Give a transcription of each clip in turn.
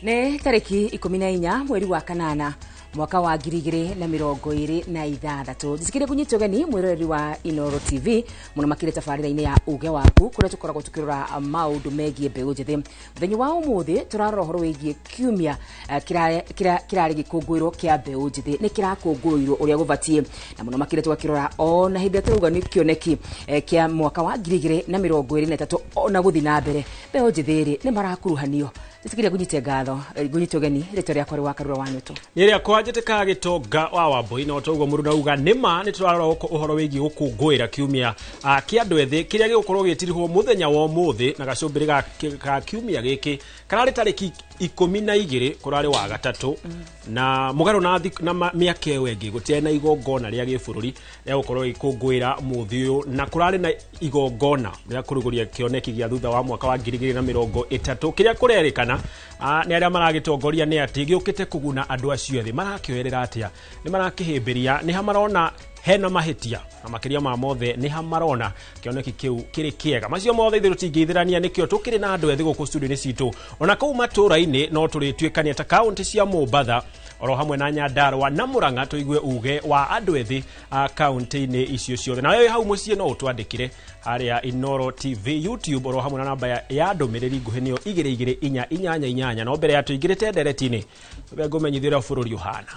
Nĩ tarĩki 14 mweri wa kanana mwaka wa 2026. Njĩtĩkĩrie kũnyita ũgeni mwĩroreri wa Inooro TV mũno makĩria tabarĩra-inĩ ya uge waku, kũrĩa tũkoragwo tũkĩrora maũndũ megiĩ mbeũ njĩthĩ. Mũthenya wa ũmũthĩ tũrarora ũhoro wĩgiĩ kiumia kĩrarĩ gĩkũngũĩro kĩa mbeũ njĩthĩ, nĩ kĩrakũngũĩirwo ũrĩa gũbatiĩ, na mũno makĩria tũgakĩrora ona hĩndĩ ĩrĩa tũrauga nĩ kĩoneki kĩa mwaka wa 2023 ona gũthiĩ na mbere, mbeũ njĩthĩ rĩ nĩ marakuruhanio. Njĩtĩkĩrie ngũnyite ngatho, ngũnyite ũgeni, rĩtwa rĩakwa rĩ wa Karura wa Nyũtũ. Nĩ rĩakwa njĩtĩkaga gĩtonga wa Wambui, na toguo mũndũ nauga nĩma nĩ tũrarora ũhoro wĩgiĩ gũkũngũĩra kiumia kĩa andũ ethĩ kĩrĩa gĩgũkorwo gĩgĩtirihwo mũthenya wa ũmũthĩ, na gacũmbĩrĩ ga kiumia gĩkĩ kararĩ tarĩki 12, kũrarĩ wa gatatũ, na mũgarũ na mĩaka ĩyo ĩngĩ gũtiarĩ na igongona rĩa gĩbũrũri rĩa gũkorwo gĩkũngũĩra mũthĩ ũyũ, na kũrarĩ na igongona rĩa kũrugũria kĩoneki gĩa thutha wa mwaka wa 2030, kĩrĩa kũrerĩkana nĩ arĩa maragĩtongoria nĩ atĩ gĩũkĩte kũguna andũ acio ethĩ. Marakĩoerera atĩa? Nĩ marakĩhĩmbĩria? Nĩ ha marona hena mahĩtia? Na makĩria ma mothe, nĩ ha marona kĩoneki kĩu kĩrĩ kĩega? Macio mothe ithuĩ tũtingĩithĩrania, nĩkĩo tũkĩrĩ na andũ ethĩ gũkũ studio-inĩ citũ, ona kũu matũũra-inĩ no tũrĩtuĩkania ta kaũntĩ cia Mombatha oro hamwe na Nyandarua na Murang'a, tũigue uge wa andũ ethĩ a kaũntĩ-inĩ icio ciothe. Na wewe hau mũciĩ no ũtwandĩkĩre harĩa Inooro TV YouTube, oro hamwe na namba ya ndũmĩrĩri nguhĩ nĩyo 22488. No mbere ya tũingĩrĩte ndereti-inĩ, ngũmenyithia ũrĩa bũrũri ũhana.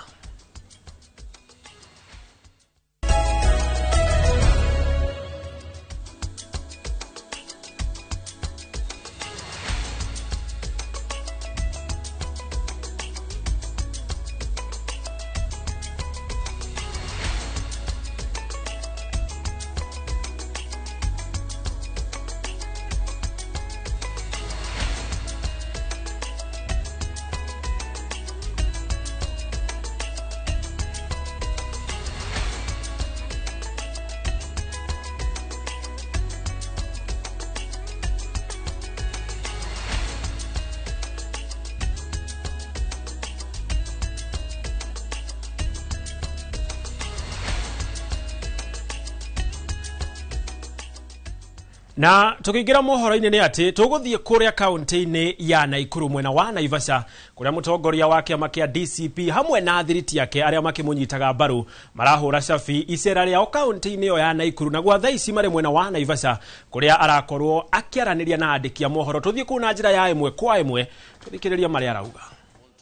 Na tukiingira mohoro-inĩ nĩ atĩ tũgũthiĩ kũrĩa kaũntĩ-inĩ ya Naikuru mwena wa Naivasha, kũrĩa mũtongoria wa kĩama kĩa DCP hamwe na athiriti ake arĩa makĩmũnyitaga mbaru marahũra cabi icera rĩao kaũntĩ-inĩ ĩyo ya Naikuru, na gwa thaa ici marĩ mwena wa Naivasha kũrĩa arakorwo akĩaranĩria na andĩki a mohoro. Tũthiĩ kũu na njĩra ya ĩmwe kwa ĩmwe tũthikĩrĩrie marĩa arauga.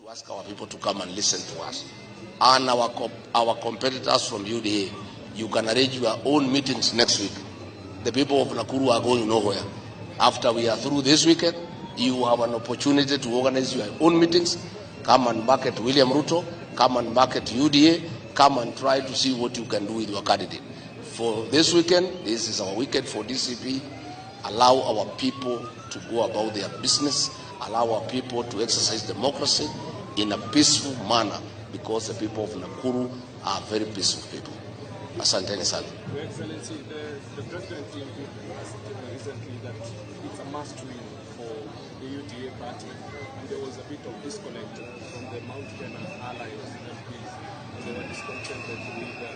To ask our people to come and listen to us, and our competitors from UDA, you can arrange your own meetings next week. The people of Nakuru are going nowhere. After we are through this weekend, you have an opportunity to organize your own meetings. Come and market William Ruto, come and market UDA, come and try to see what you can do with your candidate. For this weekend, this is our weekend for DCP. Allow our people to go about their business. Allow our people to exercise democracy in a peaceful manner, because the people of Nakuru are very peaceful people. Asanteni sana. Your Excellency, the President has stated recently that it's a must win for the UDA party, and there was a bit of disconnect from the Mount Kenya allies MPs, and they were discontented with the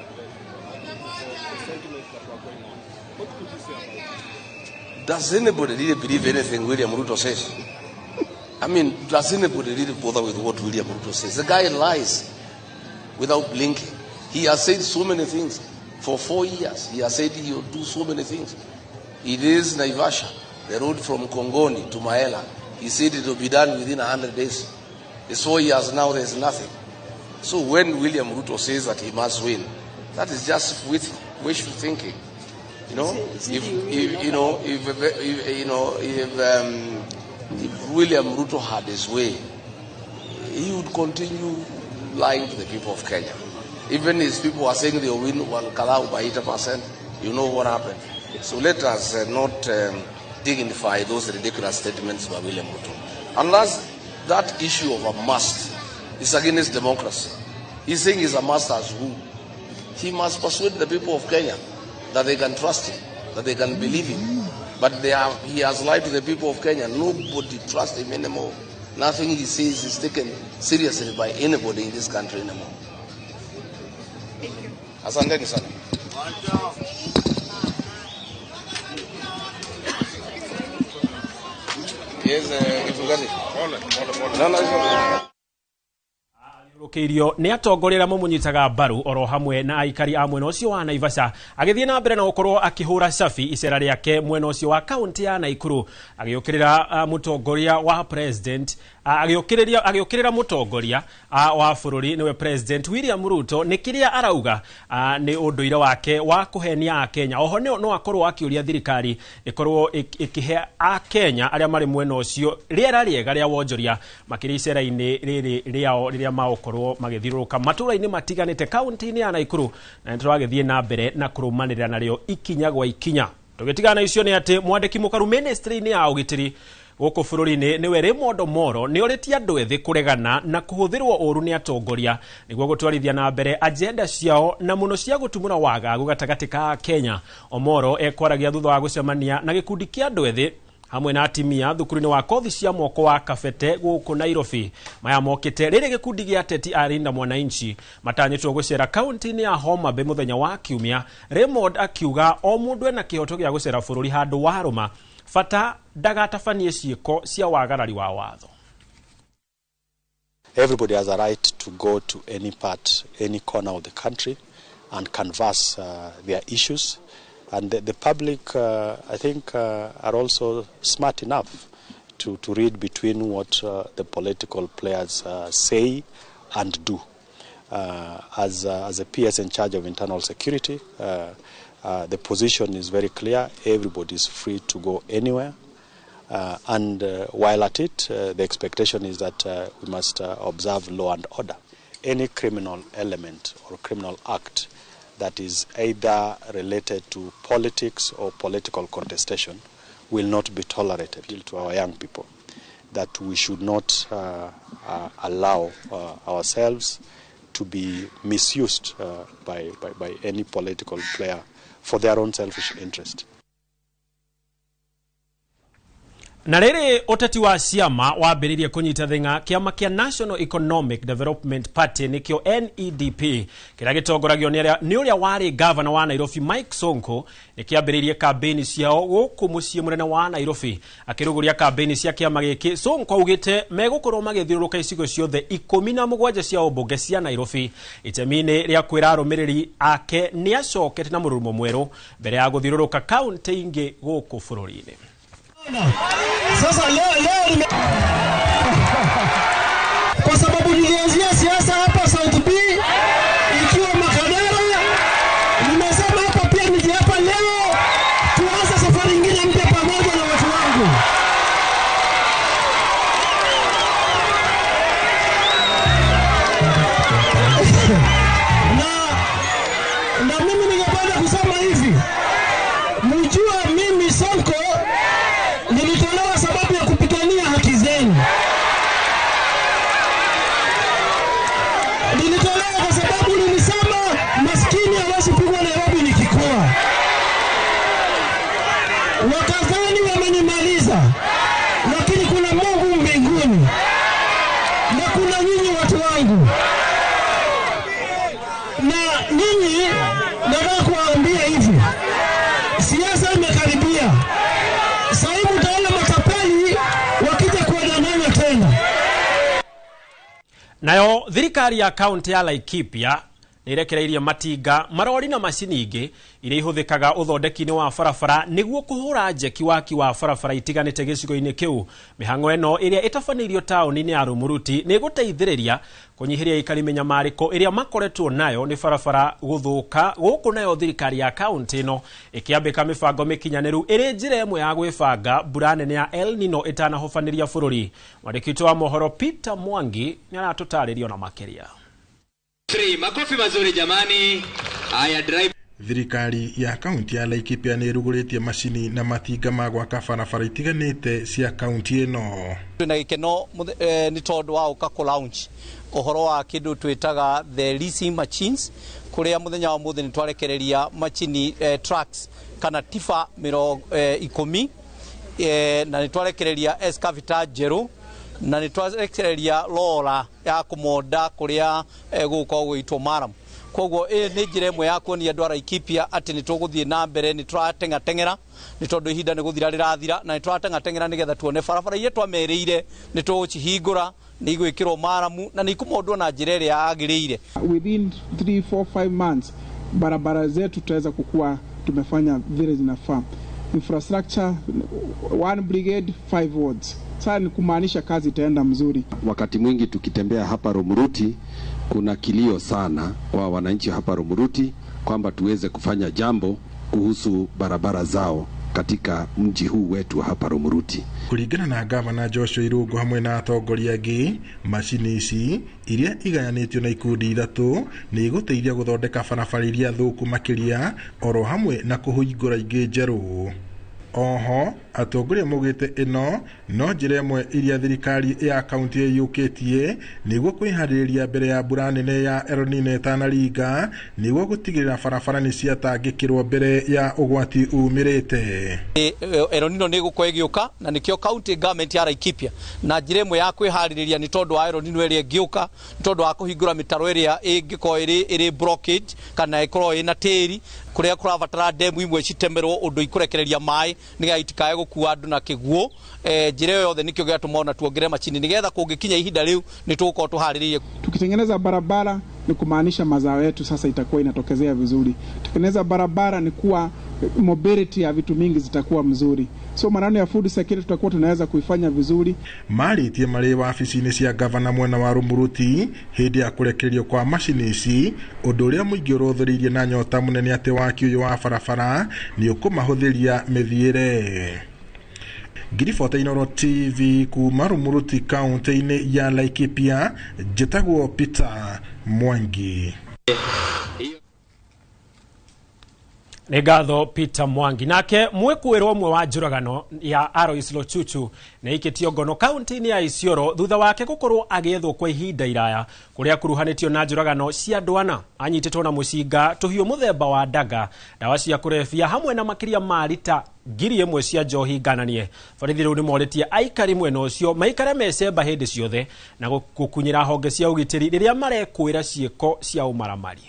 sentiments that were going on. What could you say about it? Does anybody really believe anything William Ruto says? I mean, does anybody really bother with what William Ruto says? The guy lies without blinking. He has said so many things. For 4 years, he has said he will do so many things. It is Naivasha, the road from Kongoni to Maela. He said it will be done within 100 days. It's 4 years now, there's nothing. So when William Ruto says that he must win, that is just with wishful thinking. You know, if William Ruto had his way, he would continue lying to the people of Kenya. Even his people are saying they will win one Kalau by 80%, you know what happened. So let us not dignify those ridiculous statements by William Ruto. Unless that issue of a must is against democracy. He's saying he's a must as who? He must persuade the people of Kenya that they can trust him, that they can believe him. But he has lied to the people of Kenya. Nobody trusts him anymore. Nothing he says is taken seriously by anybody in this country anymore. Asanteni sana. Yes, Gitungati. No, no, it's okay. Rũkĩirio nĩ atongoria arĩa mamũnyitaga mbaru oro hamwe na aikari a mwena ũcio wa Naivasha, agĩthiĩ na mbere na gũkorwo akĩhũra cabi icera rĩake mwena ũcio wa kaunti ya Naikuru, agĩũkĩrĩra mũtongoria wa president, agĩũkĩrĩra mũtongoria wa bũrũri, nĩwe President William Ruto, nĩ kĩrĩa arauga nĩ ũndũire wake wa kũhenia Akenya. Oho no akorwo akĩũria thirikari ĩkorwo ĩkĩhe Akenya arĩa marĩ mwena ũcio rĩera rĩega rĩa wonjoria makĩria icera-inĩ rĩrĩ rĩao rĩrĩa magũkorwo magĩthiũrũrũka matũũra-inĩ matiganĩte kaunti-inĩ ya Naikuru, na nĩtũragĩthiĩ na mbere na kũrũmanĩrĩra narĩo ikinya gwa ikinya. Tũgĩtigana icio nĩ atĩ mwandĩki mũkaru ministry-inĩ ya ũgitĩri gũkũ bũrũri-inĩ, nĩwe Raymond Omolo, nĩ orĩtie andũ ethĩ kũregana na kũhũthĩrwo ũru nĩ atongoria nĩguo gũtwarithia na mbere agenda ciao na mũno cia gũtumũra wagagu gatagatĩ ka Kenya. Omolo ekwaragia thutha wa gũcemania na gĩkundi kĩa andũ ethĩ hamwe na atimia thukuru-inĩ wa kothi cia moko wa Kabete gũkũ Nairobi. Maya mokĩte rĩrĩ gĩkundi gĩa ateti a Linda Mwananchi matanyĩtwo gũcera kaunti-inĩ ya Homa Bay mũthenya wa Kiumia. Raymond akiuga o mũndũ ena kĩhoto gĩa gũcera bũrũri handũ warũma, bata ndagatabanie ciĩko cia wagarari wa watho. Everybody has a right to go to any part, any corner of the country and canvass their issues. And the public, I think, are also smart enough to read between what the political players say and do. As a PS in charge of internal security, the position is very clear. Everybody is free to go anywhere. And while at it, the expectation is that we must observe law and order. Any criminal element or criminal act that is either related to politics or political contestation will not be tolerated. Appeal to our young people that we should not allow ourselves to be misused by any political player for their own selfish interest. Na rĩrĩ ũteti wa ciama wambĩrĩirie kũnyita thing'a, kĩama kĩa National Economic Development Party, nĩkĩo NEDP, kĩrĩa gĩtongoragio nĩ ũrĩa warĩ gavana wa Nairobi Mike Sonko, nĩ kĩambĩrĩirie kambĩini ciao gũkũ mũciĩ mũnene wa Nairobi. Akĩrũgũria kambĩini cia kĩama gĩkĩ, Sonko augĩte megũkorwo magĩthiũrũrũka icigo ciothe 17 cia ũmbunge cia Nairobi. Itemi-inĩ rĩa kwĩra arũmĩrĩri ake nĩ acokete na mũrurumo mwerũ mbere ya gũthiũrũrũka kaunti ingĩ gũkũ bũrũri-inĩ. Sasa leo kwa sababu nilianzia siasa hapa South B ikiwa Makadara, nimesema hapa pia nije hapa leo tuanze safari nyingine mpya pamoja na watu wangu. Na mimi ningependa kusema hivi, mjue mimi Sonko nilitolewa sababu ya kupigania haki zenu. Nilitolewa kwa sababu nilisema maskini hawezi pigwa Nairobi nikikua. Wakadhani wamenimaliza, lakini kuna Mungu mbinguni na kuna nyinyi watu wangu. Na nyinyi nataka kuwaambia hivi, siasa imekaribia. Nayo thirikari ya kaunti ya Laikipia nĩĩrekereirie matinga, marori na macini ingĩ iria ihũthĩkaga ũthondeki-inĩ wa barabara nĩguo kũhũra njeki waki wa barabara itiganĩte gĩcigo-inĩ kĩu. Mĩhang'o ĩno ĩrĩa ĩtabanĩirio taũni-inĩ ya Rumuruti nĩ ĩgũteithĩrĩria kũnyihĩria aikari mĩnyamarĩko ĩrĩa makoretwo nayo nĩ barabara gũthũka gũkũ, nayo thirikari ya kaunti ĩno ĩkĩambĩka mĩbango mĩkinyanĩru ĩrĩ njĩra ĩmwe ya gwĩbanga mbura nene ya El Nino ĩtanahobanĩria bũrũri. Mwandĩki witũ wa mohoro Peter Mwangi nĩ aratũtarĩria ona makĩria. Makofi mazuri jamani. Haya, drive. Thirikari ya kaunti ya Laikipia nĩ ĩrugũrĩtie macini na matinga ma gwaka barabara itiganĩte cia kaunti ĩno. Twĩna gĩkeno nĩ tondũ wa gũka kũ launch ũhoro wa kĩndũ twĩtaga the leasing machines, kũrĩa mũthenya wa mũthĩ nĩ twarekereria machini trucks kana tifa 10 na nĩ twarekereria excavator njerũ na nĩ twarekereria lora ya kũmonda kũrĩa gũgũkorwo gwĩtwo maram. Koguo ĩ nĩ njĩra ĩmwe ya kuonia andũ a Laikipia atĩ nĩ tũgũthiĩ na mbere, nĩ tũrateng'ateng'era nĩ tondũ ihinda nĩ gũthira rĩrathira, na nĩ tũrateng'ateng'era nĩgetha tuone barabara iria twamerĩire nĩ tũgũcihingũra, nĩ igwĩkĩrwo maramu na nĩ ikũmondwo na njĩra ĩrĩa yagĩrĩire. Within 3, 4, 5 months barabara zetu tutaweza kukua tumefanya vile zinafaa. Infrastructure, 1 brigade 5 wards. Sasa ni kumaanisha kazi itaenda mzuri. Wakati mwingi tukitembea hapa Rumuruti kuna kilio sana kwa wananchi hapa Rumuruti kwamba tuweze kufanya jambo kuhusu barabara zao katika mji huu wetu hapa Rumuruti. Kuringana na gavana Joshua Irungu hamwe na atongoria angĩ, macini ici iria igayanĩtio na ikundi ithatũ nĩ igũteithia gũthondeka barabara iria thũku makĩria oro hamwe na kũhingũra ingĩ njerũ. Oho atongoria maugĩte ĩno no njĩra ĩmwe iria thirikari ya kaunti ĩyũkĩtie nĩguo kwĩharĩrĩria mbere ya mbura nene ya El Nino ĩtanaringa nĩguo gũtigĩrĩra barabara nĩ ciatangĩkĩrwo mbere ya ũgwati umĩrĩte. El Nino nĩ ĩgũkorwo ĩgĩũka na nĩkĩo county government ya Laikipia na njĩra ĩmwe ya kwĩharĩrĩria nĩ tondũ wa El Nino ĩrĩa ĩngĩũka, nĩ tondũ wa kũhingũra mĩtaro ĩrĩa ĩngĩkorwo ĩrĩ blockage kana ĩkorwo ĩna tĩri kũrĩa kũrabatara demu imwe citemerwo ũndũ ikũrekereria maĩ nĩgetha itikae gũkua andũ na kĩguũ. Njĩra ĩyo yothe nĩkĩo gĩatũma ona tuongerere macini nĩgetha kũngĩkinya ihinda rĩu nĩ tũgũkorwo tũharĩrĩirie. Tukitengeneza barabara ni kumaanisha mazao yetu sasa itakuwa inatokezea vizuri. Tutengeneza barabara ni kuwa mobility ya vitu mingi zitakuwa mzuri. So maneno ya food security tutakuwa tunaweza kuifanya vizuri. Marĩtie marĩ wabici-inĩ cia gavana mwena wa Rumuruti hĩndĩ ya kũrekererio kwa macini ici, ũndũ ũrĩa mũingĩ ũrũthĩrĩirie na nyota mũnene atĩ waki ũyũ wa barabara nĩ ũkũmahũthĩria mĩthiĩre. Ngiribota Inooro TV kuma Rumuruti kaunti-inĩ ya Laikipia, njĩtagwo Peter Mwangi. Nĩ ngatho Peter Mwangi. Nake mwĩkũĩrwo ũmwe wa njũragano ya Alois Lochuchu nĩ aikĩtio ngono kaunti-inĩ ya Isiolo thutha wake gũkorwo agĩethwo kwa ihinda iraya kũrĩa akuruhanĩtio na njũragano cia andũ ana. Anyitĩtwo na mũcinga tũhiũ mũthemba wa ndaga, ndawa cia kũrebia hamwe na makĩria ma rita 1,000 cia njohi ngananie. Borithi rĩu nĩmorĩtie aikari mwena ũcio maikare mecemba hĩndĩ ciothe na gũkunyĩra honge cia ũgitĩri rĩrĩa marekũĩra ciĩko cia ũmaramari.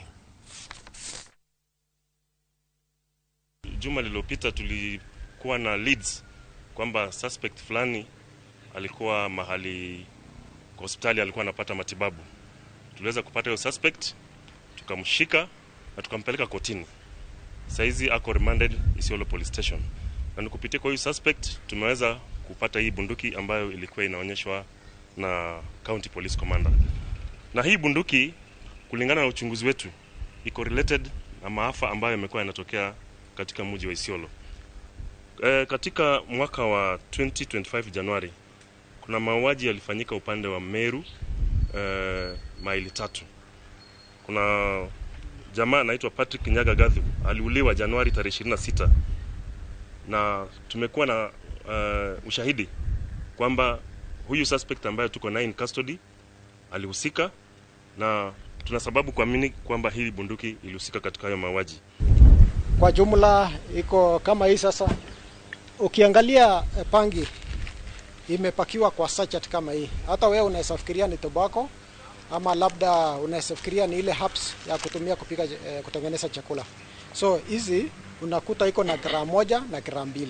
Juma lililopita tulikuwa na leads kwamba suspect fulani alikuwa mahali kwa hospitali, alikuwa anapata matibabu. Tuliweza kupata hiyo suspect, tukamshika na tukampeleka kotini. Saizi ako remanded Isiolo Police Station. Na kupitia kwa hiyo suspect tumeweza kupata hii bunduki ambayo ilikuwa inaonyeshwa na County Police Commander. Na hii bunduki kulingana na uchunguzi wetu iko related na maafa ambayo yamekuwa yanatokea katika mji wa Isiolo. Katika mwaka wa 2025 Januari kuna mauaji yalifanyika upande wa Meru, maili 3. Kuna jamaa anaitwa Patrick Nyaga Gathu aliuliwa Januari tarehe 26, na tumekuwa na ushahidi kwamba huyu suspect ambaye tuko naye in custody alihusika, na tuna sababu kuamini kwamba hii bunduki ilihusika katika hayo mauaji. Kwa jumla iko kama hii sasa. Ukiangalia pangi imepakiwa kwa sachet kama hii. Hata wewe unaweza fikiria ni tobacco ama labda unaweza fikiria ni ile herbs ya kutumia kupika, kutengeneza chakula. So hizi unakuta iko na gramu 1 na gramu 2.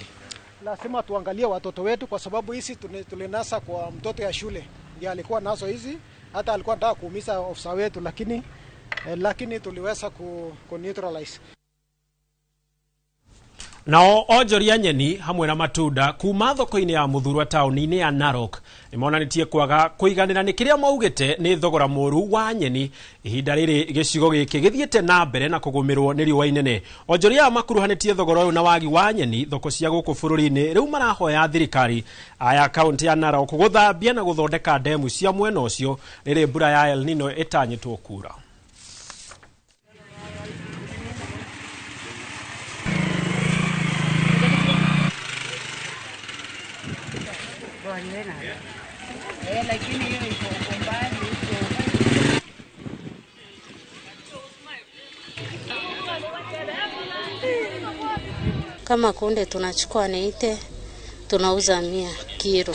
Lazima tuangalie watoto wetu kwa sababu hizi tulinasa kwa mtoto ya shule. Ndiye alikuwa nazo hizi, hata alikuwa anataka kuumiza ofisa wetu, lakini tuliweza ku neutralize. Nao onjoria nyeni hamwe na matunda kuma thoko-inĩ ya Muthurwa taũni-inĩ ya Narok nĩmonanĩtie kwaga kũiganĩra nĩ kĩrĩa maugĩte nĩ thogora mũru wa nyeni ihinda rĩrĩ gĩcigo gĩkĩ gĩthiĩte na mbere na kũgũmĩrwo nĩ riũa inene. Onjoria aya makuruhanĩtie thogora ũyũ na wagi wa nyeni thoko cia gũkũ bũrũri-inĩ rĩu marahoya thirikari aya kaunti ya Narok gũthambia na gũthondeka ndemu cia mwena ũcio rĩrĩ mbura ya El Nino ĩtanyĩtwo kura. Kama kunde tunachukua neite tunauza 100 kilo.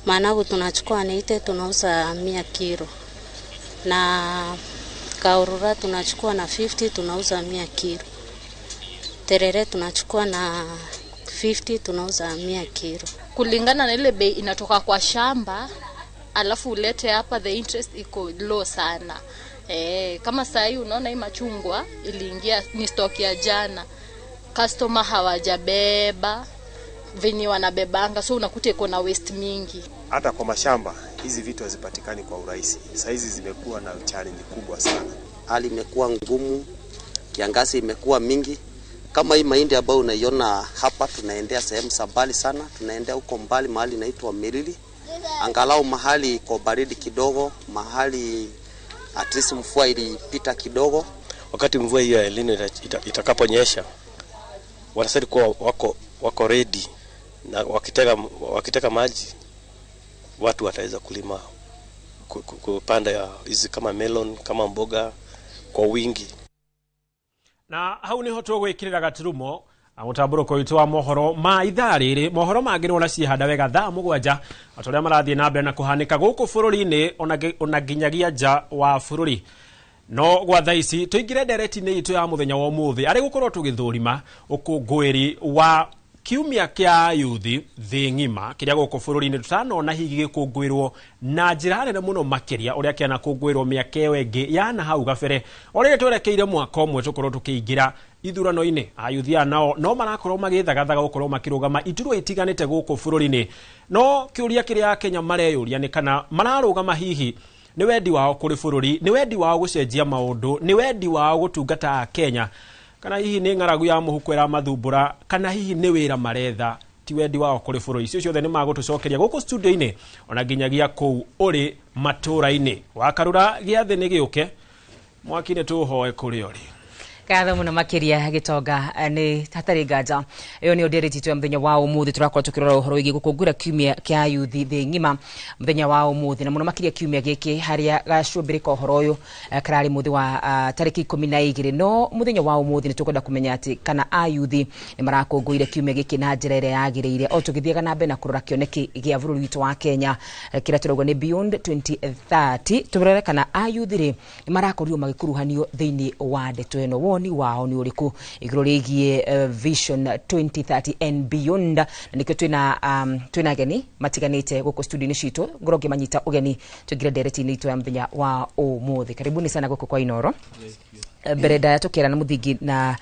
Managu tunachukua neite tunauza 100 kilo. Na Kaurura tunachukua na 50 tunauza 100 kilo. Terere tunachukua na 50 tunauza 100 kilo. Kulingana na ile bei inatoka kwa shamba, alafu ulete hapa, the interest iko low sana. Kama saa hii unaona hii machungwa iliingia ni stock ya jana. Customer hawajabeba venye wanabebanga, so unakuta iko na waste mingi. Hata kwa mashamba hizi vitu hazipatikani kwa urahisi. Saa hizi zimekuwa na challenge kubwa sana. Hali imekuwa ngumu, kiangazi imekuwa mingi. Kama hii mahindi ambayo unaiona hapa, tunaendea sehemu za mbali sana, tunaendea huko mbali mahali inaitwa Mirili. Angalau mahali iko baridi kidogo, mahali at least mvua ilipita kidogo. Wakati mvua hiyo ya El Nino itakaponyesha, wanastahili kuwa wako ready, na wakiteka maji watu wataweza kulima, kupanda hizi kama melon, kama mboga kwa wingi. Na hau niho tũgwĩkĩrĩra gaturumo mũtambũrũko witũ wa mohoro ma ithaa rĩrĩ. Mohoro mangĩ nĩ wona wega thaa 7 ata ũrĩa marathiĩ na mbere na kũhanĩka gũkũ bũrũri-inĩ ona nginyagia nja wa bũrũri. No gwa thaa ici tũingĩre ndereti-inĩ itũ ya mũthenya wa ũmũthĩ arĩ gũkorwo tũgĩthũrima ũkũngũĩri wa kiumia kĩa yuthi thĩ ng'ima kĩrĩa gũkũ bũrũri-inĩ tũtanona hihi gĩkũngũĩrwo na njĩra nene mũno makĩria ũrĩa kĩanakũngũĩrwo mĩaka ĩyo ĩngĩ yana hau gabere. O rĩrĩ twerekeire mwaka ũmwe tũkorwo tũkĩingĩra ithurano-inĩ, ayuthi aya nao no marakorwo magĩthagathaga gũkorwo makĩrũgama iturwa itiganĩte gũkũ bũrũri-inĩ. No kĩũria kĩrĩa Akenya mareyũria nĩ kana mararũgama hihi nĩ wendi wao kũrĩ bũrũri, nĩ wendi wao gũcenjia maũndũ, nĩ wendi wao gũtungata Akenya, kana hihi nĩ ng'aragu ya mũhuko ĩramathumbũra, kana hihi nĩ wĩra maretha, ti wendi wao kũrĩ bũrũri. Icio ciothe nĩ magũtũcokeria gũkũ studio-inĩ ona nginyagia kũu ũrĩ matũra-inĩ. Wakarura gĩathĩ nĩ gĩũke mwaki nĩ tũhoe kũrĩ ũrĩ. Ngatho muno makiria Gitonga, nĩ hatarĩ nganja ĩyo nĩyo ndereti itũ ya mũthenya wa ũmũthĩ. Tũrakorwo tũkĩrora ũhoro wĩgiĩ gũkũngũĩra kiumia kĩa yuthi thĩ ng'ima mũthenya wa ũmũthĩ, na mũno makĩria kiumia gĩkĩ harĩa gacũmbĩrĩ ka ũhoro ũyũ kararĩ mũthĩ wa tarĩki 12. No mũthenya wa ũmũthĩ nĩ tũkwenda kũmenya atĩ kana ayuthi nĩ marakũngũĩire kiumia gĩkĩ na njĩra ĩrĩa yagĩrĩire, o tũgĩthiaga na mbere na kũrora kĩoneki gĩa bũrũri witũ wa Kenya kĩrĩa tũrauga nĩ Beyond 2030. Tũrore kana ayuthi rĩ nĩ marakorirwo magĩkuruhanio thĩinĩ wa ndeto ĩno, woni wao nĩ ũrĩkũ igũrũ rĩgiĩ Vision 2030 and beyond. Na nĩkĩo twĩna ageni matiganĩte gũkũ studio-inĩ citũ, ngorwo ngĩmanyita ũgeni tũingĩre ndereti-inĩ itũ ya mũthenya wa ũmũthĩ. Karibuni sana gũkũ kwa Inoro. Mbere ndaya tũkĩarana mũthingi na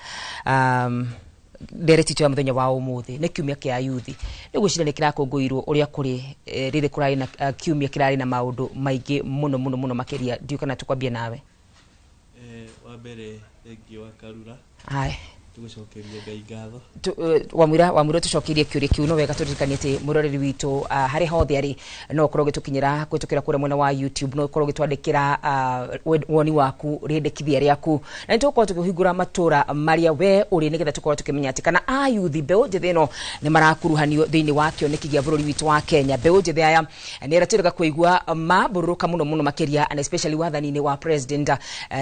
ndereti itũ ya mũthenya wa ũmũthĩ nĩ kiumia kĩa yuthi. Nĩ gwĩciria nĩ kĩrakũngũĩirwo ũrĩa kũrĩ rĩrĩ kũrarĩ na kiumia kĩrarĩ na maũndũ maingĩ mũno mũno mũno makĩria. Ndiũĩ kana tũkwambie nawe. Wa mbere thengiũ wa Karura. Haya. Tũgũcokeria Ngai ngatho. Wamwĩra tũcokerie kĩũria kĩu, no wega tũririkanie atĩ mũroreri witũ harĩa hothe arĩ no ũkorwo ũgĩtũkinyĩra kũhĩtũkĩra kũrĩa mwena wa YouTube, no ũkorwo ũgĩtwandĩkĩra woni waku, rĩendekithia rĩaku, na nĩtũgũkorwo tũkĩhingũra matũra marĩa we ũrĩ nĩgetha tũkorwo tũkĩmenya atĩ kana ayuthi mbeũ njĩthĩ ĩno nĩ marakuruhanio thĩinĩ wa kĩoneki gĩa bũrũri witũ wa Kenya. Mbeũ njĩthĩ aya nĩ arĩa twĩrĩga kũigua mambũrũrũka mũno mũno makĩria, and especially wathani-inĩ wa president,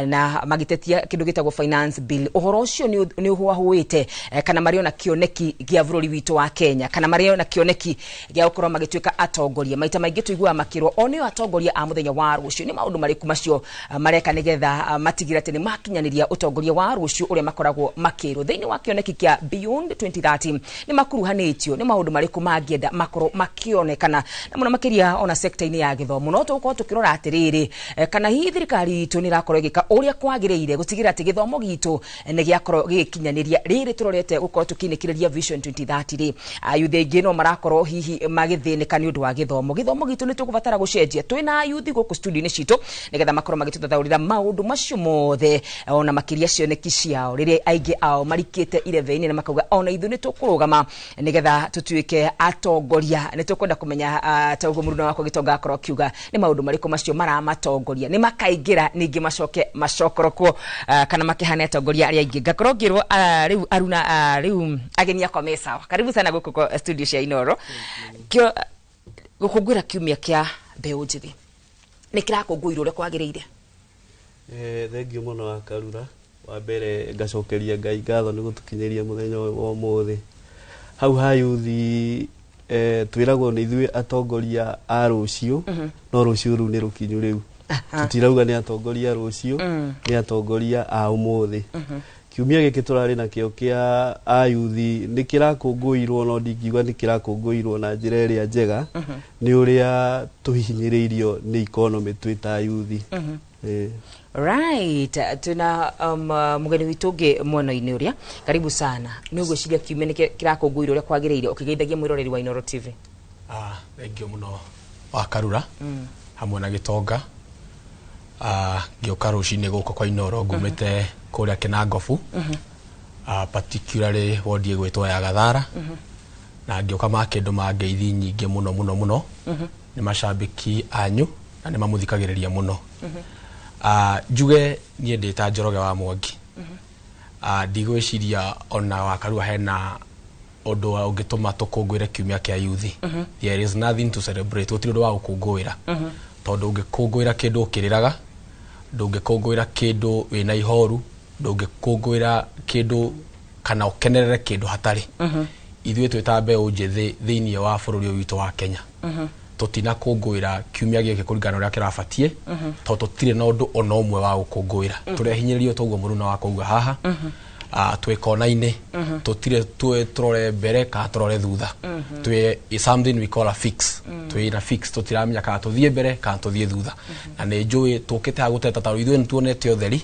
na magĩtetia kĩndũ gĩtagwo finance bill. Ũhoro ũcio nĩ ũhũahũĩte kana marĩ ona kĩoneki gĩa bũrũri witũ wa Kenya, kana marĩ ona kĩoneki gĩa gũkorwo magĩtuĩka atongoria. Maita maingĩ tũiguaga makĩrwo o nĩo atongoria a mũthenya wa rũciũ. Nĩ maũndũ marĩkũ macio mareka nĩgetha matigĩre atĩ nĩ makinyanĩria ũtongoria wa rũciũ ũrĩa makoragwo makĩrwo thĩinĩ wa kĩoneki kĩa Beyond 2030? Nĩ makuruhanĩtio, nĩ maũndũ marĩkũ mangĩenda makorwo makĩonekana, na mũno makĩria ona sekta-inĩ ya gĩthomo. No tũgũkorwo tũkĩrora atĩrĩrĩ, kana hihi thirikari itũ nĩ ĩrakorwo ĩgĩka ũrĩa kwagĩrĩire gũtigĩrĩra atĩ gĩthomo gitũ nĩ gĩakorwo gĩgĩkinyanĩria rĩrĩ tũrorete gũkorwo tũkĩinĩkĩrĩria Vision 2030 rĩ. Ayuthi aingĩ no marakorwo hihi magĩthĩnĩka nĩ ũndũ wa gĩthomo. Gĩthomo gitũ nĩ tũgũbatara gũcenjia. Twĩna ayuthi gũkũ studio-inĩ citũ nĩgetha makorwo magĩtũthathaũrĩra maũndũ macio mothe, ona makĩria cioneki ciao rĩrĩa aingĩ ao marikĩte irebe-inĩ na makauga ona ithuĩ nĩ tũkũrũgama nĩgetha tũtuĩke atongoria. Nĩ tũkwenda kũmenya ta ũguo mũruna wakwa Gĩtonga akorwo akiuga nĩ maũndũ marĩkũ macio maramatongoria, nĩ makaingĩra ningĩ macoke macokorokwo kana makĩhane atongoria arĩa aingĩ. Ngakorwo ngĩrwo rĩu Aruna, rĩu ageni akwa me sawa. Karibu sana gũkũ kwa studio cia Inoro. Gũkũngũĩra kiumia kĩa mbeũ njĩthĩ nĩ kĩrakũngũĩrwo ũrĩa kwagĩrĩire? Thengiũ mũno wa Karura. Wa mbere ngacokeria Ngai ngatho nĩ gũtũkinyĩria mũthenya ũyũ wa ũmũthĩ. Hau ha yuthi twĩragwo nĩ ithuĩ atongoria a rũciũ, no rũciũ rũu nĩ rũkinyu rĩu. Tutirauga nĩ atongoria rũciũ, nĩ atongoria a ũmũthĩ. Kiumia gĩkĩ tũrarĩ nakĩo kĩa ayuthi nĩ kĩrakũngũĩirwo, no ndingiuga nĩ kĩrakũngũĩirwo na njĩra ĩrĩa njega nĩ ũrĩa tũhihinyĩrĩirio nĩ economy twĩ ta ayuthi. Right, tuna mugeni witũ ũngĩ mwena-inĩ ũrĩa. Karibu sana. Nĩ ũgwĩciria kiumia nĩ kĩrakũngũĩrwo ũrĩa kwagĩrĩire, ũkĩgeithagia mwĩroreri wa Inooro TV? Thengiũ mũno wa Karura hamwe na Gĩtonga. Ngĩũka rũcinĩ gũkũ kwa Inooro ngumĩte kũrĩa Kĩnangobu, particularly wodi ĩgwĩtwo ya Gathara, na ngĩũka makĩndũ ma ngeithi nyingĩ mũno mũno mũno. Nĩ macambĩki anyu na nĩ mamũthikagĩrĩria mũno. Njuge niĩ ndĩ ta Njoroge wa Mwangi, ndigwĩciria ona wa Karua hena ũndũ wa ũngĩtũma tũkũngũĩre kiumia kĩa yuthi. There is nothing to celebrate. Gũtirĩ ũndũ wa gũkũngũĩra, tondũ ũngĩkũngũĩra kĩndũ ũkĩrĩraga, ndũngĩkũngũĩra kĩndũ wĩna ihoru, ndũngĩkũngũĩra kĩndũ kana ũkenerere kĩndũ hatarĩ. Ithuĩ twĩ ta mbeũ njĩthĩ thĩinĩ wa bũrũri ũyũ witũ wa Kenya, tũtinakũngũĩra kiumia gĩkĩ kũringana na ũrĩa kĩrabatiĩ, tondũ tũtirĩ na ũndũ ona ũmwe wa gũkũngũĩra. Tũrehinyĩrĩrio toguo mũruna wa kũuga haha. Twĩ kona-inĩ, tũtirĩ tũrore mbere kana tũrore thutha. Twĩ is something we call a fix. Twĩ na fix, tũtiramenya kana tũthiĩ mbere kana tũthiĩ thutha. Na nĩ njũĩ tũkĩte haha gũteta tondũ ithuĩ nĩ tuonete ũtheri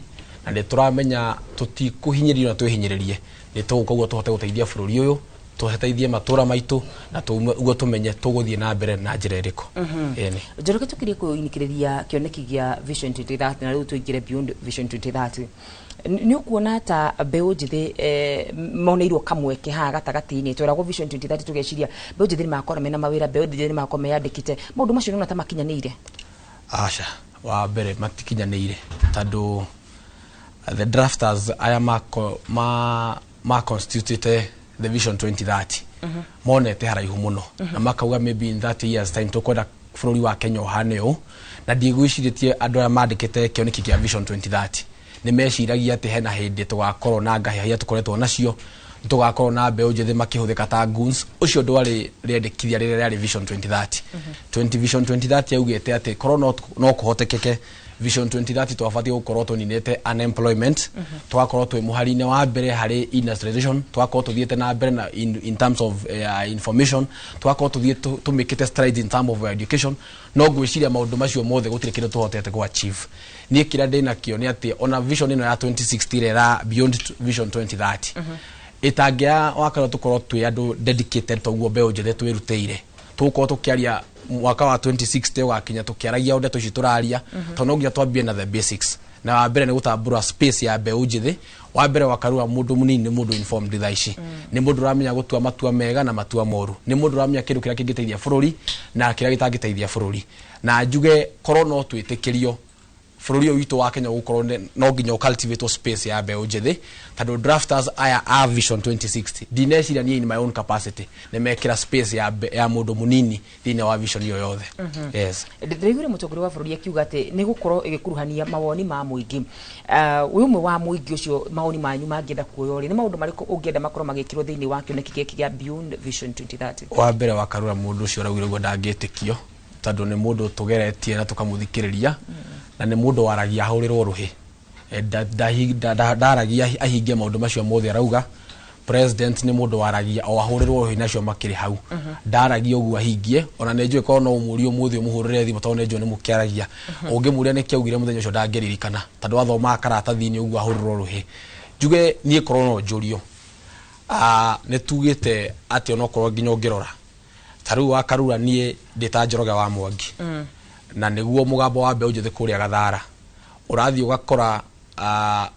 na nĩ tũramenya tũtikũhinyĩrĩrio na twĩhinyĩrĩrie. Nĩ tũgũka ũguo tũhote gũteithia bũrũri ũyũ, tũteithie matũra maitũ, na ũguo tũmenye tũgũthiĩ na mbere na njĩra ĩrĩkũ. Ĩni. Njoroge, tũkĩrie kũinĩkĩrĩria kĩoneki gĩa Vision 2030 na rĩu tũingĩre beyond Vision 2030, nĩ ũkuona ta mbeũ njĩthĩ moneirwo kamweke haha gatagatĩ-inĩ? Tweragwo Vision 2030, tũgeciria mbeũ njĩthĩ nĩ magakorwo mena mawĩra, mbeũ njĩthĩ nĩ magakorwo meyandĩkĩte. Maũndũ macio nĩũrona ta makinyanĩire? Aca, wa mbere matikinyanĩire, tondũ the drafters aya ma constitute the Vision 2030 monete haraihu mũno na makauga maybe in 30 years time tũkwenda bũrũri wa Kenya ũhane ũũ. Na ndigwĩcirĩtie andũ arĩa mandĩkĩte kĩoneki kĩa Vision 2030 nĩ meciragia atĩ hena hĩndĩ tũgakorwo na ngahĩha iria tũkoretwo nacio, tũgakorwo na mbeũ njĩthĩ makĩhũthĩka ta goons. Ũcio ndwarĩ rĩendekithia rĩrĩa rĩarĩ Vision 2030. 20 Vision 2030 yaugĩte atĩ korwo no kũhotekeke, Vision 2030 twabatiĩ gũkorwo tũninĩte unemployment, tũgakorwo twĩ mũhari-inĩ wa mbere harĩ industrialization, tũgakorwo tũthiĩte na mbere na in terms of information, tũgakorwo tũthiĩ tũmĩkĩte strides in terms of education. No ngwĩciria maũndũ macio mothe gũtirĩ kĩndũ tũhotete kũ achieve. Niĩ kĩrĩa ndĩnakĩo nĩ atĩ ona vision ĩno ya 2060 ĩrĩa ĩra beyond Vision 2030 ĩtangĩa wakorwo tũkorwo twĩ andũ dedicated toguo mbeũ njĩthĩ twĩrutĩire, tũgũkorwo tũkĩaria mwaka wa 2060 ũgakinya tũkĩaragia o ndeto ici tũraria, tondũ no nginya twambie na the basics, na wa mbere nĩ gũtambũra space ya mbeũ njĩthĩ. Wa mbere, wakarua, mũndũ mũnini nĩ mũndũ informed thaa ici, nĩ mũndũ ũramenya gũtua matua mega na matua moru, nĩ mũndũ ũramenya kĩndũ kĩrĩa kĩngĩteithia bũrũri na kĩrĩa gĩtangĩteithia bũrũri. Na njuge korwo no twĩtĩkĩrio, bũrũri ũyũ witũ wa Kenya gũkorwo no nginya ũcultivate space ya mbeũ njĩthĩ, tondũ drafters aya a Vision 2060, ndineciria niĩ in my own capacity nĩ mekĩra space ya mũndũ mũnini thĩinĩ wa vision ĩyo yothe. Yes. Ndĩraiguire mũtongoria wa bũrũri akiuga atĩ nĩ gũkorwo ĩgĩkuruhania mawoni ma mũingĩ. Wĩ ũmwe wa mũingĩ ũcio, mawoni manyu mangĩenda kuoywo rĩ, nĩ maũndũ marĩkũ ũngĩenda makorwo magĩkĩrwo thĩinĩ wa kĩoneki gĩkĩ kĩa Beyond Vision 2030? Wa mbere, wa Karura, mũndũ ũcio ũraugire ũguo ndangĩtĩkio, tondũ nĩ mũndũ tũgeretie na tũkamũthikĩrĩria, na nĩ mũndũ waragia ahũrĩrwo rũhĩ. Ndaragia ahingie maũndũ macio mothe arauga. President nĩ mũndũ waragia o ahũrĩrwo rũhĩ nacio makĩrĩ hau, ndaragia ũguo ahingie. Ona nĩ njũĩ korwo no ũmũrie ũmũthĩ, ũmũhũrĩre thimũ, tondũ nĩ njũĩ nĩ mũkĩaragia, ũngĩmũria nĩkĩ augire mũthenya ũcio ndangĩririkana, tondũ athomaga karatathi-inĩ ũguo ahũrĩrwo rũhĩ. Njuge niĩ korwo no njũrio, nĩ tugĩte atĩ onokorwo nginya ũngĩrora ta rĩu wa Karura, niĩ ndĩ ta Njoroge wa Mwangi, na nĩguo mũgambo wa mbeũ njĩthĩ kũrĩa Gathara, ũrathiĩ ũgakora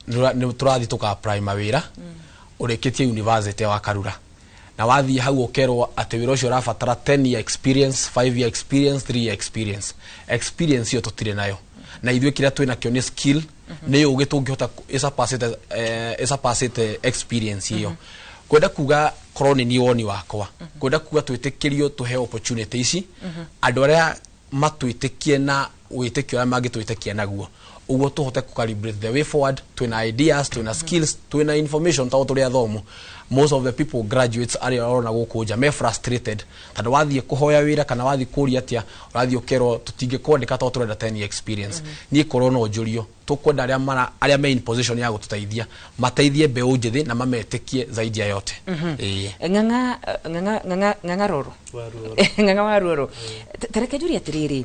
nĩ tũrathiĩ tũka apply mawĩra ũrĩkĩtie university wa Karura, na wathiĩ hau ũkerwo atĩ wĩra ũcio ũrabatara 10 year experience, 5 year experience, 3 year experience. Experience ĩyo tũtirĩ nayo, na ithuĩ kĩrĩa twĩ nakĩo nĩ skill, nĩ ũgĩ tũngĩhota ĩsurpassĩte experience ĩyo. Kwenda kuga korwo nĩ niĩ woni wakwa, kwenda kuga twĩtĩkĩrio tũheo opportunity ici, andũ arĩa matwĩtĩkie na wĩtĩkio ũrĩa mangĩtwĩtĩkia naguo ũguo tũhote kũ calibrate the way forward. Twĩna ideas, twĩna skills, twĩna information tondũ tũrĩ athomu. Most of the people, graduates arĩa ũrona gũkũ nja, me frustrated tondũ wathiĩ kũhoya wĩra kana wathiĩ kũria atĩa, ũrathiĩ ũkerwo tũtingĩkwandĩka tondũ tũrenda 10 year experience. Niĩ korwo no njũrio, tũkwenda arĩa mara arĩa me in position ya gũtũteithia mateithie mbeũ njĩthĩ na mametĩkie zaidi ya yote. Ĩĩ. Ng'ang'a, Ng'ang'a, Ng'ang'a, Ng'ang'a Roro. Ng'ang'a wa Ruoro, tareke njurie atiriri,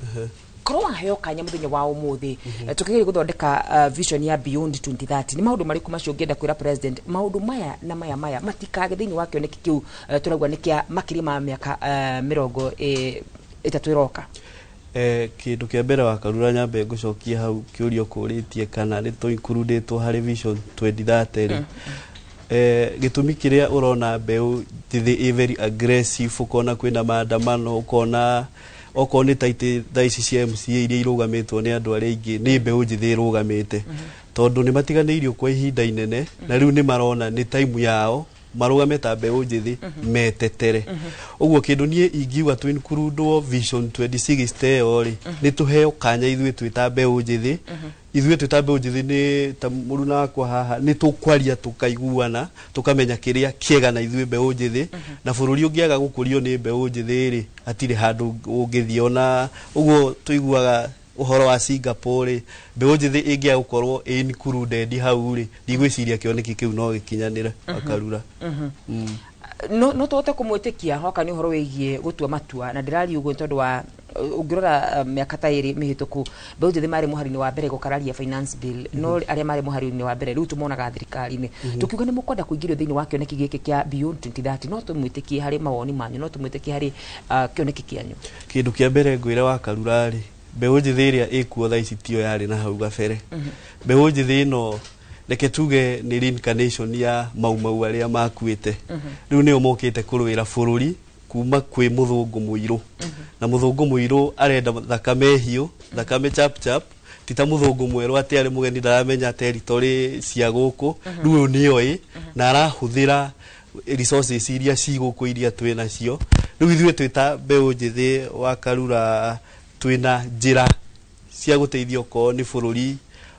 korwo waheo kanya muthenya wa umuthi tukigeria guthondeka vision ya Beyond 2030, ni maundu mariku macio ungienda kwira president, maundu maya na maya maya matikage thiini wa kioneki kiu turauga ni kia makiria ma miaka 30 iroka? Kindu kia mbere wa Karura, nyambe ngucokie hau kiurio kũrĩtie kana nĩ tũ-includĩtwo harĩ Vision 2030 rĩ. Gĩtũmi kĩrĩa ũrona mbeũ njĩthĩ ĩ very aggressive, ũkona kwĩna maandamano, ũkona okorwo nĩ ta itĩ thaa ici cia MCA iria irũgamĩtwo nĩ andũ arĩa aingĩ nĩ mbeũ njĩthĩ ĩrũgamĩte, tondũ nĩ matiganĩirio kwa ihinda inene na rĩu nĩ marona nĩ time yao marũgame ta mbeũ njĩthĩ metetere. Ũguo kĩndũ niĩ ingiuga tũ include Vision 2060 ĩyo rĩ, nĩ tũheo kanya ithuĩ twĩ ta mbeũ njĩthĩ. Ithuĩ twĩ ta mbeũ njĩthĩ, nĩ ta mũruna wakwa haha, nĩ tũkwaria tũkaiguana, tũkamenya kĩrĩa kĩega na ithuĩ mbeũ njĩthĩ. Na bũrũri ũngĩaga gũkũrio nĩ mbeũ njĩthĩ rĩ, hatirĩ handũ ũngĩthiĩ. Ona ũguo tũiguaga ũhoro wa Singapore rĩ, mbeũ njĩthĩ ĩngĩaga gũkorwo ĩ included hau rĩ, ndigwĩciria kĩoneki kĩu no gĩkinyanĩre, Wakarura. No tũhote kũmwĩtĩkia hoka nĩ ũhoro wĩgiĩ gũtua matua, na ndĩraria ũguo nĩ tondũ wa ũngĩrora mĩaka ta 2 mĩhĩtũku, mbeũ njĩthĩ marĩ mũhari-inĩ wa mbere gũkararia finance bill, no arĩa marĩ mũhari-inĩ wa mbere rĩu tũmonaga thirikari-inĩ. Tũkiuga nĩ mũkwenda kũingĩrio thĩinĩ wa kĩoneki gĩkĩ kĩa Beyond 2030, no tũmwĩtĩkie harĩ mawoni manyu, no tũmwĩtĩkie harĩ kĩoneki kĩanyu? Kĩndũ kĩa mbere ngwĩre wa Karura rĩ, mbeũ njĩthĩ ĩrĩa ĩkuo thaa ici tiyo yarĩ na hau gabere. Mbeũ njĩthĩ ĩno, reke tuge nĩ reincarnation ya Mau Mau arĩa makuĩte. Rĩu nĩo mokĩte kũrũĩra bũrũri kuma kwĩ mũthũngũ mũirũ, na mũthũngũ mũirũ arenda thakame hiũ, thakame chap chap, ti ta mũthũngũ mwerũ atĩ arĩ mũgeni ndaramenya territory cia gũkũ. Rĩu ũyũ nĩoĩ na arahũthĩra resources iria ci gũkũ, iria twĩ nacio. Rĩu ithuĩ twĩ ta mbeũ njĩthĩ wa Karura, twĩna njĩra cia gũteithia okorwo nĩ bũrũri,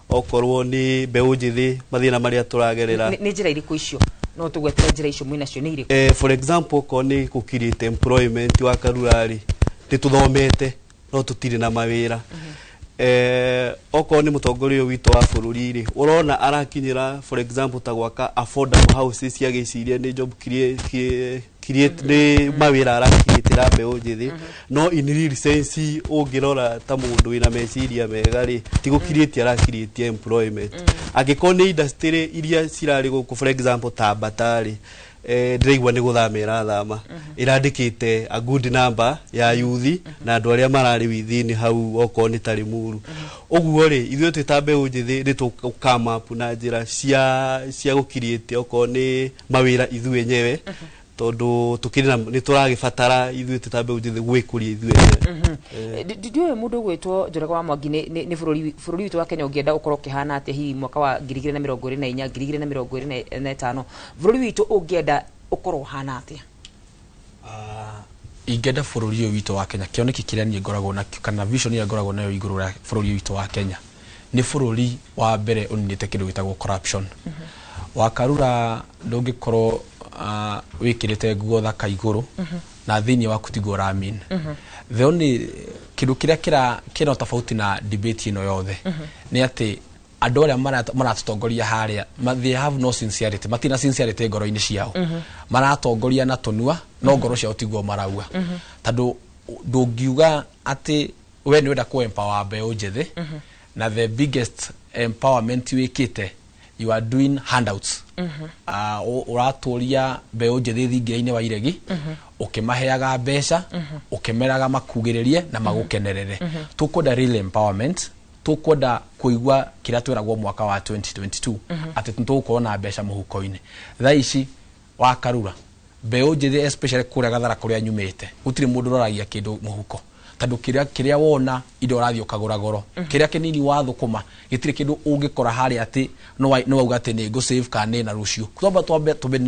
okorwo nĩ mbeũ njĩthĩ, mathĩna marĩa tũragerera. Nĩ njĩra irĩkũ icio? No tũgwetere njĩra icio mwĩnacio nĩ irĩkũ? For example, okorwo nĩ gũ create employment, wa Karura rĩ, nĩ tũthomete no tũtirĩ na mawĩra. Okorwo nĩ mũtongoria ũyũ witũ wa bũrũri rĩ, ũrona arakinyĩra for example ta gwaka affordable houses cia gĩciria nĩ job create, nĩ mawĩra arakirĩtĩra mbeũ njĩthĩ, no in real sense ũngĩrora ta mũndũ wĩna meciria mega rĩ, ti gũkirĩtie arakirĩtie employment. Angĩkorwo nĩ industry iria cirarĩ gũkũ, for example ta Bata rĩ, ndĩraigua nĩ gũthama ĩrathama, ĩrandĩkĩte a good number ya yuthi na andũ arĩa mararĩ within hau, okorwo nĩ ta Limuru ũguo rĩ. Ithuĩ twĩ ta mbeũ njĩthĩ nĩ tũkama up na njĩra cia gũkiriĩte okorwo nĩ mawĩra ithuĩ enyewe, tondũ tũkĩrĩ na nĩ tũragĩbatara ithuĩ twĩ ta mbeũ njĩthĩ gwĩkũria ithuĩ enyewe. Ndiũĩ mũndũ ũgwĩtwo Njoroge wa Mwangi, nĩ bũrũri witũ wa Kenya ũngĩenda ũkorwo ũkĩhana atĩa hihi mwaka wa 2024, 2025? Bũrũri witũ ũngĩenda ũkorwo ũhana atĩa? Ingĩenda bũrũri ũyũ witũ wa Kenya, kĩoneki kĩrĩa niĩ ngoragwo nakĩo kana vision ĩrĩa ngoragwo nayo igũrũ rĩa bũrũri witũ wa Kenya, nĩ bũrũri wa mbere ũninĩte kĩndũ gĩtagwo corruption. Wakarura, ndũngĩkorwo wĩkĩrĩte nguo thaka igũrũ na thĩinĩ waku tiguo ũramin. The only kĩndũ kĩrĩa kĩna tofauti na debate ĩno yothe nĩ atĩ andũ arĩa maratũtongoria harĩa they have no sincerity, matina sincerity ngoro-inĩ ciao. Maratongoria na tũnua no ngoro ciao tiguo marauga, tondũ ndũngiuga atĩ we nĩ wenda kũ empower mbeũ njĩthĩ na the biggest empowerment wĩkĩte, you are doing handouts. Ũratũria mbeũ njĩthĩ thingira-inĩ wa iregi, ũkĩmaheaga mbeca, ũkĩmeraga makugĩrĩrie na magũkenerere. Tũkwenda real empowerment, tũkwenda kũigua kĩrĩa twĩragwo mwaka wa 2022 atĩ nĩtũgũkorwo na mbeca mũhuko-inĩ. Thaa ici Wakarura, mbeũ njĩthĩ especially kũrĩa Gathara kũrĩa nyumĩte, gũtirĩ mũndũ ũroragia kĩndũ mũhuko, tondũ kĩrĩa wona indo ũrathiĩ ũkagũra goro. Kĩrĩa kĩnini wathũkũma gĩtirĩ kĩndũ ũngĩkora harĩa atĩ no wauga atĩ nĩ ngũ save kana nĩ na rũciũ. Twamba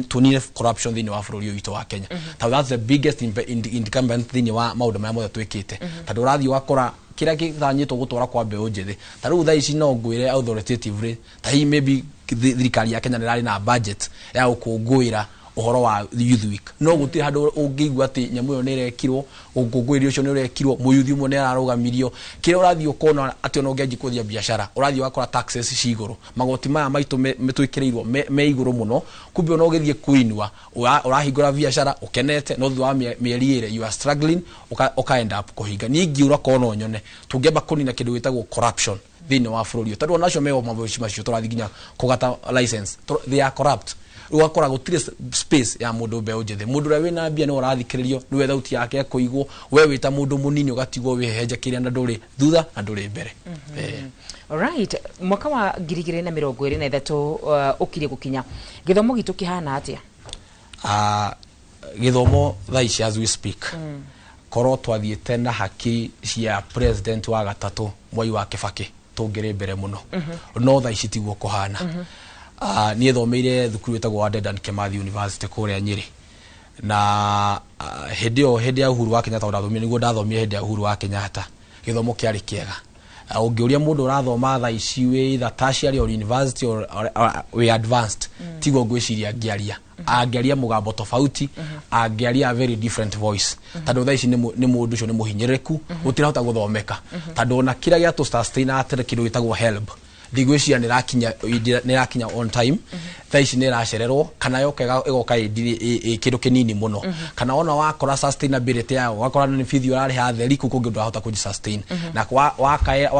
tũnine corruption thĩinĩ wa bũrũri ũyũ witũ wa Kenya, tondũ that's the biggest incumbent thĩinĩ wa maũndũ marĩa mothe twĩkĩte, tondũ ũrathiĩ ũgakora Kĩrĩa gĩtanyĩtwo gũtwara kwa mbeũ njĩthĩ, ta rĩu thaa ici no ngwĩre authoritatively, ta hihi maybe thirikari ya Kenya nĩ ĩrarĩ na budget ya gũkũngũĩra ũhoro wa Youth Week, no gũtirĩ handũ ũngĩigua atĩ nyamũ ĩyo nĩ ĩrekirwo, ũkũngũĩri ũcio nĩ ũrekirwo, mũyuthi ũmwe nĩ ararũgamirio. Kĩrĩa ũrathiĩ ũkona atĩ ona ũngĩanjia kwendia biacara, ũrathiĩ ũgakora taxes ci igũrũ, magoti maya maitũ twĩkĩrĩirwo me igũrũ mũno. Kumbe ona ũgĩthiĩ kũinua, ũrahingũra biacara ũkenete, no thutha wa mĩeri 2 you are struggling, ũka end up kũhinga. Niĩ ingiũra korwo no nyone tũngĩamba kũnina kĩndũ gĩtagwo corruption thĩinĩ wa bũrũri ũyũ, tondũ ona acio meo maboci macio tũrathiĩ nginya kũgata license, they are corrupt. Rĩu ũgakora gũtirĩ space ya mũndũ mbeũ njĩthĩ. Mũndũ ũrĩa wĩna mbia nĩwe ũrathikĩrĩrio, nĩwe thauti yake ĩkũigwo, we wĩta mũndũ mũnini ũgatigwo wĩhehenjekĩire, na ndũrĩ thutha na ndũrĩ mbere. Alright, mwaka wa 2023 ũkirie gũkinya, gĩthomo gitũ kĩhana atĩa? Gĩthomo thaa ici as we speak, korwo twathiĩte na haki cia president wa gatatũ Mwai wa Kĩbakĩ, tũngĩrĩ mbere mũno, no thaa ici tiguo kũhana. Niĩ thomeire thukuru ĩtagwo wa Dedan Kimathi University kũrĩa Nyĩrĩ, na hĩndĩ ĩyo, hĩndĩ ya Uhuru wa Kenyatta, ndathomire, nĩguo ndathomire hĩndĩ ya Uhuru wa Kenyatta, gĩthomo kĩarĩ kĩega. Ũngĩũria mũndũ ũrathoma thaa ici wĩ either tertiary or university or wĩ advanced, tiguo ngwĩciria angĩaria, angĩaria mũgambo tofauti, angĩaria a very different voice, tondũ thaa ici nĩ mũndũ ũcio nĩ mũhinyĩrĩrĩku, gũtirahota gũthomeka, tondũ ona kĩrĩa gĩa tũ sustain atĩrĩ, kĩndũ gĩtagwo HELB, ndigwĩciria nĩ ĩrakinya on time. Thaa ici nĩ ĩracererwo, kana yoka ĩgoka ĩ kĩndũ kĩnini mũno, kana ona wakora sustainability yayo, wakora nĩ bithi ũrarĩha theri kũu kũngĩ, ndũrahota kũji sustain. Na wakaya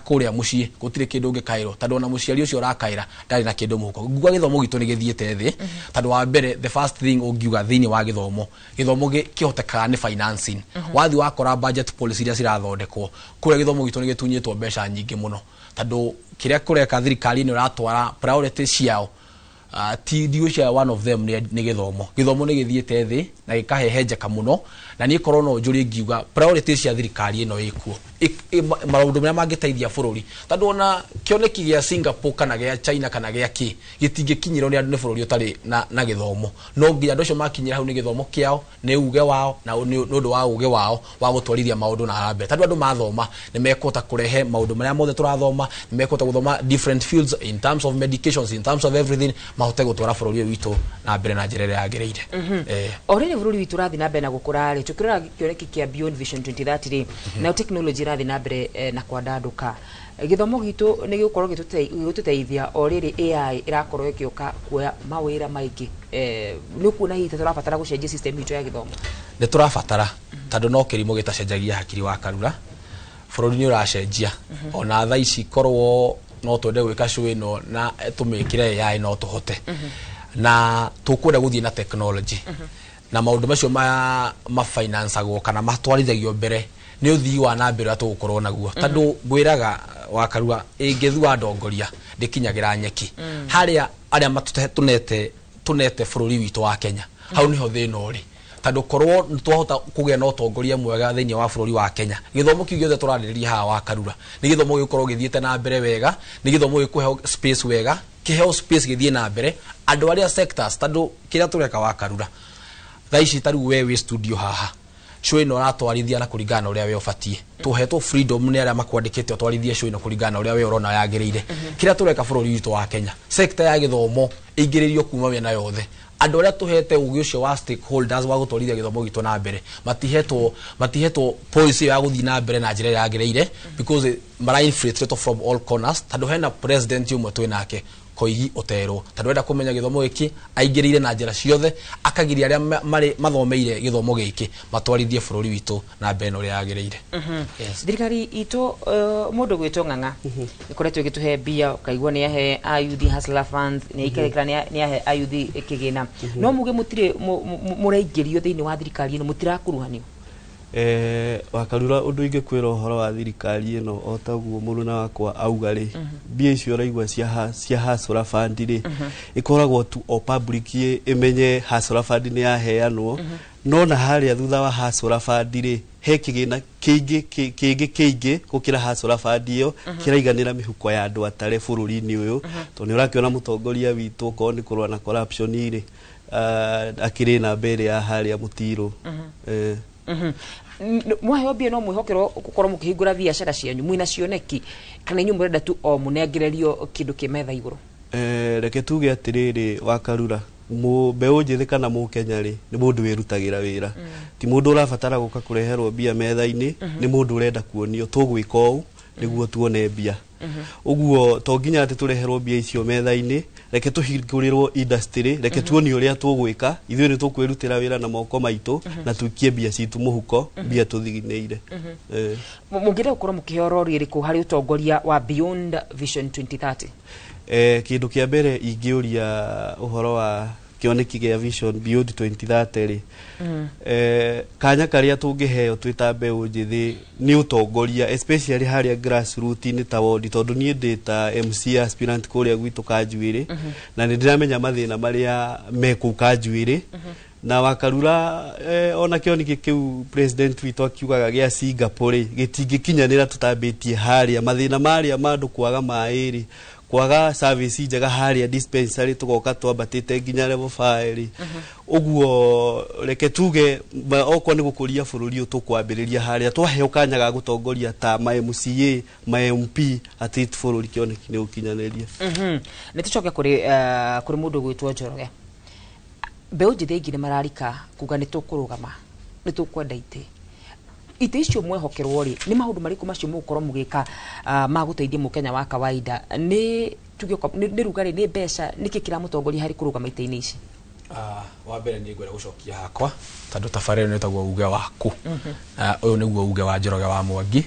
kũrĩa mũciĩ, gũtirĩ kĩndũ ũngĩkaĩrwo, tondũ ona mũciari ũcio ũrakaĩra ndarĩ na kĩndũ mũhuko. Nguga gĩthomo gitũ nĩ gĩthiĩte thĩ, tondũ wa mbere, the first thing ũngiuga thĩinĩ wa gĩthomo, gĩthomo kĩhotekaga nĩ financing. Wathiĩ wakora budget policy iria cirathondekwo kũrĩa, gĩthomo gitũ nĩ gĩtunyĩtwo mbeca nyingĩ mũno, tondũ kĩrĩa kũreka thirikari nĩ ũratwara priority ciao, ti ndigwĩciria one of them nĩ gĩthomo. Gĩthomo nĩ gĩthiĩte thĩ na gĩkahehenjeka mũno, na niĩ korwo no njũrie, ngiuga priority cia thirikari ĩno ĩkuo, maũndũ marĩa mangĩteithia bũrũri, tondũ ona kĩoneki gĩa Singapore kana gĩa China kana gĩa kĩ gĩtingĩkinyĩrwo nĩ andũ nĩ bũrũri ũtarĩ na gĩthomo. No nginya andũ acio makinyĩra hau nĩ gĩthomo kĩao, nĩ uge wao, na nĩ ũndũ wa ũgĩ wao wa gũtwarithia maũndũ na mbere, tondũ andũ mathoma nĩ mekũhota kũrehe maũndũ marĩa mothe tũrathoma, nĩ mekũhota gũthoma different fields in terms of medications, in terms of everything, mahote gũtwara bũrũri ũyũ witũ na mbere na njĩra ĩrĩa yagĩrĩire. O rĩrĩ bũrũri witũ ũrathiĩ na mbere na gũkũra rĩ, tũkĩrora kĩoneki kĩa Beyond Vision 2030 rĩ, nayo technology ĩrathiĩ na mbere na kwandandũka, gĩthomo gitũ nĩ gĩgũkorwo gĩgũtũteithia o rĩrĩ AI ĩrakorwo ĩgĩũka kuoya mawĩra maingĩ? Nĩ ũkuona hihi ta tũrabatara gũcenjia system itũ ya gĩthomo? Nĩ tũrabatara, tondũ no kĩrimũ gĩtacenjagia hakiri wa Karura. Bũrũri nĩ ũracenjia. Ona thaa ici korwo no twende gwĩka show ĩno na tũmĩkĩre AI, no tũhote, na tũkwenda gũthiĩ na technology, na maũndũ macio mafinanceagwo kana matwarithagio mbere nĩ ũthii wa na mbere ũrĩa tũgũkorwo naguo, tondũ ngwĩraga wakarua, ĩngĩthua ndongoria ndĩkinyagĩra nyeki. Harĩa arĩa tũnete bũrũri witũ wa Kenya, hau nĩho thĩna ũrĩ, tondũ korwo nĩ twahota kũgĩa na ũtongoria mwega thĩinĩ wa bũrũri wa Kenya, gĩthomo kĩu gĩothe tũrarĩrĩria haha wa Karura nĩ gĩthomo gĩgũkorwo gĩthiĩte na mbere wega, nĩ gĩthomo gĩkũheo space wega, kĩheo space gĩthiĩ na mbere andũ arĩa sectors, tondũ kĩrĩa tũreka wa Karura thaa ici, ta rĩu we wĩ studio haha, show ĩno ũratwarithia na kũringana na ũrĩa we ũbatiĩ. Tũhetwo freedom nĩ arĩa makwandĩkĩte ũtwarithie show ĩno kũringana na ũrĩa we ũrona yagĩrĩire. Kĩrĩa tũreka bũrũri witũ wa Kenya, sector ya gĩthomo ĩingĩrĩrio kuma mĩena yothe. Andũ arĩa tũhete ũgĩ ũcio wa stakeholders wa gũtwarithia gĩthomo gitũ na mbere matihetwo policy ya gũthiĩ na mbere na njĩra ĩrĩa yagĩrĩire, because mara infiltrate from all corners, tondũ hena president ũmwe twĩ nake Koigi ũterwo, tondũ enda kũmenya gĩthomo gĩkĩ aingĩrĩire na njĩra ciothe, akagiria arĩa marĩ mathomeire gĩthomo gĩkĩ matwarithie bũrũri witũ na mbere na ũrĩa yagĩrĩire. Yes. Thirikari itũ, mũndũ gwĩtwo Ng'ang'a ĩkoretwo ĩgĩtũhe mbia, ũkaigua nĩ ahe ayuthi Hustler Funds, nĩ aikarekera, nĩ ahe ayuthi kĩgĩna, no muge mũtirĩ mũraingĩrio thĩinĩ wa thirikari ĩno, mũtirakuruhanio. Wakarura, ũndũ ingĩkwĩra ũhoro wa thirikari ĩno, o taguo mũruna wakwa auga rĩ, mbia icio ũraigua cia Hustler Fund rĩ, ĩkoragwo tu o public ĩmenye Hustler Fund nĩ yaheanwo, no na harĩa thutha wa Hustler Fund rĩ, he kĩgĩna kĩingĩ kĩngĩ kĩingĩ gũkĩra Hustler Fund ĩyo, kĩraiganĩra mĩhuko ya andũ atare bũrũri-inĩ ũyũ, tondũ nĩ ũrakĩona mũtongoria witũ, okorwo nĩ kũrũa na corruption rĩ, akĩrĩ namba ĩrĩa ya harĩa mũtirũ. Mwaheo mbia no mwĩhokerwo gũkorwo mũkĩhingũra biacara cianyu mwĩna cioneki, kana inyuĩ mũrenda tu o mũnengererio kĩndũ kĩ metha igũrũ? Reke tuge atĩrĩrĩ, Wakarura, mbeũ njĩthĩ kana mũkenya rĩ, nĩ mũndũ wĩrutagĩra wĩra, ti mũndũ ũrabatara gũka kũreherwo mbia metha-inĩ. Nĩ mũndũ ũrenda kuonio tũgwĩka ũũ nĩguo tuone mbia. Ũguo to nginya atĩ tũreherwo mbia icio metha-inĩ. Reke tũhingũrĩrwo industry, reke tuonio ũrĩa tũgwĩka. Ithuĩ nĩ tũkwĩrutĩra wĩra na moko maitũ na tuikie mbia citũ mũhuko, mbia tũthiginĩire. Mũngĩenda gũkorwo mũkĩheo rori ĩrĩkũ harĩ ũtongoria wa Beyond Vision 2030? Kĩndũ kĩa mbere ingĩũria ũhoro wa kĩoneki gĩa Vision Beyond 2030 rĩ, kanya karĩa tũngĩheo twĩ ta mbeũ njĩthĩ nĩ ũtongoria, especially harĩa grassroots-inĩ ta wodi, tondũ niĩ ndĩ ta MCA aspirant kũrĩa gwitũ Kanjuĩrĩ, na nĩ ndĩramenya mathĩna marĩa me kũu Kanjuĩrĩ. Na Wakarura, ona kĩoneki kĩu president witũ akiugaga gĩa Singapore rĩ, gĩtingĩkinyanĩra tũtambĩtie harĩa mathĩna marĩa ma andũ, kwaga maĩ rĩ, kwaga service njega harĩa dispensary, tugoka twambatĩte nginya level 5 rĩ. Ũguo reke tuge okorwo nĩ gũkũria bũrũri ũyũ, tũkwambĩrĩria harĩa twaheo kanya ga gũtongoria ta ma MCA, ma MP, at least bũrũri kĩoneki nĩ ũkinyanĩria. Nĩ tũcoke kũrĩ mũndũ ũgwĩtwo Njoroge. Mbeũ njĩthĩ aingĩ nĩ mararika kuga nĩ tũkũrũgama, nĩ tũkwenda itĩ icio mwehokerwo rĩ, nĩ maũndũ marĩkũ macio mũgũkorwo mũgĩka ma gũteithia mũkenya wa kawaida? Nĩ tuge nĩ rugarĩ, nĩ mbeca, nĩkĩ kĩramũtongoria harĩ kũrũgama itĩ-inĩ ici? Wa mbere nĩ ngwenda gũcokia hakwa, tondũ tabarĩra ĩno ĩtagwo Uge Waku. Ũyũ nĩguo uge wa Njoroge wa Mwangi.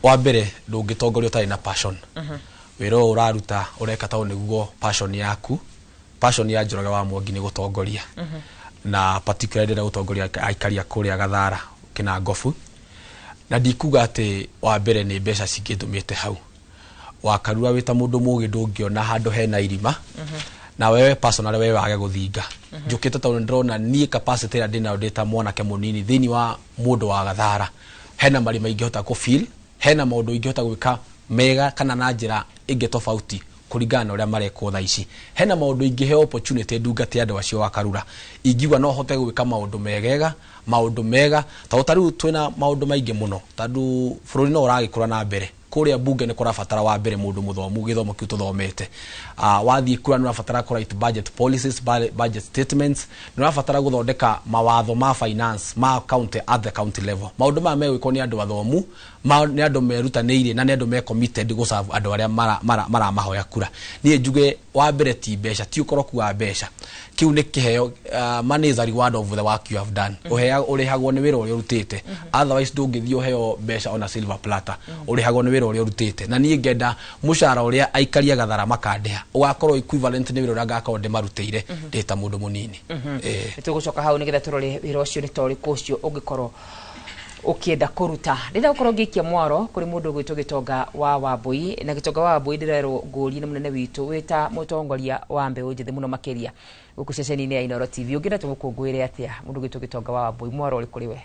Wa mbere, ndũngĩtongoria ũtarĩ na passion. Wĩra ũyũ ũraruta ũreka tondũ nĩguo passion yaku. Passion ya Njoroge wa Mwangi nĩ gũtongoria, na particularly ndĩrenda gũtongoria aikari a kũrĩa Gathara Kĩnangobu, na ndikuga atĩ wa mbere nĩ mbeca cingĩndũmĩte hau. Wakarura, wĩ ta mũndũ mũgĩ, ndũngĩona handũ hena irima na wewe personally wewe wage gũthinga. Njũkĩte tondũ ndĩrona niĩ capacity ĩrĩa ndĩnayo ndĩ ta mwanake mũnini thĩinĩ wa mũndũ wa Gathara, hena marima ingĩhota kũ fill, hena maũndũ ingĩhota gwĩka mega kana na njĩra ĩngĩ tofauti kũringana na ũrĩa marekwo thaa ici. Hena maũndũ ingĩheo opportunity ndungate andũ acio wa Karura, ingiuga no hote gwĩka maũndũ megega, maũndũ mega, tondũ ta rĩu twĩna maũndũ maingĩ mũno, tondũ bũrũri no ũragĩkũra na mbere. Kũrĩa bunge nĩ kũrabatara wa mbere mũndũ mũthomu, gĩthomo kĩu tũthomete. Wathiĩ kura nĩ ũrabatara kũ write budget policies, budget statements, nĩ ũrabatara gũthondeka mawatho ma finance ma county, at the county level. Maũndũ maya megwĩkwo nĩ andũ athomu, nĩ andũ merutanĩirie na nĩ andũ me committed gũserve andũ arĩa maramahoya kura. Niĩ njuge wa mbere ti mbeca, ti ũkoroku wa mbeca. Kĩu nĩ kĩheo. Money is a reward of the work you have done. Ũrĩhagwo nĩ wĩra ũrĩa ũrutĩte, otherwise ndũngĩthiĩ ũheo mbeca ona silver platter. Ũrĩhagwo nĩ wĩra ũrĩa ũrutĩte, na niĩ ngenda mũcara ũrĩa aikari a Gathara makandĩha ũgakorwo equivalent nĩ wĩra ũrĩa ngakorwo ndĩmarutĩire ndĩ ta mũndũ mũnini. Nĩ tũgũcoka hau nĩgetha tũrore wĩra ũcio nĩ ta ũrĩkũ ũcio ũngĩkorwo ũkĩenda kũruta. Ndĩrenda gũkorwo ngĩikia mwaro kũrĩ mũndũ ũgwĩtwo Gĩtonga wa Wambui. Na Gĩtonga wa Wambui, ndĩrerwo ngũrie nĩ mũnene witũ, wĩ ta mũtongoria wa mbeũ njĩthĩ mũno makĩria gũkũ ceceni-inĩ ya Inooro TV, ũngĩenda tũgũkũngũĩre atĩa? Mũndũ ũgwĩtwo Gĩtonga wa Wambui, mwaro ũrĩ kũrĩ we.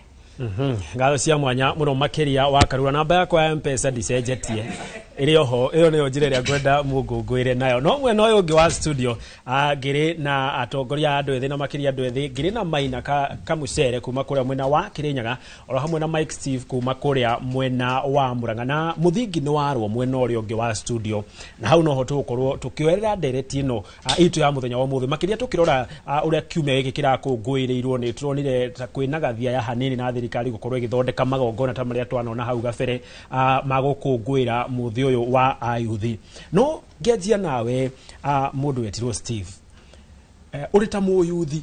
Ngatho cia mwanya mũno makĩria, Wakarura. Namba yakwa ya Mpesa ndicenjetie, ĩrĩ oho. Ĩyo nĩyo njĩra ĩrĩa ngwenda mũngũngũĩre nayo. No mwena ũyũ ũngĩ wa studio, ngĩrĩ na atongoria a andũ ethĩ, na makĩria andũ ethĩ, ngĩrĩ na Maina Kamucere kuma kũrĩa mwena wa Kĩrĩnyaga, oro hamwe na Mike Steve kuma kũrĩa mwena wa Murang'a, na mũthingi nĩ warwo mwena ũrĩa ũngĩ wa studio. Na hau noho tũgũkorwo tũkĩoerera ndereti ĩno itũ ya mũthenya wa ũmũthĩ, makĩria tũkĩrora ũrĩa kiumia gĩkĩ kĩrakũngũĩrĩirwo. Nĩ tũronire ta kwĩna gathiaya hanini na thirikari gũkorwo ĩgĩthondeka magongona ta marĩa twanona hau gabere, ma gũkũngũĩra mũthĩ ũyũ wa ayuthi. No ngĩanjia nawe, mũndũ wetirwo Steve, ũrĩ ta mũyuthi,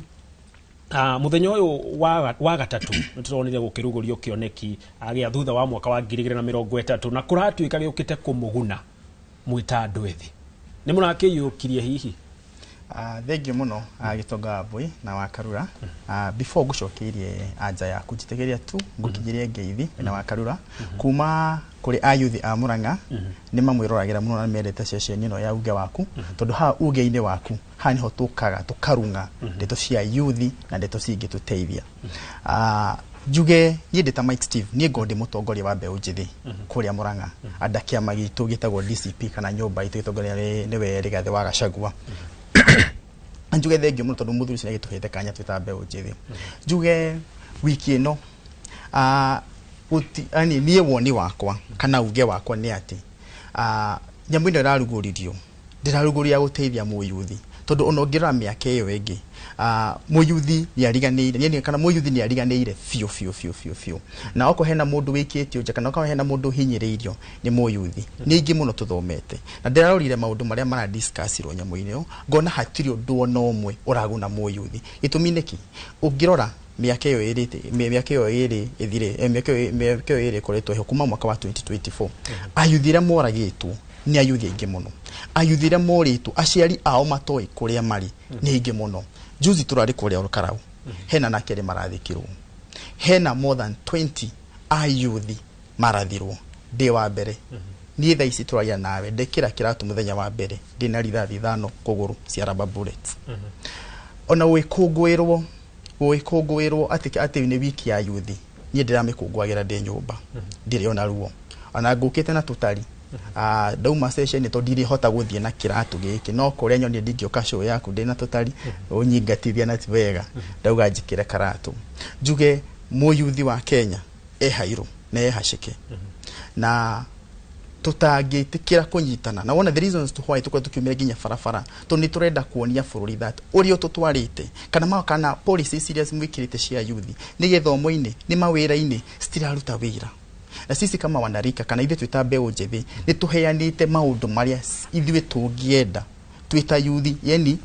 mũthenya ũyũ wa gatatũ nĩ tũronire gũkĩrugũrio kĩoneki gĩa thutha wa mwaka wa 2030, na kũratuĩka gĩũkĩte kũmũguna mwĩ ta andũ ethĩ. Nĩ mũrakĩiyũkirie hihi? Thengiũ mũno, Gĩtonga wa Mbui na wa Karura. Before ngũcokeirie anja yaku, njĩtĩkĩria tu ngũkinyĩrie ngeithi na wa Karura kuma kũrĩ ayuthi a Murang'a. Nĩ mamwĩroragĩra mũno na nĩ mendete ceceni ĩno ya Uge Waku, tondũ haha uge-inĩ waku haha nĩho tũkaga tũkarung'a ndeto cia yuthi na ndeto cingĩtũteithia. Njuge niĩ ndĩ ta Mike Steve, niĩ ngorwo ndĩ mũtongoria wa mbeũ njĩthĩ kũrĩa Murang'a anda kĩama gitũ gĩtagwo DCP, kana nyũmba itũ gĩtongoria nĩwe Rigathĩ wa Gachagua. Njuge thengiũ mũno tondũ mũthuri ũcio nĩ agĩtũhete kanya twĩ ta mbeũ njĩthĩ. Njuge Wiki ĩno yani niĩ woni wakwa kana uge wakwa nĩ atĩ nyamũ ĩno ĩrarugũririo ndĩrarugũria gũteithia mũyuthi, tondũ ona ũngĩrora mĩaka ĩyo ĩngĩ mũyuthi nĩariganĩire, kana mũyuthi nĩariganĩire biũ biũ biũ biũ biũ. Na okorwo hena mũndũ wĩkĩtio nja kana okorwo hena mũndũ ũhinyĩrĩirio nĩ mũyuthi. Nĩ aingĩ mũno tũthomete na ndĩrarorire maũndũ marĩa maradiscussirwo nyamũ-inĩ ĩyo, ngona hatirĩ ũndũ ona ũmwe ũraguna mũyuthi. Gĩtũmi nĩkĩ? Ũngĩrora mĩaka ĩyo ĩrĩ, mĩaka ĩyo ĩrĩ ĩthire, mĩaka ĩyo ĩrĩ ĩkoretwo ĩho kuma mwaka wa 2024, ayuthi arĩa moragĩtwo nĩ ayuthi aingĩ mũno, ayuthi arĩa morĩtwo aciari ao matoĩ kũrĩa marĩ nĩ aingĩ mũno. Juzi tũrarĩ kũrĩa Olkarau, hena anake erĩ marathikirwo, hena more than 20 ayuthi marathirwo. Ndĩ wa mbere niĩ thaa ici tũraria nawe ndekĩra kĩratũ mũthenya wa mbere ndĩna rithathi 5 kũgũrũ cia rubber bullets. Ona gwĩkũngũĩrwo atĩ nĩ wiki ya yuthi, niĩ ndĩramĩkũngũagĩra ndĩ nyũmba, ndirĩ ona ruo, ona ngũkĩte na tũtari ndauma session tondũ ndirĩhota gũthiĩ na kĩratũ gĩkĩ, no kũrĩa nyonire ndingĩũka show yaku ndĩ na tũtari ũnyingatithia na ti wega, ndauga njĩkĩre karatũ njuge mũyuthi wa Kenya e hairũ na e haceke na tutangĩtĩkĩra kũnyitana. Na one the reasons to why tukorwo tukiumĩra nginya barabara tondũ nĩ tũrenda kuonia bũrũri that ũrĩa ũtũtwarĩte kana kana policies iria mwĩkĩrĩte cia yuthi nĩ gĩthomo-inĩ nĩ mawĩra-inĩ citiraruta wĩra. Na sisi kama wanarika kana ithuĩ twĩ ta mbeũ njĩthĩ nĩ tũheanĩte maũndũ marĩa ithuĩ tũngĩenda twĩ ta yuthi, yani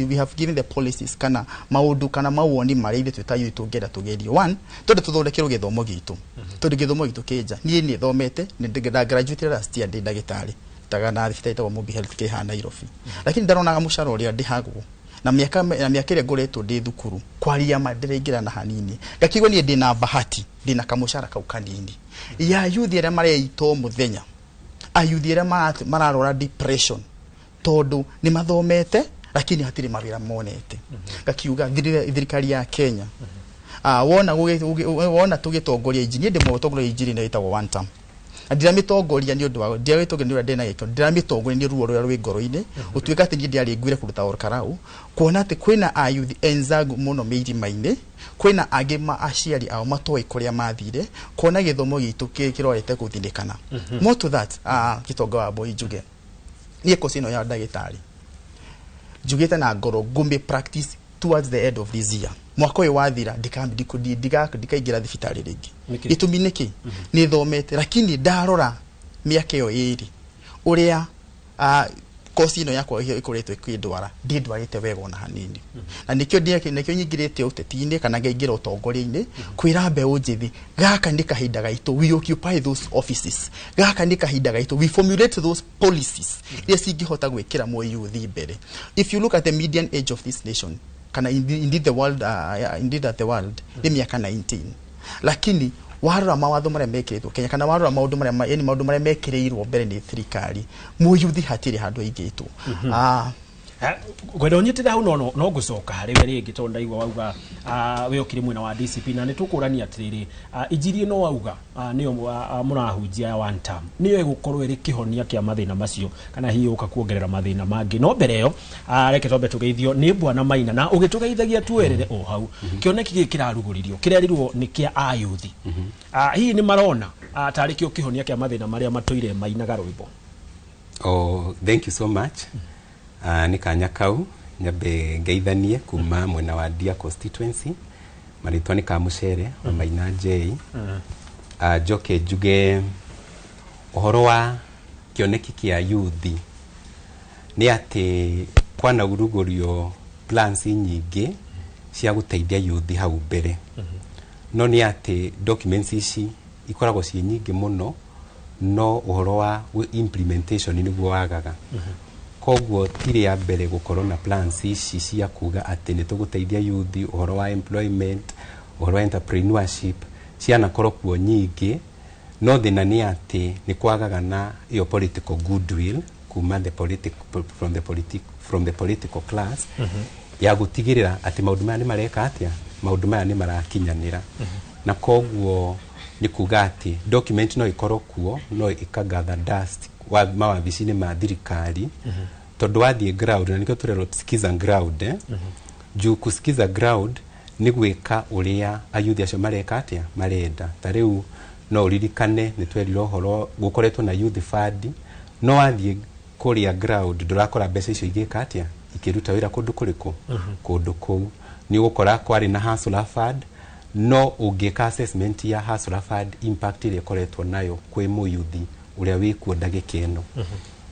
we have given the policies kana maũndũ kana mawoni marĩa ithuĩ twĩ ta yuthi tũngĩenda tũgerio. One, twende tũthondekerwo gĩthomo gitũ, tondũ gĩthomo gitũ kĩ nja. Niĩ nĩ thomete, nĩ graduate last year, ndĩ ndagĩtarĩ taga na thibitarĩ ĩtagwo Mobi Health Care haha Nairobi, lakini ndaronaga mũcara ũrĩa ndĩhagwo na mĩaka ĩrĩa ngoretwo ndĩ thukuru kwaria ma ndĩraingĩra na hanini, ngakigua niĩ ndĩna bahati ndĩna kamũcara kau kanini. Ya yuthi arĩa mareita o mũthenya, ayuthi arĩa mararora depression tondũ nĩ mathomete lakini hatirĩ mawĩra monete. Ngakiuga thirikari ya Kenya, wona tũgĩtongoria injini, niĩ ndĩ mũtongoria injini ĩno ĩtagwo one term, na ndiramĩtongoria nĩ ũndũ wa ndiramĩtongoria nĩ ũrĩa ndĩna gĩkeno, ndiramĩtongoria nĩ ruo rũrĩa rwĩ ngoro-inĩ, gũtuĩka atĩ niĩ ndiarĩ nguire kũruta Olkarau, kuona atĩ kwĩna ayuthi enzangu mũno mĩirima-inĩ, kwĩna angĩ ma aciari ao matoĩ kũrĩa mathire, kuona gĩthomo gitũ kĩrorete gũthinĩkana. More to that, Gĩtonga wa Mbui njuge niĩ kosi ĩno ya ndagĩtarĩ njugĩte na ngoro ngũmĩ practice towards the end of this year, mwaka ũyũ wathira ndikaingĩra thibitarĩ rĩngĩ. Gĩtũmi nĩkĩ? Nĩ thomete lakini ndarora mĩaka ĩyo ĩrĩ ũrĩa kosi ĩno yakwa ĩkoretwo ĩkĩndwara, ndĩndwarĩte wega ona hanini. Na nĩkĩo nyingĩrĩte ũteti-inĩ kana ngaingĩra ũtongoria-inĩ kwĩra mbeũ njĩthĩ gaka nĩ kahinda gaitũ, we occupy those offices, gaka nĩ kahinda gaitũ, we formulate those policies iria cingĩhota gwĩkĩra mũyuthi mbere. If you look at the median age of this nation kana indeed the world, indeed at the world nĩ mĩaka 19, lakini warora mawatho marĩa mekĩrĩtwo Kenya kana warora maũndũ marĩa yani maũndũ marĩa mekĩrĩirwo mbere nĩ thirikari, mũyuthi hatirĩ handũ aigĩtwo. Ngwenda ũnyitĩre hau no ngũcoka harĩ we rĩngĩ tondũ ndaigua wauga we ũkĩrĩ mwena wa DCP na nĩ tũkũrania atĩrĩrĩ, injiri ĩno wauga nĩyo mũrahunjia ya one term nĩyo ĩgũkorwo ĩrĩ kĩhonia kĩa mathĩna macio kana hihi ũka kuongerera mathĩna mangĩ. No mbere ĩyo reke twambe tũgeithio nĩ Bwana Maina, na ũgĩtũgeithagia tuerere o hau kĩoneki gĩkĩ kĩrarugũririo kĩrerirwo nĩ kĩa ayuthi, hihi nĩ marona tarĩ kĩo kĩhonia kĩa mathĩna marĩa matũire mainaga rwĩmbo? Oh, thank you so much. Nĩ kanya kau nyambe ngeithanie kuma mwena wa Ndia constituency, marĩtwa nĩ Kamucere wa Maina J. Njoke njuge ũhoro wa kĩoneki kĩa yuthi nĩ atĩ kwanarugũrio plans nyingĩ cia gũteithia yuthi hau mbere, no nĩ atĩ documents ici ikoragwo ciĩ nyingĩ mũno, no ũhoro wa implementation nĩguo wagaga. Koguo ti rĩa mbere gũkorwo na plans ici cia kuga atĩ nĩ tũgũteithia yuthi ũhoro wa employment, ũhoro wa entrepreneurship, cianakorwo kuo nyingĩ, no thĩna nĩ atĩ nĩ kwagaga na ĩyo political goodwill kuma from the political class ya gũtigĩrĩra atĩ maũndũ maya nĩ mareka atĩa, maũndũ maya nĩ marakinyanĩra. Na koguo nĩ kuga atĩ document no ĩkorwo kuo no ĩkagather dust mawabici-inĩ ma thirikari, tondũ wathiĩ ground, na nĩkĩo tũrerwo sikiza ground, juu kusikiza ground Nĩ gwĩka ũrĩa ayuthi acio mareka atĩa marenda. Ta rĩu no ũririkane nĩ twerirwo ũhoro gũkoretwo na youth fund, no wathiĩ kũrĩa ground ndũrakora mbeca icio igĩka atĩa, ikĩruta wĩra kũndũ kũrĩkũ, kũndũ kũu. Nĩ ũgũkora kwarĩ na hustler fund, no ũngĩka assessment ya hustler fund, impact ĩrĩa ĩkoretwo nayo kwĩ mũyuthi ũrĩa wĩkuo ndagĩka ĩno,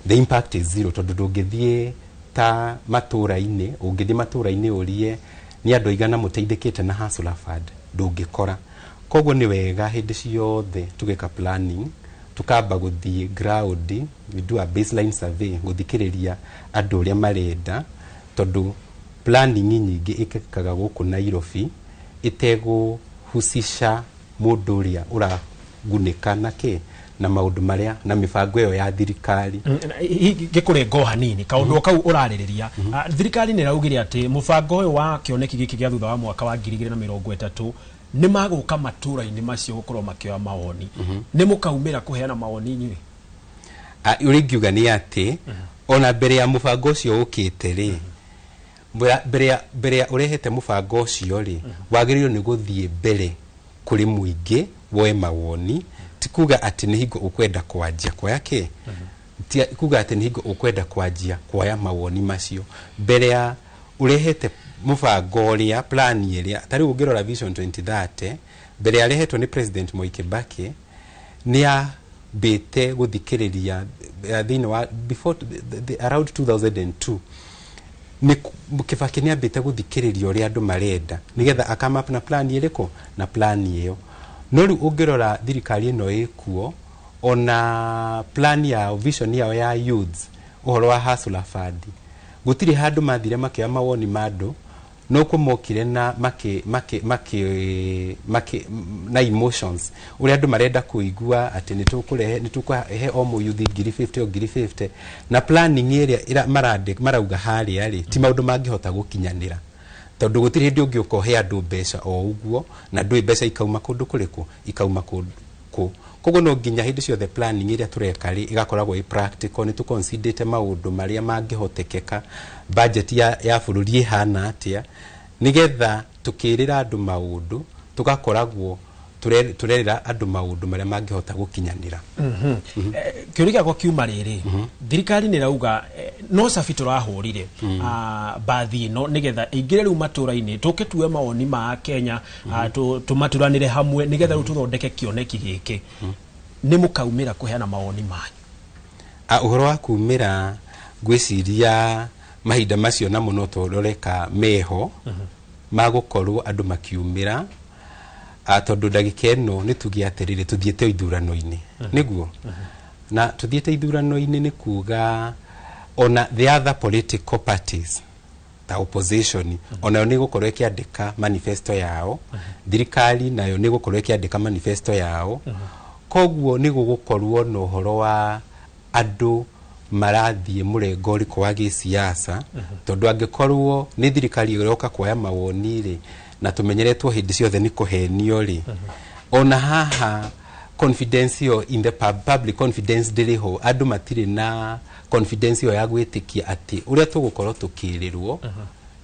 the impact is zero, tondũ ndũngĩthiĩ ta matũra-inĩ, ũngĩthiĩ matũra-inĩ ũrie nĩ andũ aigana mũteithĩkĩte na hustler fund, ndũngĩkora. Koguo nĩ wega hĩndĩ ciothe tũgĩka planning tukamba gũthiĩ ground, we do a baseline survey, gũthikĩrĩria andũ ũrĩa marenda, tondũ planning nyingĩ ĩkĩkaga gũkũ Nairobi ĩtegũhusisha mũndũ ũrĩa ũragunĩka na kĩ na maũndũ marĩa na mĩbango ĩyo ya thirikari. Ngĩkũre ngo hanini kaũndũ o kau ũrarĩrĩria. Thirikari nĩ ĩraugire atĩ mũbango ũyũ wa kĩoneki gĩkĩ gĩa thutha wa mwaka wa 2030 nĩ magũka matũra-inĩ macio gũkorwo makĩoya mawoni. Nĩ mũkaumĩra kũheana mawoni inyuĩ? Ũrĩa ingiuga nĩ atĩ ona mbere ya mũbango ũcio ũkĩte rĩ, mbere ya ũrehete mũbango ũcio rĩ, wagĩrĩirwo nĩ gũthiĩ mbere kũrĩ mũingĩ woe mawoni. Ti kuga atĩ nĩ hingo ũkwenda kwanjia kuoya kĩ, ti kuga atĩ nĩ hingo ũkwenda kwanjia kuoya mawoni macio mbere ya ũrehete mũbango ũrĩa, plan ĩrĩa. Ta rĩu ũngĩrora Vision 2030, mbere ya rehetwo nĩ President Mwai Kibaki, nĩ ambĩte gũthikĩrĩria thĩinĩ wa before around 2002, nĩ Kibaki nĩ ambĩte gũthikĩrĩria ũrĩa andũ marenda nĩgetha akama up na plan ĩrĩkũ na plan ĩyo. No rĩu ũngĩrora thirikari ĩno ĩkuo, ona plan yao, vision yao ya youths, ũhoro wa hustler fund, gũtirĩ handũ mathire makĩoya mawoni ma andũ, no kũ mokire na makĩ makĩ makĩ makĩ na emotions, ũrĩa andũ marenda kũigua atĩ nĩ tũkũrehe, nĩ tũkũhe o mũyuthi ngiri 50 o ngiri 50, na planning ĩrĩa marauga harĩa rĩ ti maũndũ mangĩhota gũkinyanĩra, tondũ gũtirĩ hĩndĩ ũngĩũka ũhe andũ mbeca o ũguo na ndũĩ mbeca ikauma kũndũ kũrĩkũ, ikauma kũndũ kũ. Koguo no nginya hĩndĩ ciothe planning ĩrĩa tũreka rĩ ĩgakoragwo ĩ practical, nĩ tũconsiderĩte maũndũ marĩa mangĩhotekeka, budget ya bũrũri ĩhana atĩa, nĩgetha tũkĩrĩra andũ maũndũ tũgakoragwo tũrerĩra andũ maũndũ marĩa mangĩhota gũkinyanĩra. Kĩũria gĩakwa kiuma rĩrĩ, thirikari nĩ ĩrauga no cabi tũrahũrire bathi ĩno nĩgetha ĩingĩre rĩu matũra-inĩ, tũke tuwe mawoni ma Kenya, tũmaturanĩre hamwe nĩgetha rĩu tũthondeke kĩoneki gĩkĩ. Nĩ mũkaumĩra kũheana mawoni manyu? Ũhoro wa kumĩra, ngwĩciria mahinda macio namo no tũroreka meho magũkorwo andũ makiumĩra, tondũ ndagĩka ĩno nĩ tuge atĩrĩrĩ, tũthiĩte ithurano-inĩ, nĩguo na tũthiĩte ithurano-inĩ nĩ kuga ona the other political parties ta opposition onayo nĩ gũkorwo ĩkĩandĩka manifesto yao, thirikari nayo nĩ gũkorwo ĩkĩandĩka manifesto yao. Koguo nĩ gũgũkorwo na ũhoro wa andũ marathiĩ mũrengo ũrĩkũ wa gĩsiasa, tondũ angĩkorwo nĩ thirikari ĩroka kuoya mawoni rĩ, na tũmenyeretwo hĩndĩ ciothe nĩ kũhenio rĩ, ona haha confidence ĩyo in the public confidence ndĩrĩ ho, andũ matirĩ na confidence ĩyo ya gwĩtĩkia atĩ ũrĩa tũgũkorwo tũkĩrĩrwo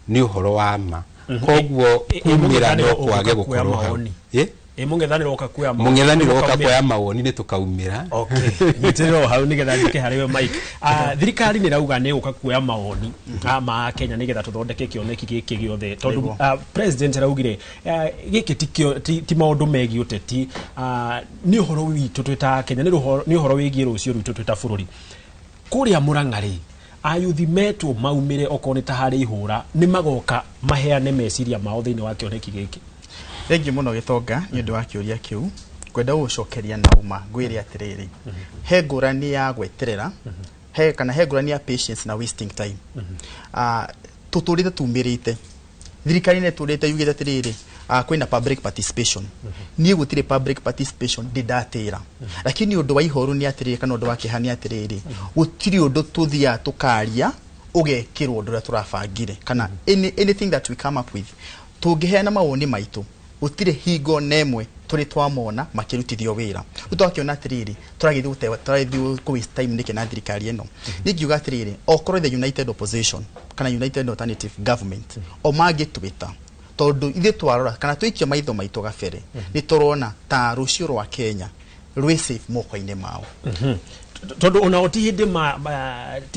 nĩ ũhoro wa ma. Koguo kumĩra no kwage gũkorwo hau. Ĩ mũng'ethanĩro woka kuoya mawoni. Mũng'ethanĩro woka kuoya mawoni nĩ tũkaumĩra. Okay, nyitĩrĩra o hau nĩgetha njũke harĩ we Mike. Thirikari nĩ ĩrauga nĩ ĩgũka kuoya mawoni ma Kenya nĩgetha tũthondeke kĩoneki gĩkĩ gĩothe, tondũ president araugire gĩkĩ ti maũndũ megiĩ ũteti, nĩ ũhoro witũ twĩ ta Kenya, nĩ ũhoro wĩgiĩ rũciũ rwitũ twĩ ta bũrũri. Kũrĩa Mũrang'a rĩ, ayuthi metwo maumĩre okorwo nĩ ta harĩ ihũra, nĩ magoka maheane meciria mao thĩinĩ wa kĩoneki gĩkĩ? Thengiũ mũno Gĩtonga nĩ ũndũ wa kĩũria kĩu. Ngwenda gũgũcokeria na ũma ngwĩre atĩrĩrĩ, he ngũrani ya gweterera he kana he ngũrani ya patience na wasting time. Tũtũrĩte tumĩrĩte thirikari nĩ tũrĩte yugĩte atĩrĩrĩ, kwĩna public participation. Niĩ gũtirĩ public participation ndĩ ndatĩra, lakini ũndũ wa ihoru nĩ atĩrĩrĩ, kana ũndũ wa kĩeha nĩ atĩrĩrĩ, gũtirĩ ũndũ tũthiaga tũkaria ũgekĩrwo ũndũ ũrĩa tũrabangire, kana anything that we come up with tũngĩheana mawoni maitũ, gũtirĩ hingo na ĩmwe tũrĩ twamona makĩrutithio wĩra. Rĩu twakĩona atĩrĩrĩ, tũragĩthiĩ gũte, tũragĩthiĩ kũ waste time nĩkĩ na thirikari ĩno? Niĩ ngiuga atĩrĩrĩ, okorwo the united opposition kana united alternative government o mangĩtwĩta Tondu ithuĩ twarora kana tũikie maitho maitũ gabere, nĩ tũrona ta rũciũ rwa Kenya rwĩ safe moko-inĩ mao. Tondu onao ti hĩndĩ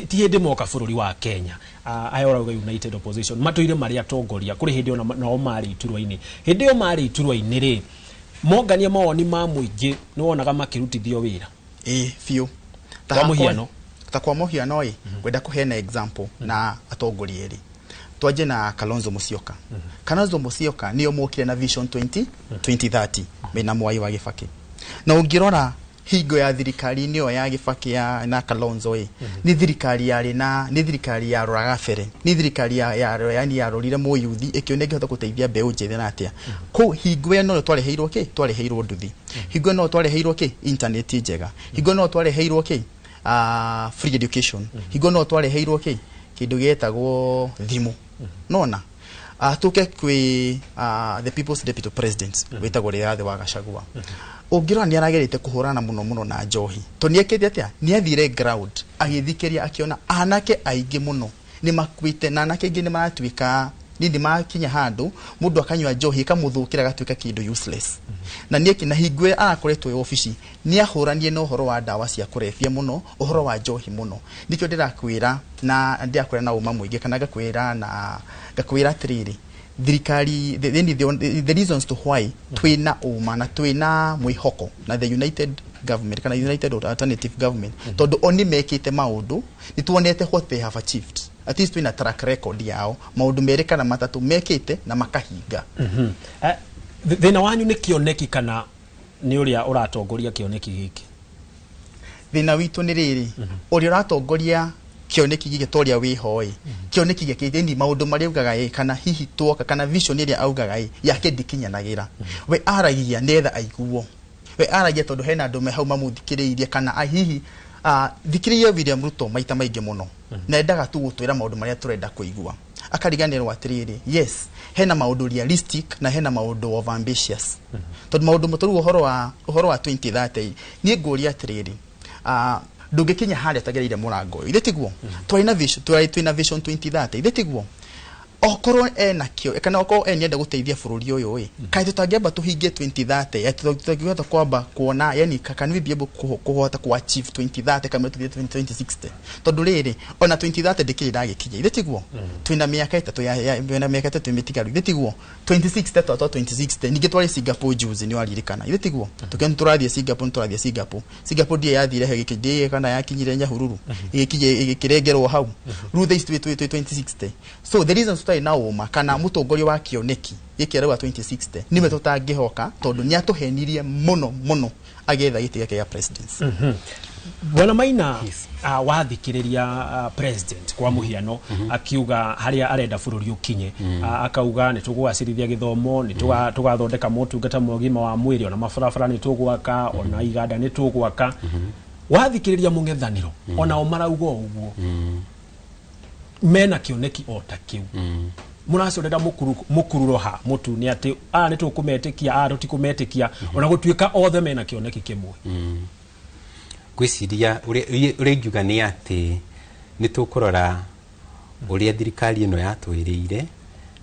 ti hĩndĩ moka bũrũri wa Kenya, aya ũrauga United Opposition matũire marĩ atongoria, kũrĩ hĩndĩ ona nao marĩ iturwa-inĩ. Hĩndĩ ĩyo marĩ iturwa-inĩ rĩ, mongania mawoni ma mũingĩ, nĩ wonaga makĩrutithio wĩra? Ĩĩ, biũ. Ta kwa mũhiano? Ta kwa mũhiano ĩ, ngwenda kũheana example na atongoria erĩ. Twanjie na Kalonzo Musyoka. Kalonzo Musyoka nĩo mokire na Vision 20 2030 mena Mwai wa Gĩbakĩ, na ũngĩrora hingo ya thirikari ĩyo ya Gĩbakĩ ya na Kalonzo ĩ, nĩ thirikari yarĩ na, nĩ thirikari yaroraga bere, nĩ thirikari ya yani yarorire mũyuthi, ĩkĩona ĩngĩhota gũteithia mbeũ njĩthĩ na atĩa. Kũu hingo ĩyo no twareheirwo kĩ? Twareheirwo nduthi. Hingo ĩyo no twareheirwo kĩ? Internet njega. Hingo ĩyo no twareheirwo kĩ? Free education. Hingo no twareheirwo kĩ? Kĩndũ gĩetagwo thimũ. Nona tuke kwĩ the People's Deputy President wĩtagwo Rigathĩ wa Gachagua. Ũngĩrora nĩ aragerete kũhũrana mũno mũno na njohi, tondũ nĩ ekĩte atĩa? Nĩ athire ground, agĩthikĩria, akĩona anake aingĩ mũno nĩ makuĩte, na anake aingĩ nĩ maratuĩka nĩ makinya handũ mũndũ akanyua njohi ĩkamũthũkĩra, agatuĩka kĩndũ useless. Na nĩ na hingo ĩrĩa arakoretwo ĩ obici, nĩ ahũranie na ũhoro wa ndawa cia kũrebia mũno, ũhoro wa njohi mũno. Nĩkĩo ndĩrakwĩra na ndĩrakwĩra na ũma mũingĩ, kana ngakwĩra na ngakwĩra atĩrĩrĩ, thirikari the reasons to why twĩna ũma na twĩna mwĩhoko na the united government kana united alternative government, tondũ o nĩ mekĩte maũndũ, nĩ tuonete what they have achieved. At least twĩna track record yao, maũndũ merĩ kana matatũ mekĩte na makahinga. Thĩna wanyu nĩ kĩoneki kana nĩ ũrĩa ũratongoria kĩoneki gĩkĩ? Thĩna witũ nĩ rĩrĩ, ũrĩa ũratongoria kĩoneki gĩkĩ, ta ũrĩa wĩho ĩ, kĩoneki gĩkĩ thĩinĩ maũndũ marĩa augaga ĩ, kana hihi tuoka kana vision ĩrĩa augaga ĩ yake ndĩkinyanagĩra. We aragia nĩgetha aiguo, we aragia tondũ hena andũ me hau mamũthikĩrĩirie, kana hihi thikĩrĩria William Ruto maita maingĩ mũno, na endaga tu gũtwĩra maũndũ marĩa tũrenda kũigua, akariganĩrwo atĩrĩrĩ, yes, hena maũndũ realistic na hena maũndũ of ambitious. Tondũ maũndũ mũtũrũ ũhoro wa 2030, niĩ ngũria atĩrĩrĩ, ndũngĩkinya harĩa ũtagereire mũrango ũyũ, ithe tiguo? Twarĩ na vision, twarĩ twĩna Vision 2030, ithe tiguo? Okorwo ena kĩo kana okorwo e nĩenda gũteithia bũrũri ũyũ ĩ, kaĩ tũtangĩamba tũhingie 2030? Ati tũtangĩhota kwamba kuona, yani can we be able kũhota ku achieve 2030 kamwe tũthiĩ 2060? Tondũ rĩrĩ, ona 2030 ndĩkĩrĩ ndagĩkinya, ithe tiguo? Twĩna mĩaka 3 twĩna mĩaka 3 mĩtigaru, ithe tiguo? 2060 twatwa 2060. Ningĩ twarĩ Singapore juzi, nĩ waririkana, ithe tiguo? Tũkĩona tũrathiĩ Singapore, nĩ tũrathiĩ Singapore. Singapore ndiĩ yathire he gĩkĩ, ndiĩ kana yakinyire Nyahururu, ĩgĩkinya ĩgĩkĩrengerwo hau. Rĩu thaa ici twĩ 2060. So the reasons tũtarĩ na ũma kana mũtongoria wa kĩoneki gĩkĩ arauga 2060 nĩwe tũtangĩhoka, tondũ nĩ atũhenirie mũno mũno agĩetha gĩtĩ gĩake gĩa presidency. Bwana Maina, wathikĩrĩria president kwa mũhiano akiuga harĩa arenda bũrũri ũkinye, akauga nĩ tũgũgacĩrithia gĩthomo, nĩ tũgathondeka motungata ma ũgima wa mwĩrĩ, ona mabarabara nĩ tũgwaka, ona iganda nĩ tũgwaka. Wathikĩrĩria mũng'ethanĩro, onao marauga o ũguo, mena kĩoneki o ta kĩu. Mũracorera mũkururo ha mũtu nĩ atĩ aya nĩ tũkũmetĩkia, aya tũtikũmetĩkia, ona gũtuĩka othe mena kĩoneki kĩmwe? Ngwĩciria ũrĩa ingiuga nĩ atĩ nĩ tũkũrora ũrĩa thirikari ĩno yatwĩrĩire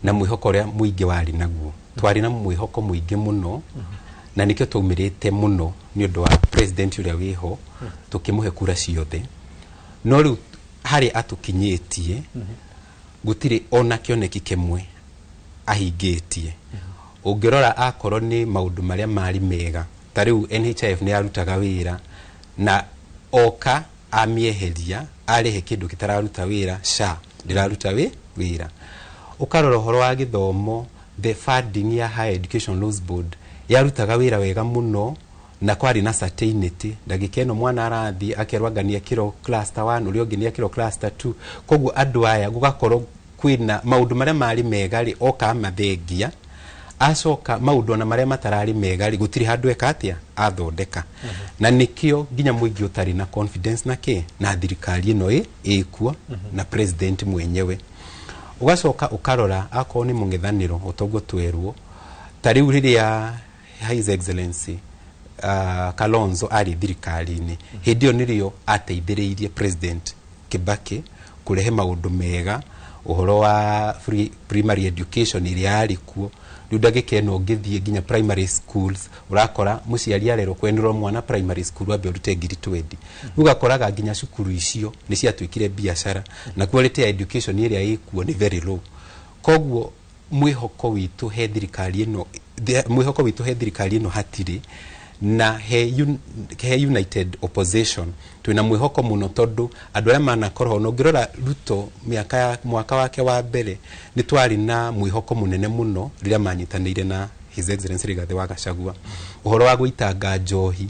na mwĩhoko ũrĩa mũingĩ warĩ naguo. Twarĩ na mwĩhoko mũingĩ mũno, na nĩkĩo twaumĩrĩte mũno nĩ ũndũ wa president ũrĩa wĩho, tũkĩmũhe kura ciothe. No rĩu harĩa atũkinyĩtie, gũtirĩ ona kĩoneki kĩmwe ahingĩtie. Ũngĩrora akorwo nĩ maũndũ marĩa marĩ mega, ta rĩu NHIF nĩ yarutaga wĩra, na oka amĩeheria, arehe kĩndũ gĩtararuta wĩra, SHA ndĩraruta wĩra. Ũkarora ũhoro wa gĩthomo, the funding ya Higher Education Loans Board yarutaga wĩra wega mũno na kwarĩ na certainty, ndagĩka ĩno mwana arathiĩ akerwo anga nĩ ekĩrwo cluster 1, ũrĩa ũngĩ nĩ ekĩrwo cluster 2. Koguo andũ aya gũgakorwo kwĩna maũndũ marĩa marĩ mega rĩ, oka amathengia, acoka maũndũ ona marĩa matararĩ mega rĩ, gũtirĩ handũ eka atĩa athondeka. Na nĩkĩo nginya mũingĩ ũtarĩ na confidence na kĩ na thirikari ĩno ĩkuo na president mwenyewe. Ũgacoka ũkarora akorwo nĩ mũng'ethanĩro, ũtongo twerwo ta rĩu rĩrĩa His Excellency Kalonzo arĩ thirikari-inĩ, hĩndĩ ĩyo nĩrĩo ateithĩrĩirie President Kibaki kũrehe maũndũ mega. Ũhoro wa free primary education ĩrĩa yarĩ kuo, rĩu ndagĩka ĩno ũngĩthiĩ nginya primary schools, ũrakora mũciari arerwo kwenũra mwana primary school wambe ũrute ngiri 20. Rĩu ũgakoraga nginya cukuru icio nĩ ciatuĩkire biacara, na quality ya education ĩrĩa ĩkuo nĩ very low. Koguo mwĩhoko witũ he thirikari ĩno, mwĩhoko witũ he thirikari ĩno hatirĩ na he united opposition twĩna mwĩhoko mũno, tondũ andũ arĩa manakorwo na ũngĩrora Ruto mĩaka ya mwaka wake wa mbere, nĩ twarĩ na mwĩhoko mũnene mũno rĩrĩa manyitanĩire na His Excellency Rigathĩ wa Gachagua, ũhoro wa gũitanga njohi,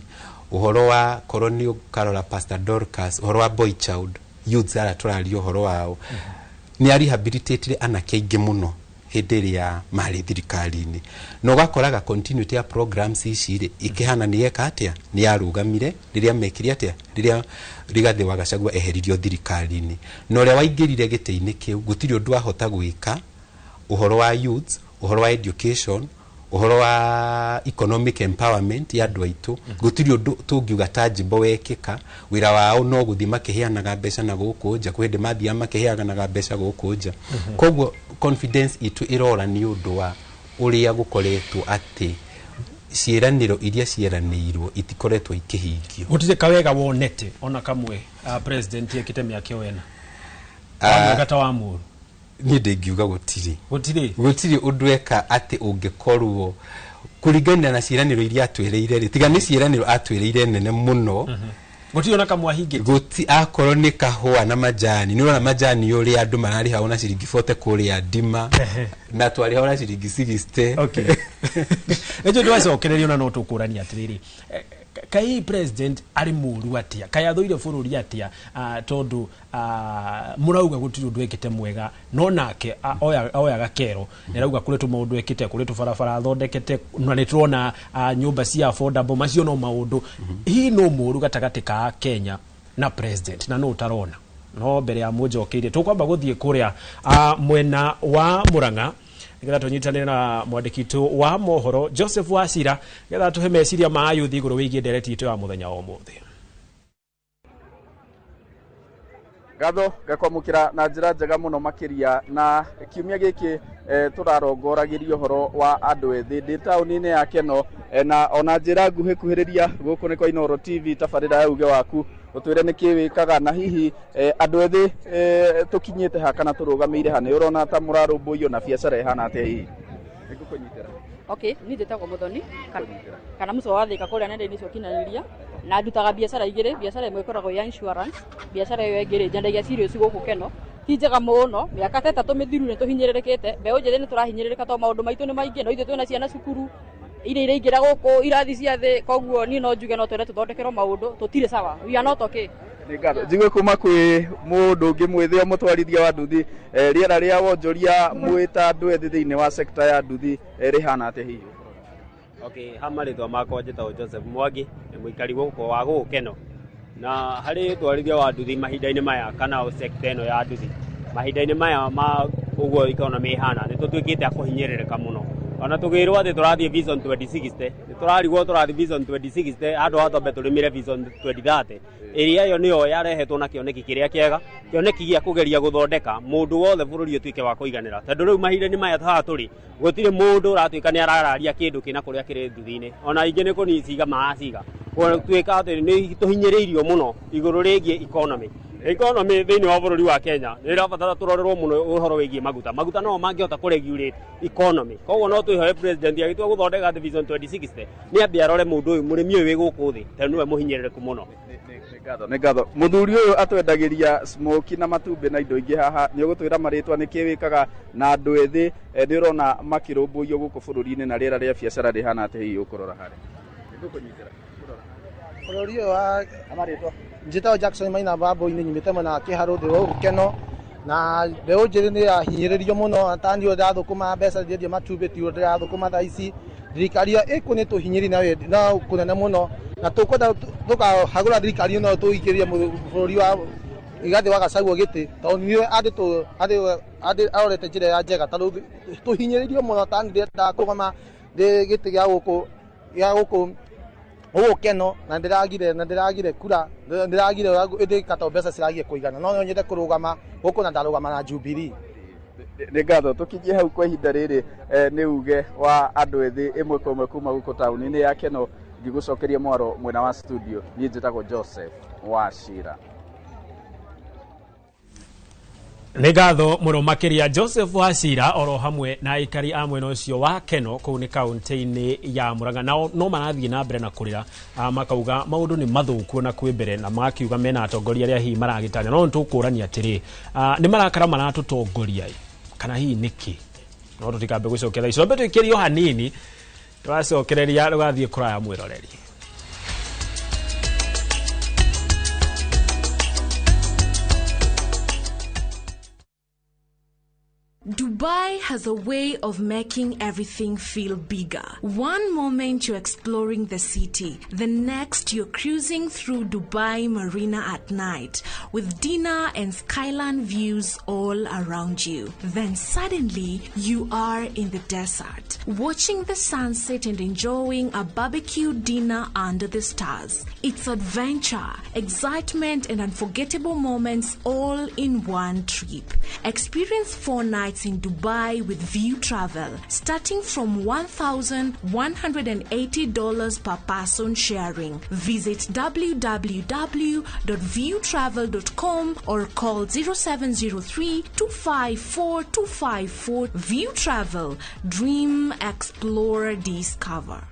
ũhoro wa korwo nĩ ũkarora Pastor Dorcas, ũhoro wa boy child youths arĩa tũraria ũhoro wao, nĩ arehabilitatire anake aingĩ mũno hĩndĩ ĩrĩa marĩ thirikari-inĩ. Na ũgakoraga continuity ya programs ici rĩ, ikĩhana nĩ yeka atĩa, nĩ yarũgamire rĩrĩa mekire atĩa, rĩrĩa Rigathĩ wa Gachagua eheririo thirikari-inĩ. Na ũrĩa waingĩrire gĩtĩ-inĩ kĩu gũtirĩ ũndũ ahota gwĩka ũhoro wa youths, ũhoro wa education, ũhoro wa economic empowerment ya andũ aitũ. Gũtirĩ ũndũ tũngiuga tangible wekĩka. Wĩra wao no gũthiĩ makĩheanaga mbeca na gũkũ nja, kwĩ hĩndĩ mathiaga makĩheanaga mbeca gũkũ nja. Koguo confidence itũ ĩrora nĩ ũndũ wa ũrĩa gũkoretwo atĩ ciĩranĩro iria cieranĩirwo itikoretwo ikĩhingio. Gũtirĩ kawega wonete ona kamwe president ekĩte mĩaka ĩyo ĩna, wa mwega ta wa mũru? Niĩ ndĩngiuga gũtirĩ. Gũtirĩ. Gũtirĩ ũndũ eka atĩ ũngĩkorwo kũringana na ciĩranĩro iria atwĩrĩire rĩ, tiga nĩ ciĩranĩro atwĩrĩire nene mũno. Gũtirĩ ona kamwe ahingĩtie. Gũti akorwo nĩ kahũa na majani, nĩ ũrona majani ũrĩa andũ mararĩhagwo na ciringi 40 kũrĩa ndima, na twarĩhagwo na ciringi 60. Okay, nĩnjũ ndwacokererio na no tũkũrania atĩrĩrĩ, kai president arĩ mũru atĩa, kai athũire bũrũri atĩa? Tondũ mũrauga gũtirĩ ũndũ ekĩte mwega, no nake oyaga kero nĩ arauga kũrĩ tũmaũndũ ekĩte, kũrĩ tũbarabara athondekete, na nĩ tũrona nyũmba cia affordable. Macio no maũndũ. Hihi no mũru gatagatĩ ka Kenya na president na no ũtarona? No mbere ya mũnjokeirie, tũkwamba gũthiĩ kũrĩa mwena wa Murang'a nĩgetha tũnyitanĩre na mwandĩki witũ wa mohoro Joseph Wacira, nĩgetha tũhe meciria ma ayuthi igũrũ wĩgiĩ ndereti itũ ya mũthenya wa ũmũthĩ. Ngatho ngakwamũkĩra na njĩra njega mũno makĩria. Na kiumia gĩkĩ tũrarongoragĩria ũhoro wa andũ ethĩ. Ndĩ taũni-inĩ ya Keno, na ona njĩra nguhĩ kuhĩrĩria gũkũ nĩ kwa Inooro TV, tabarĩra ya uge waku. Ũtwĩre nĩ kĩ wĩkaga, na hihi andũ ethĩ tũkinyĩte ha kana tũrũgamĩire ha? Nĩ ũrona ta mũrarũmbũiyo, na biacara ĩhana atĩa hihi? Nĩngũkũnyitĩra. Okay, niĩ njĩtagwo Mũthoni kana Mũco wa Thĩka kũrĩa nenda-inĩ cia ũkinyanĩria, na ndutaga biacara igĩrĩ. Biacara ĩmwe ĩkoragwo ya insurance, biacara ĩyo ĩngĩ rĩ, nyendagia cereals gũkũ Keno. Ti njega mũno, mĩaka ta 3 mĩthiru nĩ tũhinyĩrĩrĩkĩte. Mbeũ njĩthĩ nĩ tũrahinyĩrĩrĩka tondũ maũndũ maitũ nĩ maingĩ, no ithuĩ twĩna ciana cukuru iria iraingĩra gũkũ irathi cia thĩ. Koguo niĩ no njuge no twende tũthondekerwo maũndũ, tũtirĩ sawa, we are not okay. Nĩ ngatho. Njigue kuma kwĩ mũndũ ũngĩ mwĩthĩ o mũtwarithia wa nduthi, rĩera rĩa wonjoria mwĩ ta andũ ethĩ thĩinĩ wa sekta ya nduthi rĩhana atĩa hihi? Okay, ha marĩtwa makwa njĩtagwo Joseph Mwangi, nĩ mũikari gũkũ wa gũkũ Keno. Na harĩ ũtwarithia wa nduthi mahinda-inĩ maya, kana sekta ĩno ya nduthi mahinda-inĩ maya ma ũguo economy ĩhana, nĩ tũtuĩkĩte a kũhinyĩrĩrĩka mũno. Ona tũgĩrwo atĩ tũrathiĩ Vision 2060, nĩ tũrarigwo tũrathiĩ Vision 2060 handũ ha twambe tũrĩmĩre Vision 2030 ĩrĩa ĩyo nĩyo yarehetwo na kĩoneki kĩrĩa kĩega, kĩoneki gĩa kũgeria gũthondeka mũndũ wothe bũrũri ũtuĩke wa kũiganĩra, tondũ rĩu mahinda-inĩ maya haha tũrĩ gũtirĩ mũndũ ũratuĩka nĩ arararia kĩndũ kĩna kũrĩa kĩrĩ nduthi-inĩ, ona aingĩ nĩ kũniciga maraciga. Gũtuĩka atĩ nĩ tũhinyĩrĩirio mũno igũrũ rĩgiĩ economy thĩinĩ wa bũrũri wa Kenya. Nĩ ĩrabatara tũrorerwo mũno ũhoro wĩgiĩ maguta. Maguta no mangĩhota kũregulate economy. Koguo no twĩhoe president agĩtua gũthondeka atĩ Vision 2060 nĩ ambe arore mũndũ ũyũ, mũrĩmi ũyũ wĩ gũkũ thĩ, tondũ nĩwe mũhinyĩrĩrĩku mũno. Nĩ ngatho. Mũthuri ũyũ atwendagĩria smoky na matumbĩ na indo ingĩ haha, nĩ ũgũtwĩra marĩtwa, nĩ kĩ wĩkaga, na andũ ethĩ nĩ ũrona makĩrũmbũiyo gũkũ bũrũri-inĩ, na rĩera rĩa biacara rĩhana atĩa hihi ũkũrora harĩa? Nĩngũkũnyitĩra. Bũrũri ũyũ wa marĩtwa. Njĩtagwo Jackson Maina Mbambo-inĩ, nyumĩte mwena wa Kĩharũ thĩ wa Keno, na mbeũ njĩthĩ nĩ yahinyĩrĩrio mũno. Tani ũyũ ndĩrathũkũma mbeca ndĩendia matumbĩ, ti ndĩrathũkũma thaa ici. Thirikari ĩyo ĩkũ nĩ tũhinyĩrĩria na kũnene mũno, na tũkwenda tũkahagũra thirikari ĩno tũikĩrie bũrũri wa Rigathĩ wa Gachagua gĩtĩ, tondũ nĩwe andĩ arorete njĩra ya njega, tondũ tũhinyĩrĩirio mũno. Tani ndĩrenda kũrũgama ndĩ gĩtĩ gĩa gũkũ gũkũ Keno, na ndĩragire kura, ndĩragire ĩndĩ tondũ mbeca ciragire kũigana, no nyende kũrũgama gũkũ na ndarũgama na Jubilee. Nĩ ngatho. Tũkinyie hau kwa ihinda rĩrĩ. Nĩ uge wa andũ ethĩ ĩmwe kwa ĩmwe kuma gũkũ taũni-inĩ ya Keno, ngĩgũcokeria mwaro mwena wa studio. Niĩ njĩtagwo Joseph Wachira. Nĩ ngatho mũno makĩria, Joseph Wachira, oro hamwe na aikari a mwena ũcio wa Keno kũu nĩ kaũntĩ-inĩ ya Murang'a. Nao no marathiĩ na mbere na kũrĩra, makauga maũndũ nĩ mathũku ona kwĩ mbere, na magakiuga mena atongoria arĩa hihi maragĩtanya. No nĩtũkũrania atĩrĩ, nĩ marakara maratũtongoria kana hihi nĩkĩ? No tũtikambe gũcokia thaa ici, twambe twĩkĩrio hanini, tũracokereria. Rũgathiĩ kũraya, mwĩroreri. Dubai has a way of making everything feel bigger. One moment you're exploring the city, the next you're cruising through Dubai Marina at night with dinner and skyline views all around you. Then suddenly you are in the desert, watching the sunset and enjoying a barbecue dinner under the stars. It's adventure, excitement, and unforgettable moments all in one trip. Experience 4 nights in Dubai with View Travel, starting from $1,180 per person sharing. Visit www.viewtravel.com or call 0703 254 254. View Travel. Dream, explore, discover.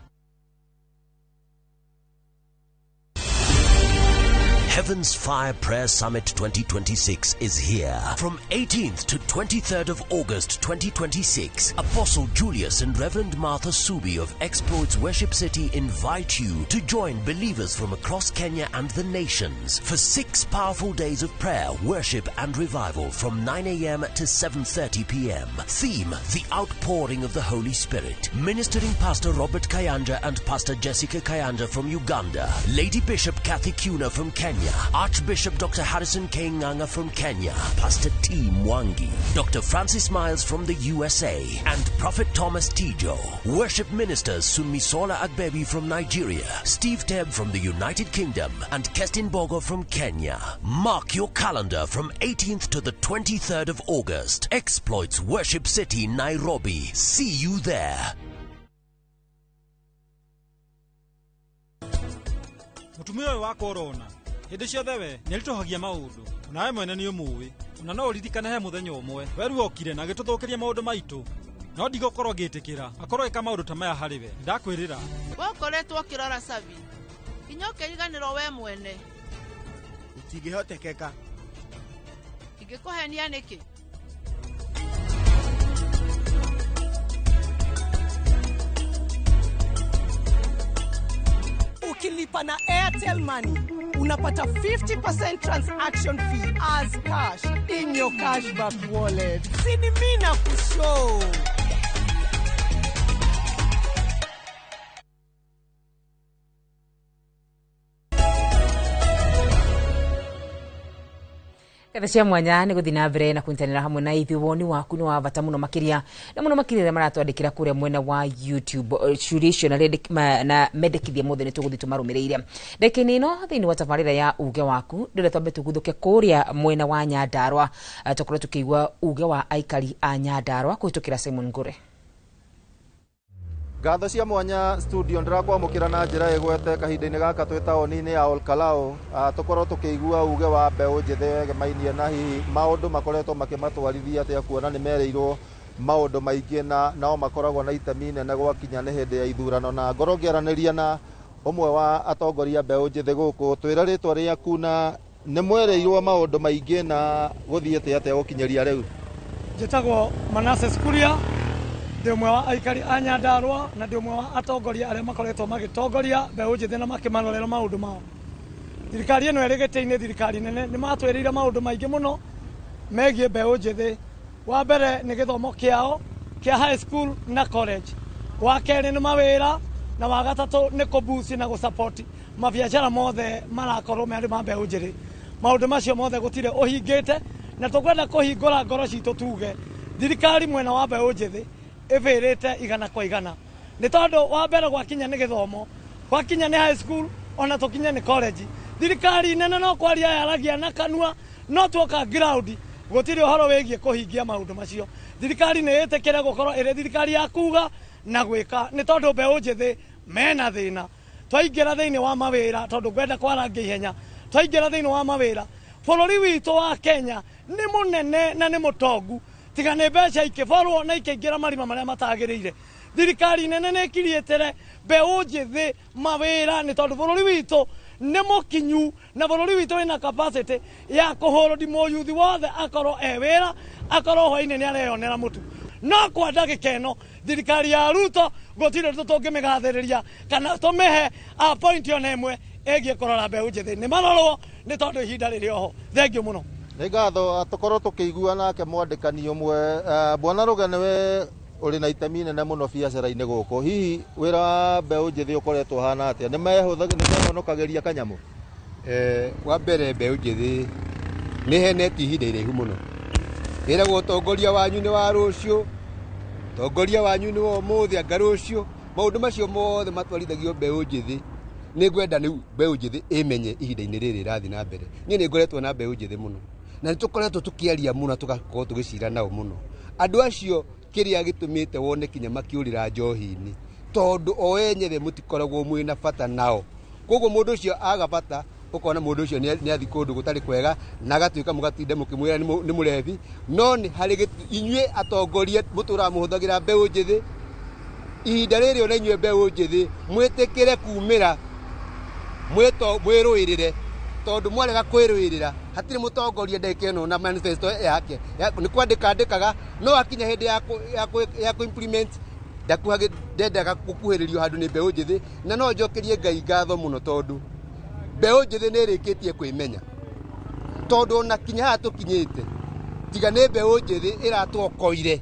Heaven's Fire Prayer Summit 2026 is here. From 18th to 23rd of August 2026, Apostle Julius and Reverend Martha Subi of Exploits Worship City invite you to join believers from across Kenya and the nations for 6 powerful days of prayer, worship and revival from 9 a.m. to 7:30 p.m. Theme: The Outpouring of the Holy Spirit. Ministering Pastor Robert Kayanja and Pastor Jessica Kayanja from Uganda, Lady Bishop Kathy Kuna from Kenya, Archbishop Dr. Harrison K. Nganga from Kenya, Pastor T. Mwangi, Dr. Francis Miles from the USA, and Prophet Thomas Tijo. Worship ministers Sunmisola Agbebi from Nigeria, Steve Tebb from the United Kingdom, and Kestin Bogo from Kenya. Mark your calendar from 18th to the 23rd of August. Exploits Worship City, Nairobi. See you there. Mũtumia ũyũ wakwa ũrona hĩndĩ ciothe we nĩaritũhagia maũndũ, onawe mwene nĩ ũmũĩ. Ona no ũririkane he mũthenya ũmwe we ruokire na agĩtũthũkĩria maũndũ maitũ, no ndigũkorwo ngĩtĩkĩra akorwo ĩka maũndũ ta maya harĩ we. Ndakwĩrĩra. We ũkoretwo ũkĩrora Cabi nginya ũkĩriganĩrwo we mwene. Gũtingĩhotekeka. Ingĩkũhenia nĩkĩ? Ukilipa na Airtel Money unapata 50% transaction fee as cash in your cashback wallet. Sini mina kushow. Ngatho cia mwanya nĩ gũthiĩ na mbere na kũnyitanĩra hamwe na ithuĩ. Woni waku nĩ wa bata mũno makĩria, na mũno makĩria arĩa maratwandĩkĩra kũrĩa mwena wa YouTube. Ciũria icio na mendekithia mothe nĩ tũgũthiĩ tũmarũmĩrĩire ndagĩka-inĩ ĩno thĩinĩ wa tabarĩra ya uge waku. Ndĩrenda twambe tũguthũke kũrĩa mwena wa Nyandarũa, tũkorwo tũkĩigua uge wa aikari a Nyandarũa kũhĩtũkĩra Simon Ngure. Ngatho cia mwanya studio. Ndĩrakwamũkĩra na njĩra ĩgwete kahinda-inĩ gaka twĩ taũni-inĩ ya Olkalou, tũkorwo tũkĩigua uge wa mbeũ njĩthĩ wegemainie na hihi maũndũ makoretwo makĩmatwarithia atĩa, kuona nĩ merĩirwo maũndũ maingĩ na nao makoragwo na itemi inene gwakinya nĩ hĩndĩ ya ithurano. Na ngorwo ngĩaranĩria na ũmwe wa atongoria mbeũ njĩthĩ gũkũ. Twĩre rĩtwa rĩaku na nĩ mwerĩirwo maũndũ maingĩ na gũthiĩte atĩa gũkinyĩria rĩu? Njĩtagwo Manasseh Kuria, ndĩ ũmwe wa aikari a Nyandarũa na ndĩ ũmwe wa atongoria arĩa makoretwo magĩtongoria mbeũ njĩthĩ na makĩmarorera maũndũ mao. Thirikari ĩno ĩrĩ gĩtĩ-inĩ, thirikari nene, nĩ matwĩrĩire maũndũ maingĩ mũno megiĩ mbeũ njĩthĩ. Wa mbere nĩ gĩthomo kĩao kĩa high school na college, wa kerĩ nĩ mawĩra, na wa gatatũ nĩ kũbuci na gũsapoti mabiacara mothe marakorwo marĩ ma mbeũ njĩthĩ. Maũndũ macio mothe gũtirĩ ũhingĩte, na tũkwenda kũhingũra ngoro citũ tuge thirikari mwena wa mbeũ njĩthĩ ĩbĩrĩte 100%, nĩ tondũ wa mbere gwakinya nĩ gĩthomo, gwakinya nĩ high school, ona tũkinye nĩ college, thirikari nene no kwaria yaragia na kanua, no tuoka ground Gũtirĩ ũhoro wĩgiĩ kũhingia maũndũ macio. Thirikari nĩ ĩtĩkĩre gũkorwo ĩrĩ thirikari ya kuga na gwĩka, nĩ tondũ mbeũ njĩthĩ mena thĩna. Twaingĩra thĩinĩ wa mawĩra, tondũ ngwenda kwarangia ihenya, twaingĩra thĩinĩ wa mawĩra, bũrũri witũ wa Kenya nĩ mũnene na nĩ mũtongu, tiga nĩ mbeca ikĩborwo na ikĩingĩra marima marĩa matagĩrĩire. Thirikari nene nĩ ĩkiriĩtĩre mbeũ njĩthĩ mawĩra, nĩ tondũ bũrũri witũ nĩ mũkinyu na bũrũri witũ wĩna capacity ya kũhũrũndi mũyuthi wothe akorwo e wĩra, akorwo hwainĩ nĩ areyonera mũtu. No kwa ndagĩka ĩno thirikari ya Ruto gũtirĩ ũndũ tũngĩmĩgathĩrĩria kana tũmĩhe point ona ĩmwe ĩgiĩ kũrora mbeũ njĩthĩ. Nĩ marorwo nĩ tondũ ihinda rĩrĩ oho. Thengiũ mũno. Nĩ ngatho. Tũkorwo tũkĩigua nake mwandĩkani ũmwe, Bwana Rũge, nĩwe ũrĩ na itemi inene mũno biacara-inĩ gũkũ. Hihi wĩra wa mbeũ njĩthĩ ũkoretwo ũhana atĩa? Nĩ mehonokagĩria kanyamũ? Wa mbere, mbeũ njĩthĩ nĩ henetie ihinda iraihu mũno. Ĩragwo ũtongoria wanyu nĩ wa rũciũ, ũtongoria wanyu nĩ wa ũmũthĩ, anga rũciũ. Maũndũ macio mothe matwarithagio mbeũ njĩthĩ. Nĩ ngwenda rĩu mbeũ njĩthĩ ĩmenye ihinda-inĩ rĩrĩ rĩrathiĩ na mbere. Niĩ nĩ ngoretwo na mbeũ njĩthĩ mũno, na nĩ tũkoretwo tũkĩaria mũno, tũgakorwo tũgĩcira nao mũno. Andũ acio kĩrĩa gĩtũmĩte wone kinya makĩũrĩra njohi-inĩ, tondũ o enyewe mũtikoragwo mwĩna bata nao. Koguo mũndũ ũcio aga bata, ũkona mũndũ ũcio nĩ athi kũndũ gũtarĩ kwega, na agatuĩka mũgatinda mũkĩmwĩra nĩ mũrebi. No nĩ harĩ inyuĩ atongoria mũtũraga mũhũthagĩra mbeũ njĩthĩ. Ihinda rĩrĩ ona inyuĩ mbeũ njĩthĩ mwĩtĩkĩre kumĩra, mwĩrũĩrĩre, tondũ mwarega kwĩrũĩrĩra hatirĩ mũtongoria ndagĩka ĩno na manifesto yake nĩ kwandĩka andĩkaga, no akinya hĩndĩ ya kũ implement ndendaga gũkuhĩrĩrio handũ nĩ mbeũ njĩthĩ. Na no njokerie Ngai ngatho mũno, tondũ mbeũ njĩthĩ nĩ ĩrĩkĩtie kwĩmenya, tondũ ona kinya haha tũkinyĩte tiga nĩ mbeũ njĩthĩ ĩratwokoire,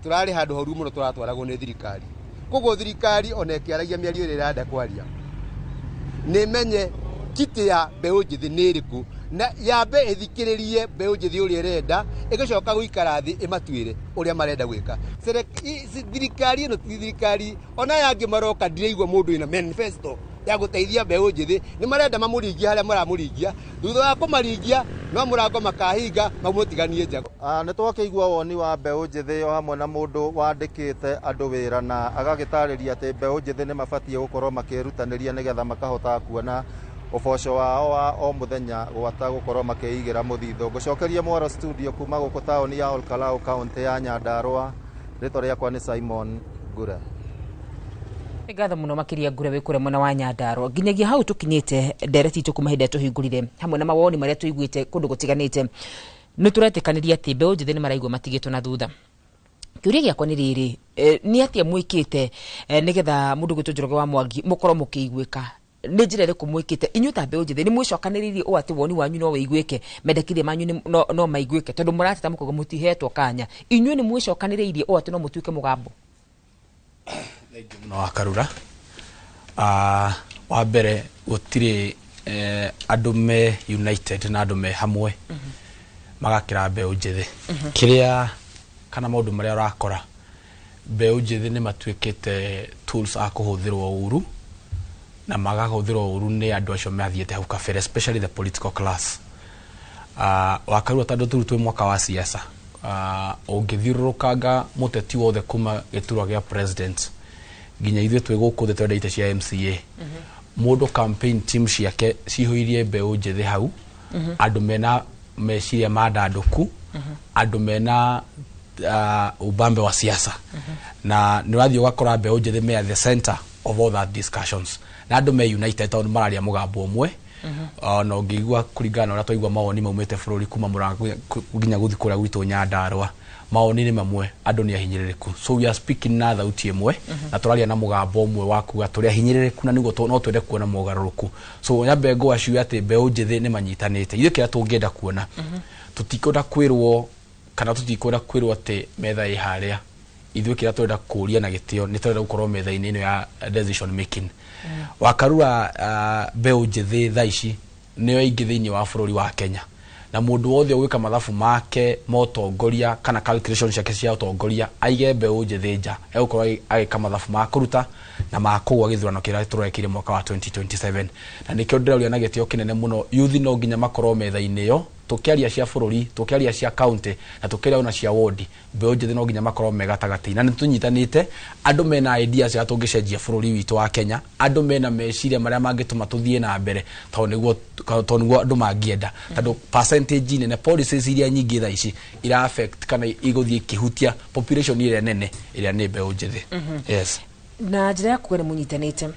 tũrarĩ handũ horu mũno, tũratwaragwo nĩ thirikari. Koguo thirikari ona ĩkĩaragia mĩario ĩrĩa ĩrenda kwaria, nĩ menye kiti ya mbeũ njĩthĩ nĩ ĩrĩkũ, na yambe ĩthikĩrĩrie mbeũ njĩthĩ ũrĩa ĩrenda, ĩgĩcoka gũikara thĩ ĩmatuĩre ũrĩa marenda gwĩka. Thirikari ĩno ti thirikari, ona aya angĩ maroka ndiraigua mũndũ wĩna manifesto ya gũteithia mbeũ njĩthĩ. Nĩ marenda mamũringie harĩa maramũringia, thutha wa kũmaringia no mũrango makahinga mamũtiganie nja. Nĩ twakĩigua woni wa mbeũ njĩthĩ o hamwe na mũndũ wandĩkĩte andũ wĩra, na agagĩtarĩria atĩ mbeũ njĩthĩ nĩ mabatiĩ gũkorwo makĩĩrutanĩria nĩgetha makahota kuona ũboco wao wa o mũthenya, gwata gũkorwo makĩigĩra mũthithũ. Ngũcokeria mwaro studio kuma gũkũ taũni ya Olkalau, kaũntĩ ya Nyandarua. Rĩtwa rĩakwa nĩ Simon Ngure. Ngatho mũno makĩria Ngure wĩ kũrĩa mwena wa Nyandarua. Nginyagia hau tũkinyĩte ndereti itũ kuma hĩndĩ ĩrĩa tũhingũrire, hamwe na mawoni marĩa tũiguĩte kũndũ gũtiganĩte, nĩ tũretĩkanĩria atĩ mbeũ njĩthĩ nĩ maraigua matigĩtwo na thutha. Kĩũria gĩakwa nĩ rĩrĩ, nĩ atĩa mwĩkĩte nĩgetha mũndũ gwĩtwo Njoroge wa Mwangi mũkorwo mũkĩiguĩka? Nĩ njĩra ĩrĩkũ mwĩkĩte inyuĩ ta mbeũ njĩthĩ? Nĩ mwĩcokanĩrĩirie ũũ atĩ woni wanyu no wĩiguĩke, mendekithia manyu no maiguĩke, tondũ mũrateta mũkauga mũtihetwo kanya. Inyuĩ nĩ mwĩcokanĩrĩirie ũũ atĩ no mũtuĩke mũgambo? Thengiũ mũno wa Karura. Wa mbere, gũtirĩ andũ me united na andũ me hamwe magakĩra mbeũ njĩthĩ. Kĩrĩa kana maũndũ marĩa ũrakora, mbeũ njĩthĩ nĩ matuĩkĩte tools a kũhũthĩrwo ũru, na magahũthĩrwo ũru nĩ andũ acio mathiĩte hau kabere, especially the political class. Wakarua, tondũ tũrĩ twĩ mwaka wa siasa, ũngĩthiũrũrũkanga mũteti wothe kuma gĩturwa gĩa president nginya ithuĩ twĩ gũkũ thĩ twenda itĩ cia MCA, mũndũ campaign team ciake cihũirie mbeũ njĩthĩ hau, andũ mena meciria mandandũku, andũ mena ubambe wa siasa, na nĩ ũrathiĩ ũgakora mbeũ njĩthĩ me at the center of all that discussions, na andũ me united tondũ mararia mũgambo ũmwe. Na ũngĩigua kũringana na ũrĩa twaigua mawoni maumĩte bũrũri kuma Mũrang'a nginya gũthiĩ kũrĩa gwitũ Nyandarua, mawoni nĩ mamwe, andũ nĩ ahinyĩrĩrĩku, so we are speaking na thauti ĩmwe na tũraria na mũgambo ũmwe wa kuga tũrĩ ahinyĩrĩrĩku na nĩguo no twende kuona mogarũrũku. So nyambe ngwaciwe atĩ mbeũ njĩthĩ nĩ manyitanĩte. Ithuĩ kĩrĩa tũngĩenda kuona, tũtikwenda kwĩrwo kana tũtikwenda kwĩrwo atĩ metha ĩ harĩa. Ithuĩ kĩrĩa tũrenda kũria na gĩtĩo, nĩ tũrenda gũkorwo metha-inĩ ĩno ya decision making. Wakarura, mbeũ njĩthĩ thaa ici nĩo aingĩ thĩinĩ wa bũrũri wa Kenya, na mũndũ wothe ũgwĩka mathabu make ma ũtongoria kana calculation ciake cia ũtongoria aige mbeũ njĩthĩ nja, egũkorwo agĩka mathabu ma kũruta na ma kũgũa gĩthurano kĩrĩa tũrekire mwaka wa 2027. Na nĩkĩo ndĩrauria na gĩtĩo kĩnene mũno, youth no nginya makorwo metha-inĩ ĩyo. Tũkĩaria cia bũrũri, tũkĩaria cia county, na tũkĩaria ona cia ward, mbeũ njĩthĩ no nginya makorwo me gatagatĩ. Na nĩ tũnyitanĩte andũ mena ideas ya tũngĩcenjia bũrũri witũ wa Kenya, andũ mena meciria marĩa mangĩtũma tũthiĩ na mbere, tondũ nĩguo andũ mangĩenda, tondũ percentage nene, policies iria nyingĩ thaa ici ira affect kana igũthiĩ ikĩhutia population ĩrĩa nene, ĩrĩa nĩ mbeũ njĩthĩ. Yes. Na njĩra ya kuga nĩ mũnyitanĩte,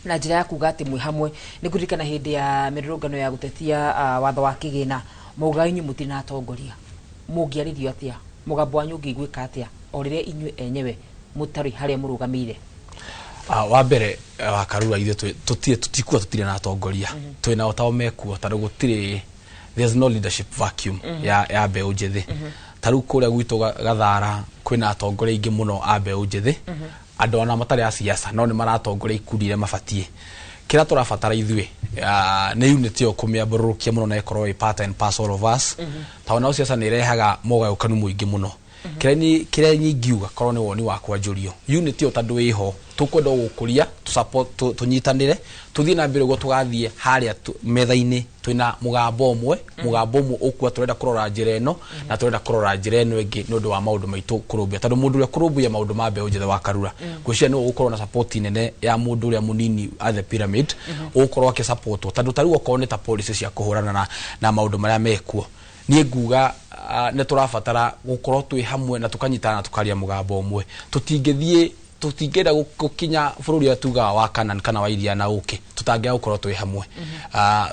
na njĩra ya kuga atĩ mwĩ hamwe, nĩ kũririkana hĩndĩ ya mĩrũrũngano ya gũtetia watho wa kĩgĩna, maugaga inyuĩ mũtirĩ na atongoria. Mũngĩarĩrio atĩa? Mũgambo wanyu ũngĩiguĩka atĩa o rĩrĩa inyuĩ enyewe mũtarĩ harĩa mũrũgamĩire? Wa mbere, wa Karura, ithuĩ tũtirĩ, tũtikuwa tũtirĩ na atongoria. Twĩnao tao mekuo, tondũ gũtirĩ, there's no leadership vacuum ya mbeũ njĩthĩ. Ta rĩu kũrĩa gwitũ Gathara kwĩna atongoria aingĩ mũno a mbeũ njĩthĩ, andũ ona matarĩ a siasa, no nĩ maratongoria ikundi iria mabatiĩ. Kĩrĩa tũrabatara ithuĩ nĩ unity ĩyo kũmĩambũrũrũkia mũno na ĩkorwo ĩ part and parcel of us, tondũ nao siasa nĩ irehaga mogayũkanu mũingĩ mũno. Kĩrĩa nyingiuga, korwo nĩ woni wakwa njũrio, unity ĩyo tondũ ĩho, tũkwenda gũkũria tũ tũnyitanĩre, tũthiĩ na mbere ũguo, tũgathiĩ harĩa metha-inĩ twĩna mũgambo ũmwe ũkua tũrenda kũrora njĩra ĩno na tũrenda kũrora njĩra ĩno ĩngĩ nĩ ũndũ wa maũndũ maitũ kũrũmbũiya, tondũ mũndũ ũrĩa kũrũmbũiya maũndũ ma mbeũ njĩthĩ, wa Karura, ngwĩciria nĩwe ũgũkorwo na support nene ya mũndũ ũrĩa mũnini at the pyramid, ũgũkorwo akĩsupportwo, tondũ ta rĩu okorwo nĩ ta policy cia kũhũrana na maũndũ marĩa mekuo, niĩ nguga nĩ tũrabatara gũkorwo twĩ hamwe na tũkanyitana na tũkaria mũgambo ũmwe. Tũtingĩthiĩ, tũtingĩenda gũkinya bũrũri ũrĩa tugaga wa Canaan kana wa iria na ũkĩ tũtangĩaga gũkorwo twĩ hamwe.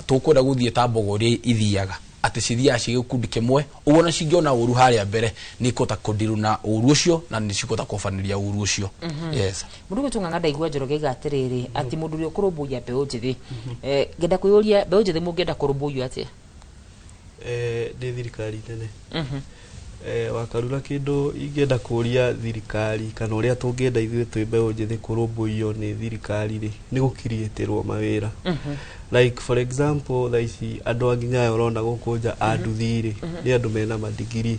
Tũkwenda gũthiĩ ta mbogo ũrĩa ithiaga, atĩ cithiaga ciĩ gĩkundi kĩmwe ũguo, na cingĩona ũru harĩa mbere nĩ ikũhota kũndiru na ũru ũcio na nĩ cikũhota kũbanĩria ũru ũcio. Yes. Mũndũ gwĩtwo Ng'ang'a, ndaigua Njoroge aiga atĩrĩrĩ, atĩ mũndũ ũrĩa ũkũrũmbũiya mbeũ njĩthĩ, ngenda kwĩyũria, mbeũ njĩthĩ mũngĩenda kũrũmbũiywo atĩa? Ndĩ thirikari nene. Wakarura, kĩndũ ingĩenda kũria thirikari kana ũrĩa tũngĩenda ithuĩ twĩ mbeũ njĩthĩ kũrũmbũiyo nĩ thirikari rĩ, nĩ gũkiriĩtĩrwo mawĩra. Like for example, thaa ici andũ a nginya aya ũrona gũkũ nja a nduthi rĩ, nĩ andũ mena madigiri,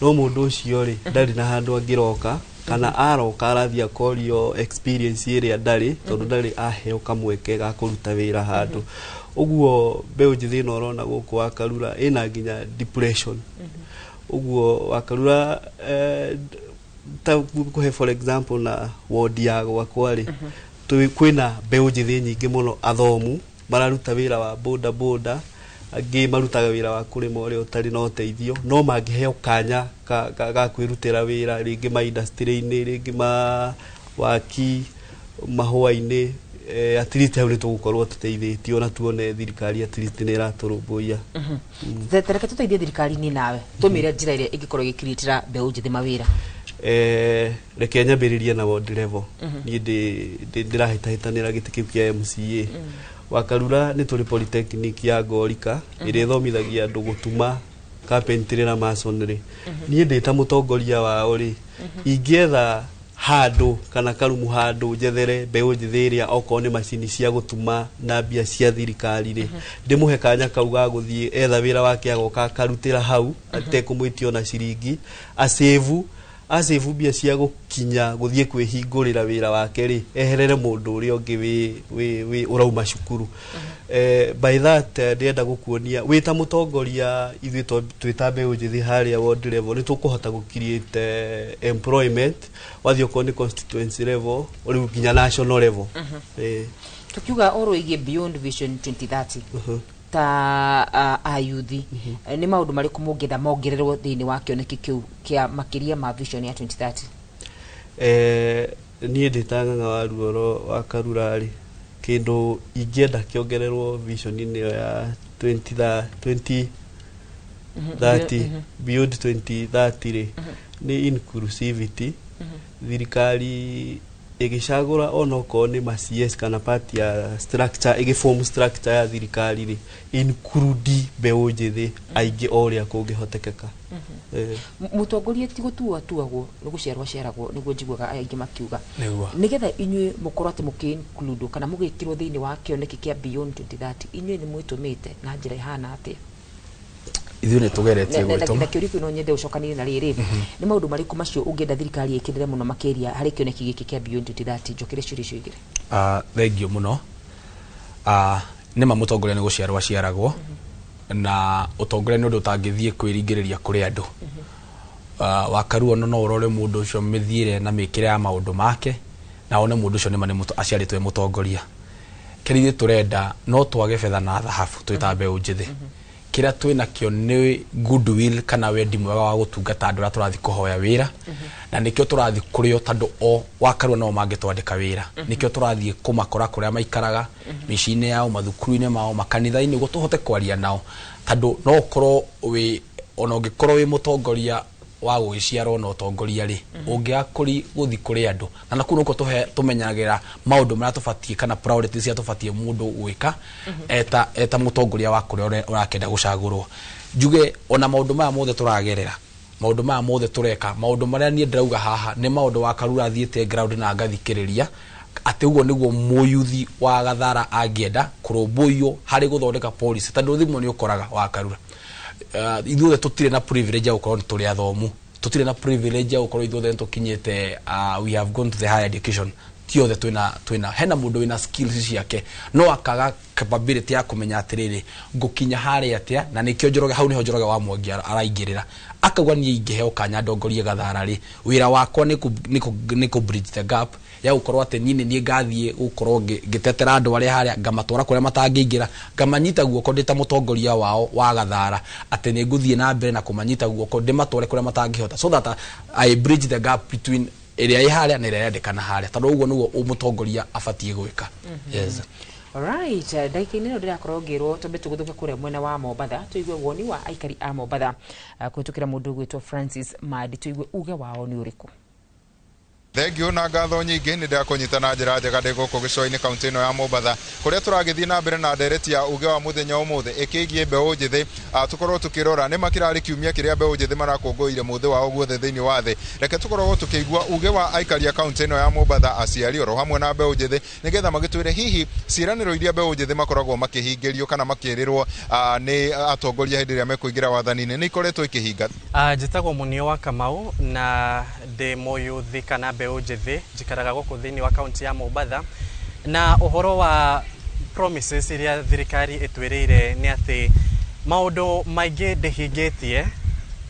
no mũndũ ũcio rĩ, ndarĩ na handũ angĩroka, kana aroka arathiĩ akorio experience ĩrĩa ndarĩ, tondũ ndarĩ aheo kamweke ga kũruta wĩra handũ. Ũguo mbeũ njĩthĩ ĩno ũrona gũkũ, wa Karura, ĩna nginya depression. Ũguo, Wakarura, ta kũhe for example na ward ya gwakwa rĩ, kwĩna mbeũ njĩthĩ nyingĩ mũno athomu mararuta wĩra wa boda boda, angĩ marutaga wĩra wa kũrĩma ũrĩa ũtarĩ na ũteithio, no mangĩheo kanya ga kwĩrutĩra wĩra rĩngĩ ma industry-inĩ, rĩngĩ ma waki, mahũa-inĩ, at least hau nĩ tũgũkorwo tũteithĩtio na tuone thirikari at least nĩ ĩratũrũmbũiya. Tereke tũteithie thirikari-inĩ nawe, tũmĩre njĩra ĩrĩa ĩngĩkorwo ĩgĩkiritĩra mbeũ njĩthĩ mawĩra. Reke nyambĩrĩrie na ward level. Niĩ ndĩrahĩtahĩtanĩra gĩtĩ kĩu kĩa MCA. Wakarura, nĩ tũrĩ polytechnic ya Ngorika ĩrĩa ĩthomithagia andũ gũtuma, carpentry na masonry. Niĩ ndĩ ta mũtongoria wao rĩ, ingĩetha handũ kana karumu handũ njethere mbeũ njĩthĩ ĩrĩa okorwo nĩ macini cia gũtuma na mbia cia thirikari rĩ, ndĩmũhe kanya kau ga gũthiĩ etha wĩra wake, agoka akarutĩra hau atekũmwĩtio na ciringi, acĩvu acĩvu mbia cia gũkinya gũthiĩ kwĩhingũrĩra wĩra wake rĩ, eherere mũndũ ũrĩa ũngĩ wĩ ũrauma cukuru. By that, ndĩrenda gũkuonia wĩ ta mũtongoria, ithuĩ twĩ ta mbeũ njĩthĩ harĩa ward level nĩ tũkũhota gũ create employment, wathiĩ okorwo nĩ constituency level, rĩu nginya national level. Tukiuga oro ĩgiĩ Beyond Vision 2030, ta ayuthi, nĩ maũndũ marĩkũ mũngĩenda mongererwo thĩinĩ wa kĩoneki kĩu kĩa makĩria ma vision ya 2030? Niĩ ndĩ ta Ng'ang'a wa Ruoro wa Karura rĩ, kĩndũ ingĩenda kĩongererwo vision-inĩ ĩyo ya 20 30, beyond 2030 rĩ, nĩ inclusivity. Thirikari ĩgĩcagũra onokorwo nĩ ma CS kana part ya structure, ĩgĩform structure ya thirikari rĩ, include mbeũ njĩthĩ aingĩ o ũrĩa kũngĩhotekeka. Mũtongoria ti gũtuo atuagwo, nĩ gũciarwo aciaragwo, nĩguo njiguaga aingĩ makiuga. Nĩguo. Nĩgetha inyuĩ mũkorwo atĩ mũkĩ include kana mũgĩkĩrwo thĩinĩ wa kĩoneki kĩa Beyond 2030, inyuĩ nĩ mwĩtũmĩte na njĩra ĩhana atĩa? Ithuĩ nĩ tũgeretie gwĩtũma. Na kĩũria kĩu no nyende ũcokanĩrie na rĩrĩ, nĩ maũndũ marĩkũ macio ũngĩenda thirikari ĩkĩrĩre mũno makĩria harĩ kĩoneki gĩkĩ kĩa Beyond 2030? Njokere ciũria icio igĩrĩ. Thengio mũno. Nĩ ma mũtongoria nĩ gũciarwo aciaragwo. Na ũtongoria nĩ ũndũ ũtangĩthiĩ kwĩringĩrĩria kũrĩ andũ. Wakarua no ũrore mũndũ ũcio mĩthiĩre na mĩkĩre ya maũndũ make na one mũndũ ũcio nĩma nĩ aciarĩtwo e mũtongoria. Kĩrĩa ithuĩ tũrenda no twage betha na thahabu twĩ ta mbeũ njĩthĩ. Kĩrĩa twĩ nakĩo nĩ goodwill kana wendi mwega wa gũtungata andũ arĩa tũrathiĩ kũhoya wĩra, na nĩkĩo tũrathiĩ kũrĩo tondũ o Wakarua no mangĩtwandĩka wĩra. Nĩkĩo tũrathiĩ kũmakora kũrĩa maikaraga, mĩciĩ-inĩ yao, mathukuru-inĩ mao, makanitha-inĩ, nĩguo tũhote kwaria nao, tondũ no ũkorwo wĩ ona ũngĩkorwo wĩ mũtongoria wa gũgĩciarwo na ũtongoria rĩ, ũngĩaga gũthiĩ kũrĩ andũ na nakũu nĩkuo tũmenyagĩra maũndũ marĩa tũbatiĩ kana priorities iria tũbatiĩ mũndũ gwĩka eta mũtongoria wa kũrĩa ũrakĩenda gũcagũrwo. Njuge ona maũndũ maya mothe tũragerera, maũndũ maya mothe tũreka, maũndũ marĩa niĩ ndĩrauga haha nĩ maũndũ Wakarura athiĩte ground na ngathikĩrĩria atĩ ũguo nĩguo mũyuthi wa Gathara angĩenda kũrũmbũiyo harĩ gũthondeka policy, tondũ thimũ nĩ ũkoraga Wakarura ithuothe tũtirĩ na privilege ya gũkorwo tũrĩ athomu, tũtirĩ na privilege ya gũkorwo ithuothe nĩtũkinyĩte, we have gone to the higher education. Ti othe twĩna hena mũndũ wĩna skills ciake no akaga capability ya kũmenya atĩrĩrĩ, ngũkinya harĩa atĩa, na nĩkĩo Njoroge hau nĩho Njoroge wa Mwangi araingĩrĩra akauga niĩ ingĩheo kanya ndongorie Gathara rĩ, wĩra wakwa nĩ kũ bridge the gap ya gũkorwo atĩ niĩ nĩ niĩ ngathiĩ gũkorwo ngĩtetera andũ arĩa harĩa, ngamatwara kũrĩa matangĩingĩra, ngamanyita guoko ndĩ ta mũtongoria wao wa Gathara, atĩ nĩ ngũthiĩ na mbere na kũmanyita guoko ndĩmatware kũrĩa matangĩhota, so that I bridge the gap between ĩrĩa ĩ harĩa na ĩrĩa ĩrendekana harĩa, tondũ ũguo nĩguo mũtongoria abatiĩ gwĩka. Yes. Alright, ndagĩka-inĩ ĩno ndĩrakorwo ngĩrwo twambe tũgũthũke kũrĩa mwena wa Mombatha, tũigue woni wa aikari a Mombatha kũhĩtũkĩra mũndũ ũgwĩtwo Francis Madi, tũigue uge wao nĩ ũrĩkũ. Thengio na ngatho nyingĩ, nĩ ndakũnyita na njĩra njega ndĩ gũkũ gĩcũa-inĩ kaunti ĩno ya Mombatha, kũrĩa tũragĩthiĩ na mbere na ndereti ya uge wa mũthenya ũmũthĩ ĩkĩgiĩ mbeũ njĩthĩ. Tũkorwo tũkĩrora nĩ makĩrarĩ kiumia kĩrĩa mbeũ njĩthĩ marakũngũĩire mũthĩ wao guothe thĩinĩ wa thĩ. Reke tũkorwo tũkĩigua uge wa aikari a kaunti ĩno ya Mombatha, aciari oro hamwe na mbeũ njĩthĩ, nĩgetha magĩtwĩre hihi ciĩranĩro iria mbeũ njĩthĩ makoragwo makĩhingĩrio kana makĩrĩrwo nĩ atongoria hĩndĩ ĩrĩa mekũingĩra wathani-inĩ nĩ ikoretwo ikĩhinga. Njĩtagwo Munio wa Kamau na ndĩ mũyuthi kana mbeũ njĩthĩ, njikaraga gũkũ thĩinĩ wa kaunti ya Mombatha, na ũhoro wa promises iria thirikari ĩtwĩrĩire nĩ atĩ maũndũ maingĩ ndĩhingĩtie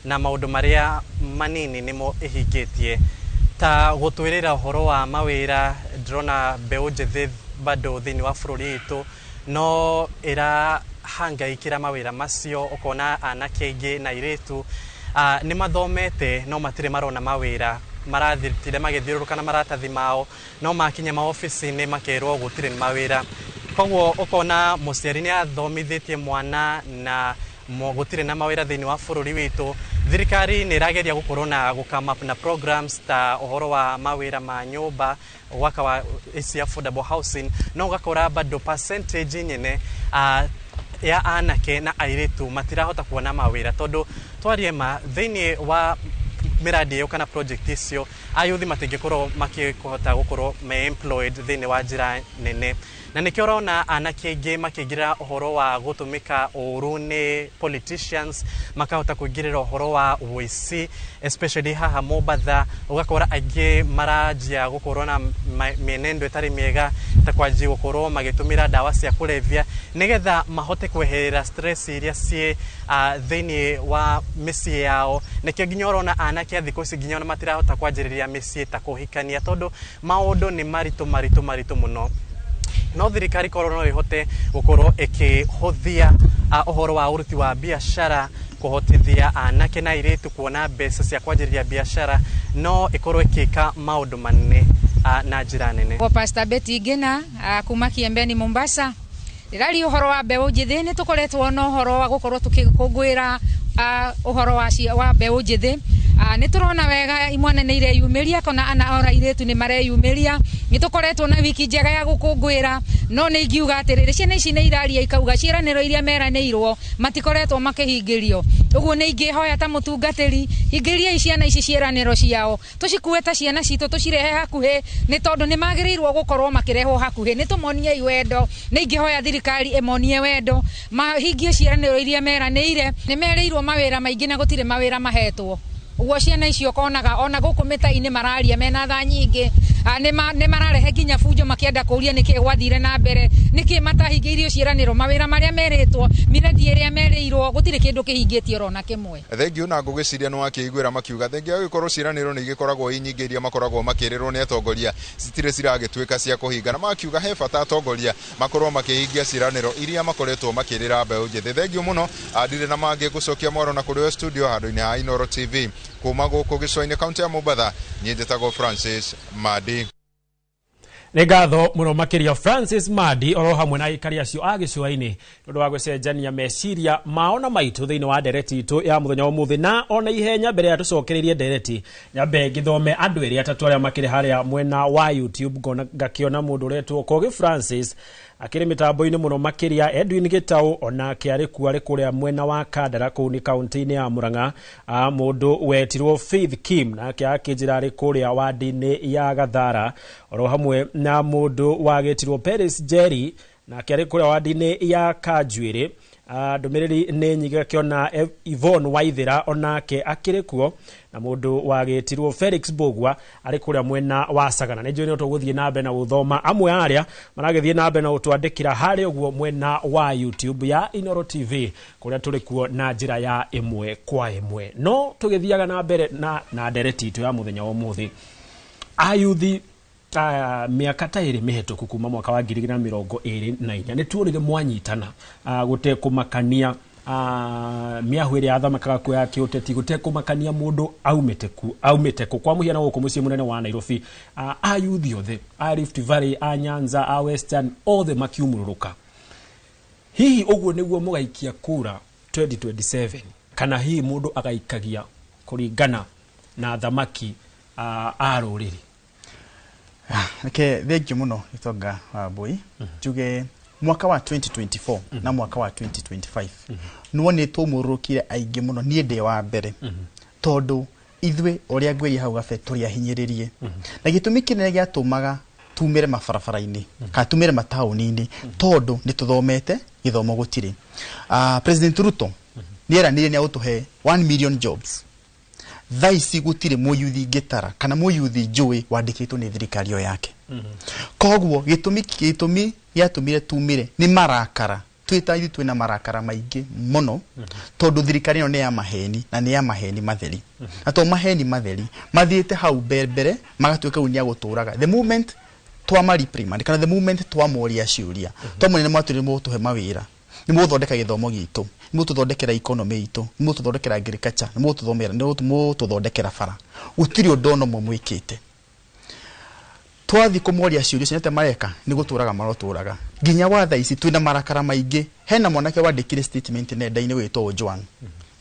na maũndũ marĩa manini nĩmo ĩhingĩtie, ta gũtwĩrĩra ũhoro wa mawĩra. Ndĩrona mbeũ njĩthĩ bado thĩinĩ wa bũrũri witũ no ĩrahangaikĩra mawĩra macio, ũkona anake aingĩ na airĩtu nĩ mathomete no matirĩ marona mawĩra, marathire magĩthiũrũrũka na maratathi mao no makinya maobici-inĩ makerwo gũtirĩ mawĩra. Koguo ũkona mũciari nĩ athomithĩtie mwana na gũtirĩ na mawĩra thĩinĩ wa bũrũri witũ. Thirikari nĩ ĩrageria gũkorwo na gũ come up na programs ta ũhoro wa mawĩra ma nyũmba, gwaka wa ici affordable housing, no ũgakora bado percentage nyene ya anake na airĩtu matirahota kuona mawĩra, tondũ twarie ma thĩinĩ wa mĩradi ĩyo kana project icio ayuthi matingĩkorwo makĩhota gũkorwo me employed thĩinĩ wa njĩra nene, na nĩkĩo ũrona anake aingĩ makĩingĩrĩra ũhoro wa gũtũmĩka ũru nĩ politicians, makahota kũingĩrĩra ũhoro wa ũici, especially haha Mombatha. Ũgakora aingĩ maranjia gũkorwo na mĩenendo ĩtarĩ mĩega, ta kwanjia gũkorwo magĩtũmĩra ndawa cia kũrebia nĩgetha mahote kweherera stress iria ciĩ thĩinĩ wa mĩciĩ yao. Nĩkĩo nginya ũrona anake a thikũ ici nginya ona matirahota kwanjĩrĩria mĩciĩ ta kũhikania, tondũ maũndũ nĩ maritũ maritũ maritũ mũno. No thirikari korwo no ĩhote gũkorwo ĩkĩhũthia ũhoro wa ũruti wa biacara, kũhotithia anake na airĩtu kuona mbeca cia kwanjĩrĩria biacara, no ĩkorwo ĩkĩka maũndũ manene na njĩra nene. Pastor Betty Ngina kuma Kiembeni Mombasa, ndĩraria ũhoro wa mbeũ njĩthĩ. Nĩ tũkoretwo na ũhoro wa gũkorwo tũgĩkũngũĩra ũhoro wa mbeũ njĩthĩ. Nĩ tũrona wega imwana nĩ ireyumĩria kana ana ora airĩtu nĩ mareyumĩria. Nĩ tũkoretwo na wiki njega ya gũkũngũĩra, no nĩ ingiuga atĩrĩrĩ, ciana ici nĩ iraria ikauga ciĩranĩro iria meranĩirwo matikoretwo makĩhingĩrio. Ũguo nĩ ingĩhoya ta mũtungatĩri, hingĩriai ciana ici ciĩranĩro ciao, tũcikue ta ciana citũ, tũcirehe hakuhĩ, nĩ tondũ nĩ magĩrĩirwo gũkorwo makĩrehwo hakuhĩ. Nĩ tũmoniei wendo, nĩ ingĩhoya thirikari ĩmonie wendo, mahingie ciĩranĩro iria meranĩire. Nĩ merĩirwo mawĩra maingĩ na gũtirĩ mawĩra mahetwo. Ũguo ciana icio ũkonaga ona gũkũ mĩta-inĩ mararia mena tha nyingĩ. Nĩ mararehe nginya bunjo makĩenda kũũria nĩkĩ gwathire na mbere, nĩkĩ matahingĩirio ciĩranĩro, mawĩra marĩa merĩtwo, mĩrandi ĩrĩa merĩirwo, gũtirĩ kĩndũ kĩhingĩtio oro na kĩmwe. Thengiũ na ngũgĩciria nĩ wakĩiguĩra makiuga thengia gũgĩkorwo ciĩranĩro nĩ igĩkoragwo i nyingĩ iria makoragwo makĩrĩrwo nĩ atongoria, citirĩ ciragĩtuĩka cia kũhinga, na makiuga he bata atongoria makorwo makĩhingia ciĩranĩro iria makoretwo makĩrĩra mbeũ njĩthĩ. Thengiũ mũno, ndirĩ na mangĩ gũcokia mwaro na kũrĩ we studio handũ-inĩ ha Inooro TV kuma gũkũ gĩcũa-inĩ kaunti ya Mombatha. Niĩ njĩtagwo Francis Madi. Nĩ ngatho mũno makĩria Francis Madi oro hamwe na aikari acio a gĩcũa-inĩ nĩ ũndũ wa gũcenjania meciria mao na maitũ thĩinĩ wa ndereti itũ ya mũthenya wa ũmũthĩ. Na ona ihenya mbere ya tũcokereirie ndereti, nyambe ngĩthome andũ erĩ atatũ arĩa makĩrĩ harĩa mwena wa YouTube. Ngona ngakĩona mũndũ ũretwo Kogi Francis akĩrĩ mĩtambo-inĩ mũno makĩria, Edwin Gĩtaũ onake arĩ kuo, arĩ kũrĩa mwena wa Kandara kũu nĩ kaunti-inĩ ya Murang'a. Mũndũ wetirwo Faith Kim nake akĩnjĩra arĩ kũrĩa wadi-inĩ ya Gathara, oro hamwe na mũndũ wagĩtirwo Peris Jerry nake arĩ kũrĩa wadi-inĩ ya Kanjuĩrĩ. Ndũmĩrĩri nĩ nyingĩ, gakĩona Yvonne Waithĩra onake akĩrĩ kuo, na mũndũ wagĩtirwo Felix Mbũgua arĩ kũrĩa mwena wa Sagana. Nĩ njũĩ no tũgũthiĩ na mbere na gũthoma amwe arĩa maragĩthiĩ na mbere na gũtwandĩkĩra harĩa ũguo mwena wa YouTube ya Inooro TV kũrĩa tũrĩ kuo na njĩra ya ĩmwe kwa ĩmwe. No tũgĩthiaga na mbere na ndereti itũ ya mũthenya wa ũmũthĩ, ayuthi mĩaka ta ĩrĩ mĩhetũku kuma mwaka wa 2024 nĩ tuonire mwanyitana gũtekũmakania mĩahũ ĩrĩa yathamakaga kuo ya kĩũteti, gũtekũmakania mũndũ aumĩte ku aumĩte kũ. Kwa mũhiano gũkũ mũciĩ mũnene wa Nairobi, ayuthi othe a Rift Valley, a Nyanza, a Western, othe makiumũrũrũka. Hihi ũguo nĩguo mũgaikia kura 2027, kana hihi mũndũ agaikagia kũringana na thamaki a rũrĩrĩ? Reke thengiũ mũno Gĩtonga wa Mbui. Njuge mwaka wa 2024 na mwaka wa 2025 nĩwonĩ tũmũrũrũkire aingĩ mũno, niĩ ndĩ wa mbere, tondũ ithuĩ ũrĩa ngwĩria hau gabe tũrĩ ahinyĩrĩrie, na gĩtũmi kĩnene gĩatũmaga tumĩre mabarabara-inĩ kana tumĩre mataũni-inĩ tondũ nĩ tũthomete, gĩthomo gũtirĩ. President Ruto nĩ eranĩire nĩ agũtũhe 1 million jobs. Thaa ici gũtirĩ mũyuthi ngĩtara kana mũyuthi njũĩ wandĩkĩtwo nĩ thirikari ĩyo yake. Koguo gĩtũmi gĩatũmire tumĩre nĩ marakara. Twĩ ta ithuĩ twĩna marakara maingĩ mũno tondũ thirikari ĩno nĩ ya maheni, na nĩ ya maheni matheri, na to maheni matheri mathiĩte hau mbere magatuĩka rĩu nĩ agũtũraga. The moment twama reprimand kana the moment twamoria ciũria, twamwĩra nĩ mwatwĩrire mũgũtũhe mawĩra, nĩ mũgũthondeka gĩthomo gitũ, nĩ mũgũtũthondekera economy itũ, nĩ mũgũtũthondekera agriculture, nĩ mũgũtũthomera, nĩ mũgũtũthondekera bara, gũtirĩ ũndũ ona ũmwe mwĩkĩte. Twathiĩ kũmoria ciũria icio nĩ atĩa mareka? Nĩ gũtũraga marotũraga nginya wa thaa ici. Twĩna marakara maingĩ. Hena mwanake wandĩkire statement nenda-inĩ wĩtwo Ojwang,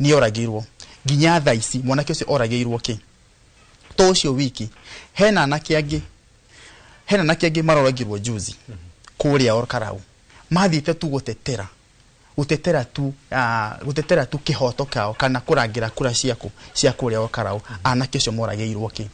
nĩ oragirwo. Nginya thaa ici mwanake ũcio oragĩirwo kĩ? To ũcio wiki, hena anake angĩ maroragirwo juzi kũrĩa Olkalou, mathiĩte tu gũtetera tu kĩhoto kao kana kũrangĩra kura ciaku cia kũrĩa Olkalou. Anake ũcio moragĩirwo kĩ?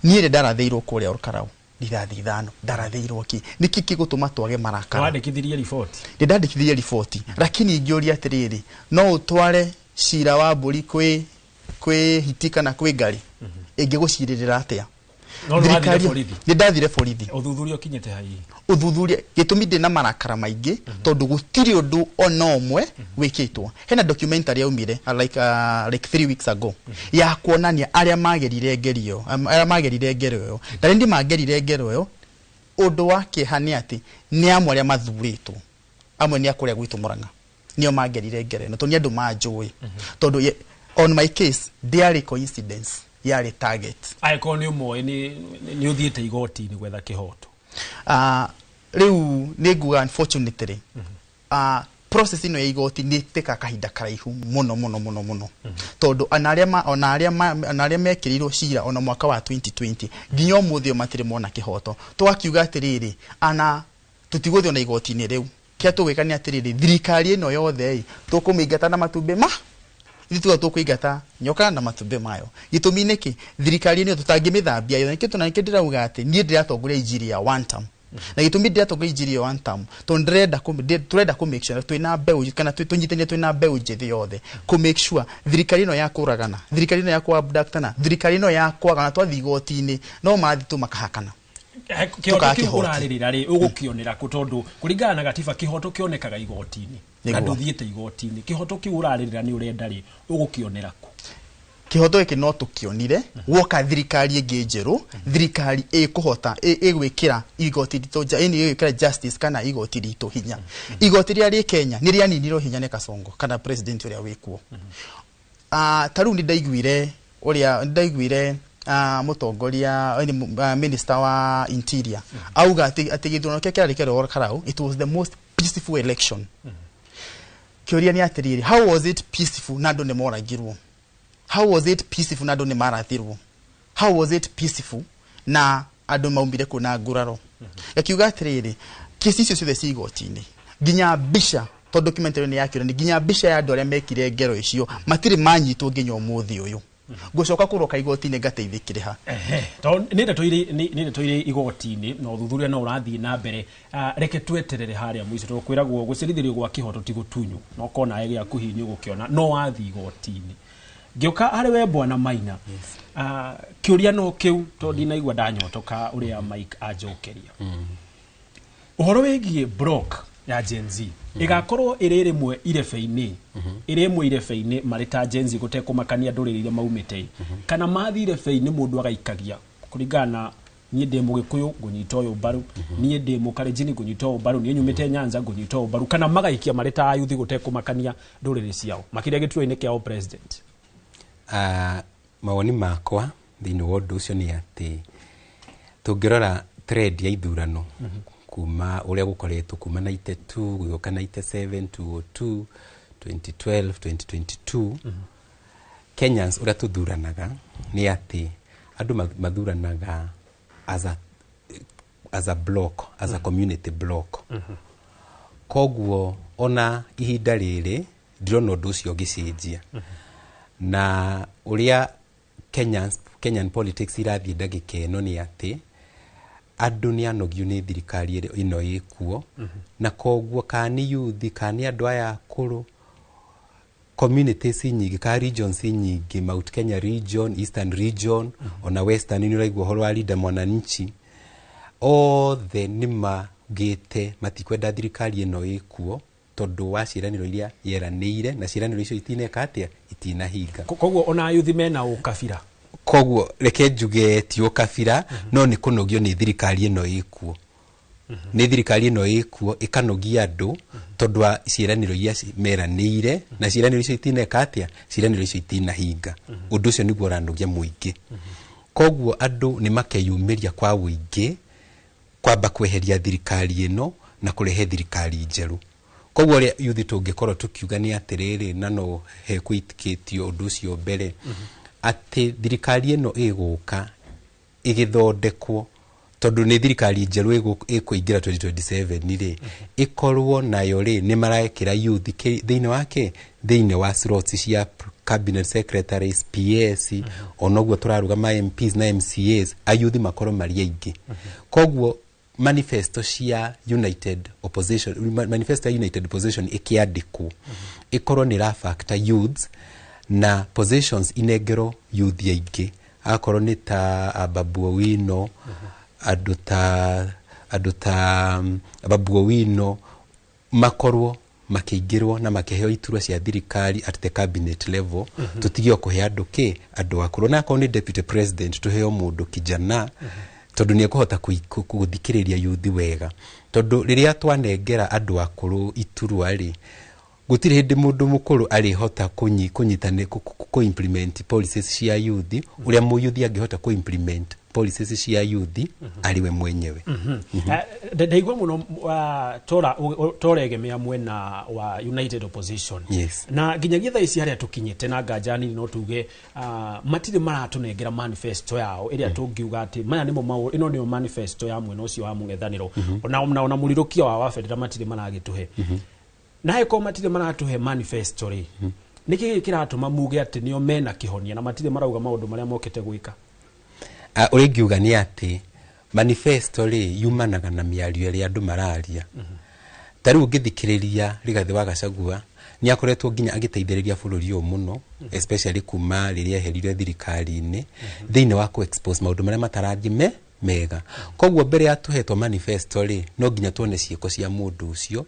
Niĩ rĩ ndarathĩirwo kũrĩa Olkalou rithathi 5, ndarathĩirwo kĩ? Nĩkĩ gĩgũtũma twage marakara? Wandĩkithirie riboti? Ndĩ ndandĩkithirie riboti, lakini ingĩũria atĩrĩrĩ, no ũtware cira wa mbũri kwĩ hiti kana kwĩ ngari ĩngĩgũcirĩrĩra atĩa? No nĩ wathire borithi? Nĩ ndathire borithi. Ũthuthuria ũkinyĩte hahihi? Ũthuthuria, gĩtũmi ndĩ na marakara maingĩ tondũ gũtirĩ ũndũ ona ũmwe wĩkĩtwo. Hena documentary yaumire like 3 weeks ago ya kuonania arĩa magerire ngerio, arĩa magerire ngero ĩyo, na rĩndĩ magerire ngero ĩyo. Ũndũ wa kĩeha nĩ atĩ nĩ amwe arĩa mathurĩtwo, amwe nĩ a kũrĩa gwitũ Murang'a, nĩo magerire ngero ĩno, tondũ nĩ andũ manjũĩ, tondũ on my case ndĩarĩ coincidence, yarĩ target. Angĩkorwo nĩ ũmoĩ, nĩ ũthiĩte igoti-inĩ gwetha kĩhoto? Rĩu nĩ nguga unfortunately process ĩno ya igoti nĩ ĩtĩkaga kahinda karaihu mũno mũno mũno mũno, tondũ ona arĩa mekĩrĩirwo cira ona mwaka wa 2020 nginya ũmũthĩ ũyũ matirĩ mona kĩhoto. Tũgakiuga atĩrĩrĩ, ana tũtigũthiĩ ona igoti-inĩ rĩu, kĩrĩa tũgwĩka nĩ atĩrĩrĩ, thirikari ĩno yothe ĩ tũkũmĩingata na matumbĩ ma ithuĩ tuga tũkũingata nyoka na matumbĩ mayo. Gĩtũmi nĩkĩ? Thirikari ĩno tũtangĩmĩthambia yo. Nĩkĩo nĩkĩo ndĩrauga atĩ niĩ ndĩratongoria injiri ya one term, na gĩtũmi ndĩratongoria injiri ya one term tondũ ndĩrenda tũrenda kũ make sure twĩna mbeũ kana tũnyitanĩre twĩna mbeũ njĩthĩ yothe kũ make sure thirikari ĩno ya kũragana, thirikari ĩno ya kũabductana, thirikari ĩno ya kwagana, twathiĩ igoti-inĩ no marathiĩ tu makahakana. Kĩhoto kĩu ũrarĩrĩra rĩ, ũgũkĩonera kũ? Tondũ kũringana na gatiba kĩhoto kĩonekaga igoti-inĩ, na ndũthiĩte igoti-inĩ. Kĩhoto kĩu ũrarĩrĩra nĩ ũrenda rĩ, ũgũkĩonera kũ? Kĩhoto gĩkĩ no tũkĩonire woka thirikari ĩngĩ njerũ, thirikari ĩkũhota ĩgwĩkĩra igoti ritũ ĩni ĩgwĩkĩra justice kana igoti ritũ hinya. Igoti rĩrĩa rĩ Kenya nĩ rĩaninirwo hinya nĩ Kasongo kana president ũrĩa wĩkuo. Ta rĩu nĩ ndaiguire ũrĩa ndaiguire mũtongoria minister wa interior auga atĩ gĩthurano kĩrĩa kĩrarĩ kĩarĩ Karau, it was the most peaceful election. Kĩũria nĩ atĩrĩrĩ, how was it peaceful na andũ nĩ moragirwo? How was it peaceful na andũ nĩ marathirwo? How was it peaceful na andũ maumire kũ na nguraro? Gakiuga atĩrĩrĩ, kesi icio ciothe ci igoti-inĩ, nginya mbica, tondũ documentary nĩ yakĩonania nginya mbica ya andũ arĩa mekire ngero icio matirĩ manyitwo nginya ũmũthĩ ũyũ. Ngũcoka kũroka igoti-inĩ ngateithĩkĩre ha? Tondũ nĩ ndeto irĩ igoti-inĩ na ũthuthuria no ũrathiĩ na mbere. Reke tweterere harĩa mũico, tondũ kwĩragwo gũcerithĩrio gwa kĩhoto ti gũtunywo, no korwo nawe gĩaku hihi nĩ ũgũkĩona no wathiĩ igoti-inĩ. Ngĩũka harĩ we Bwana Maina, kĩũria no kĩu, tondũ ndinaigua ndanyotoka ũrĩa Mike anjokeria. Ũhoro wĩgiĩ block ya Gen Z ĩgakorwo ĩrĩ rĩmwe irebe-inĩ, ĩrĩ ĩmwe irebe-inĩ marĩ ta Gen Z gũtekũmakania ndũrĩrĩ iria maumĩte, kana mathiĩ irebe-inĩ mũndũ agaikagia kũringana na niĩ ndĩ Mũgĩkũyũ ngũnyita ũyũ mbaru, niĩ ndĩ Mũkalenjin ngũnyita ũyũ mbaru, niĩ nyumĩte Nyanza ngũnyita ũyũ mbaru, kana magaikia marĩ ta ayuthi gũtekũmakania ndũrĩrĩ ciao makĩria gĩturwa-inĩ kĩa president? Mawoni makwa thĩinĩ wa ũndũ ũcio nĩ atĩ tũngĩrora trend ya ithurano kuma ũrĩa gũkoretwo kuma 92 gũgĩũka 97, 202, 2012, 2022, Kenyans ũrĩa tũthuranaga nĩ atĩ andũ mathuranaga as a block, as a community block. Koguo ona ihinda rĩrĩ ndirona ũndũ ũcio ũgĩcenjia. Na ũrĩa Kenyan politics irathiĩ ndagĩka ĩno nĩ atĩ andũ nĩ anogio nĩ thirikari ĩno ĩkuo, na koguo kana nĩ youth kana nĩ andũ aya akũrũ, communities nyingĩ kana regions nyingĩ, Mount Kenya region, Eastern region, ona Western nĩ ũraigua ũhoro wa Linda Mwananchi, othe nĩ maugĩte matikwenda thirikari ĩno ĩkuo tondũ wa ciĩranĩro iria yeranĩire, na ciĩranĩro icio itineka atĩa, itinahinga. Koguo ona yuthi mena ũkabira? Koguo reke njuge ti ũkabira, no nĩ kũnogio nĩ thirikari ĩno ĩkuo. Nĩ thirikari ĩno ĩkuo ĩkanogia andũ tondũ wa ciĩranĩro iria meranĩire, na ciĩranĩro icio itineka atĩa, ciĩranĩro icio itinahinga. Ũndũ ũcio nĩguo ũranogia mũingĩ. Koguo andũ nĩ makeyumĩria kwa ũingĩ kwamba kweheria thirikari ĩno na kũrehe thirikari njerũ. Koguo ũrĩa yuthi tũngĩkorwo tũkiuga nĩ atĩrĩrĩ, na no hekũitĩkĩtio ũndũ ũcio mbere, atĩ thirikari ĩno ĩgũka ĩgĩthondekwo, tondũ nĩ thirikari njerũ ĩkũingĩra 2027 rĩ, ĩkorwo nayo rĩ nĩ marekĩra youth thĩinĩ wake, thĩinĩ wa slots cia cabinet secretaries, PS, onoguo tũrarũgama MPs na MCAs, ayuthi makorwo marĩ aingĩ. Koguo manifesto cia United Opposition, manifesto ya United Opposition ĩkĩandĩkwo ĩkorwo nĩ ra factor youths na positions inengerwo youth aingĩ, akorwo nĩ ta Babu Owino, andũ ta Babu Owino makorwo makĩingĩrwo na makĩheo iturwa cia thirikari at the cabinet level. Tũtige kũhe andũ kĩ andũ akũrũ, na akorwo nĩ deputy president tũheo mũndũ kijana, tondũ nĩ ekũhota gũthikĩrĩria youth wega. Tondũ rĩrĩa twanengera andũ akũrũ iturwa rĩ, gũtirĩ hĩndĩ mũndũ mũkũrũ arĩhota kũ-implement policies cia youth ũrĩa mũyuthi angĩhota kũ-implement policies cia youth arĩ we mwenyewe. Ndaigua mũno toregemea mwena wa United Opposition. Na nginyagia thaa ici harĩa tũkinyĩte na nganja nini no tuge matirĩ maratũnengera manifesto yao ĩrĩa tũngiuga atĩ maya nĩmo ĩno nĩyo manifesto ya mwena ũcio wa mũng'ethanĩro. Ona mũrirũkia wa bendera matirĩ maragĩtũhe. Na angĩkorwo matirĩ maratũhe manifesto rĩ, nĩkĩ kĩratũma muge atĩ nĩo mena kĩhonia na matirĩ marauga maũndũ marĩa mokĩte gwĩka? Ũrĩa ingiuga nĩ atĩ manifesto rĩ yumanaga na mĩario ĩrĩa andũ mararia. Ta rĩu ũngĩthikĩrĩria Rigathĩ wa Gachagua nĩ akoretwo nginya agĩteithĩrĩria bũrũri ũyũ mũno, especially kuma rĩrĩa eherire thirikari-inĩ, thĩinĩ wa kũ-expose maũndũ marĩa matarathiĩ Mega. Koguo mbere ya tuhetwo manifesto rĩ, no nginya tuone ciĩko cia mũndũ ũcio,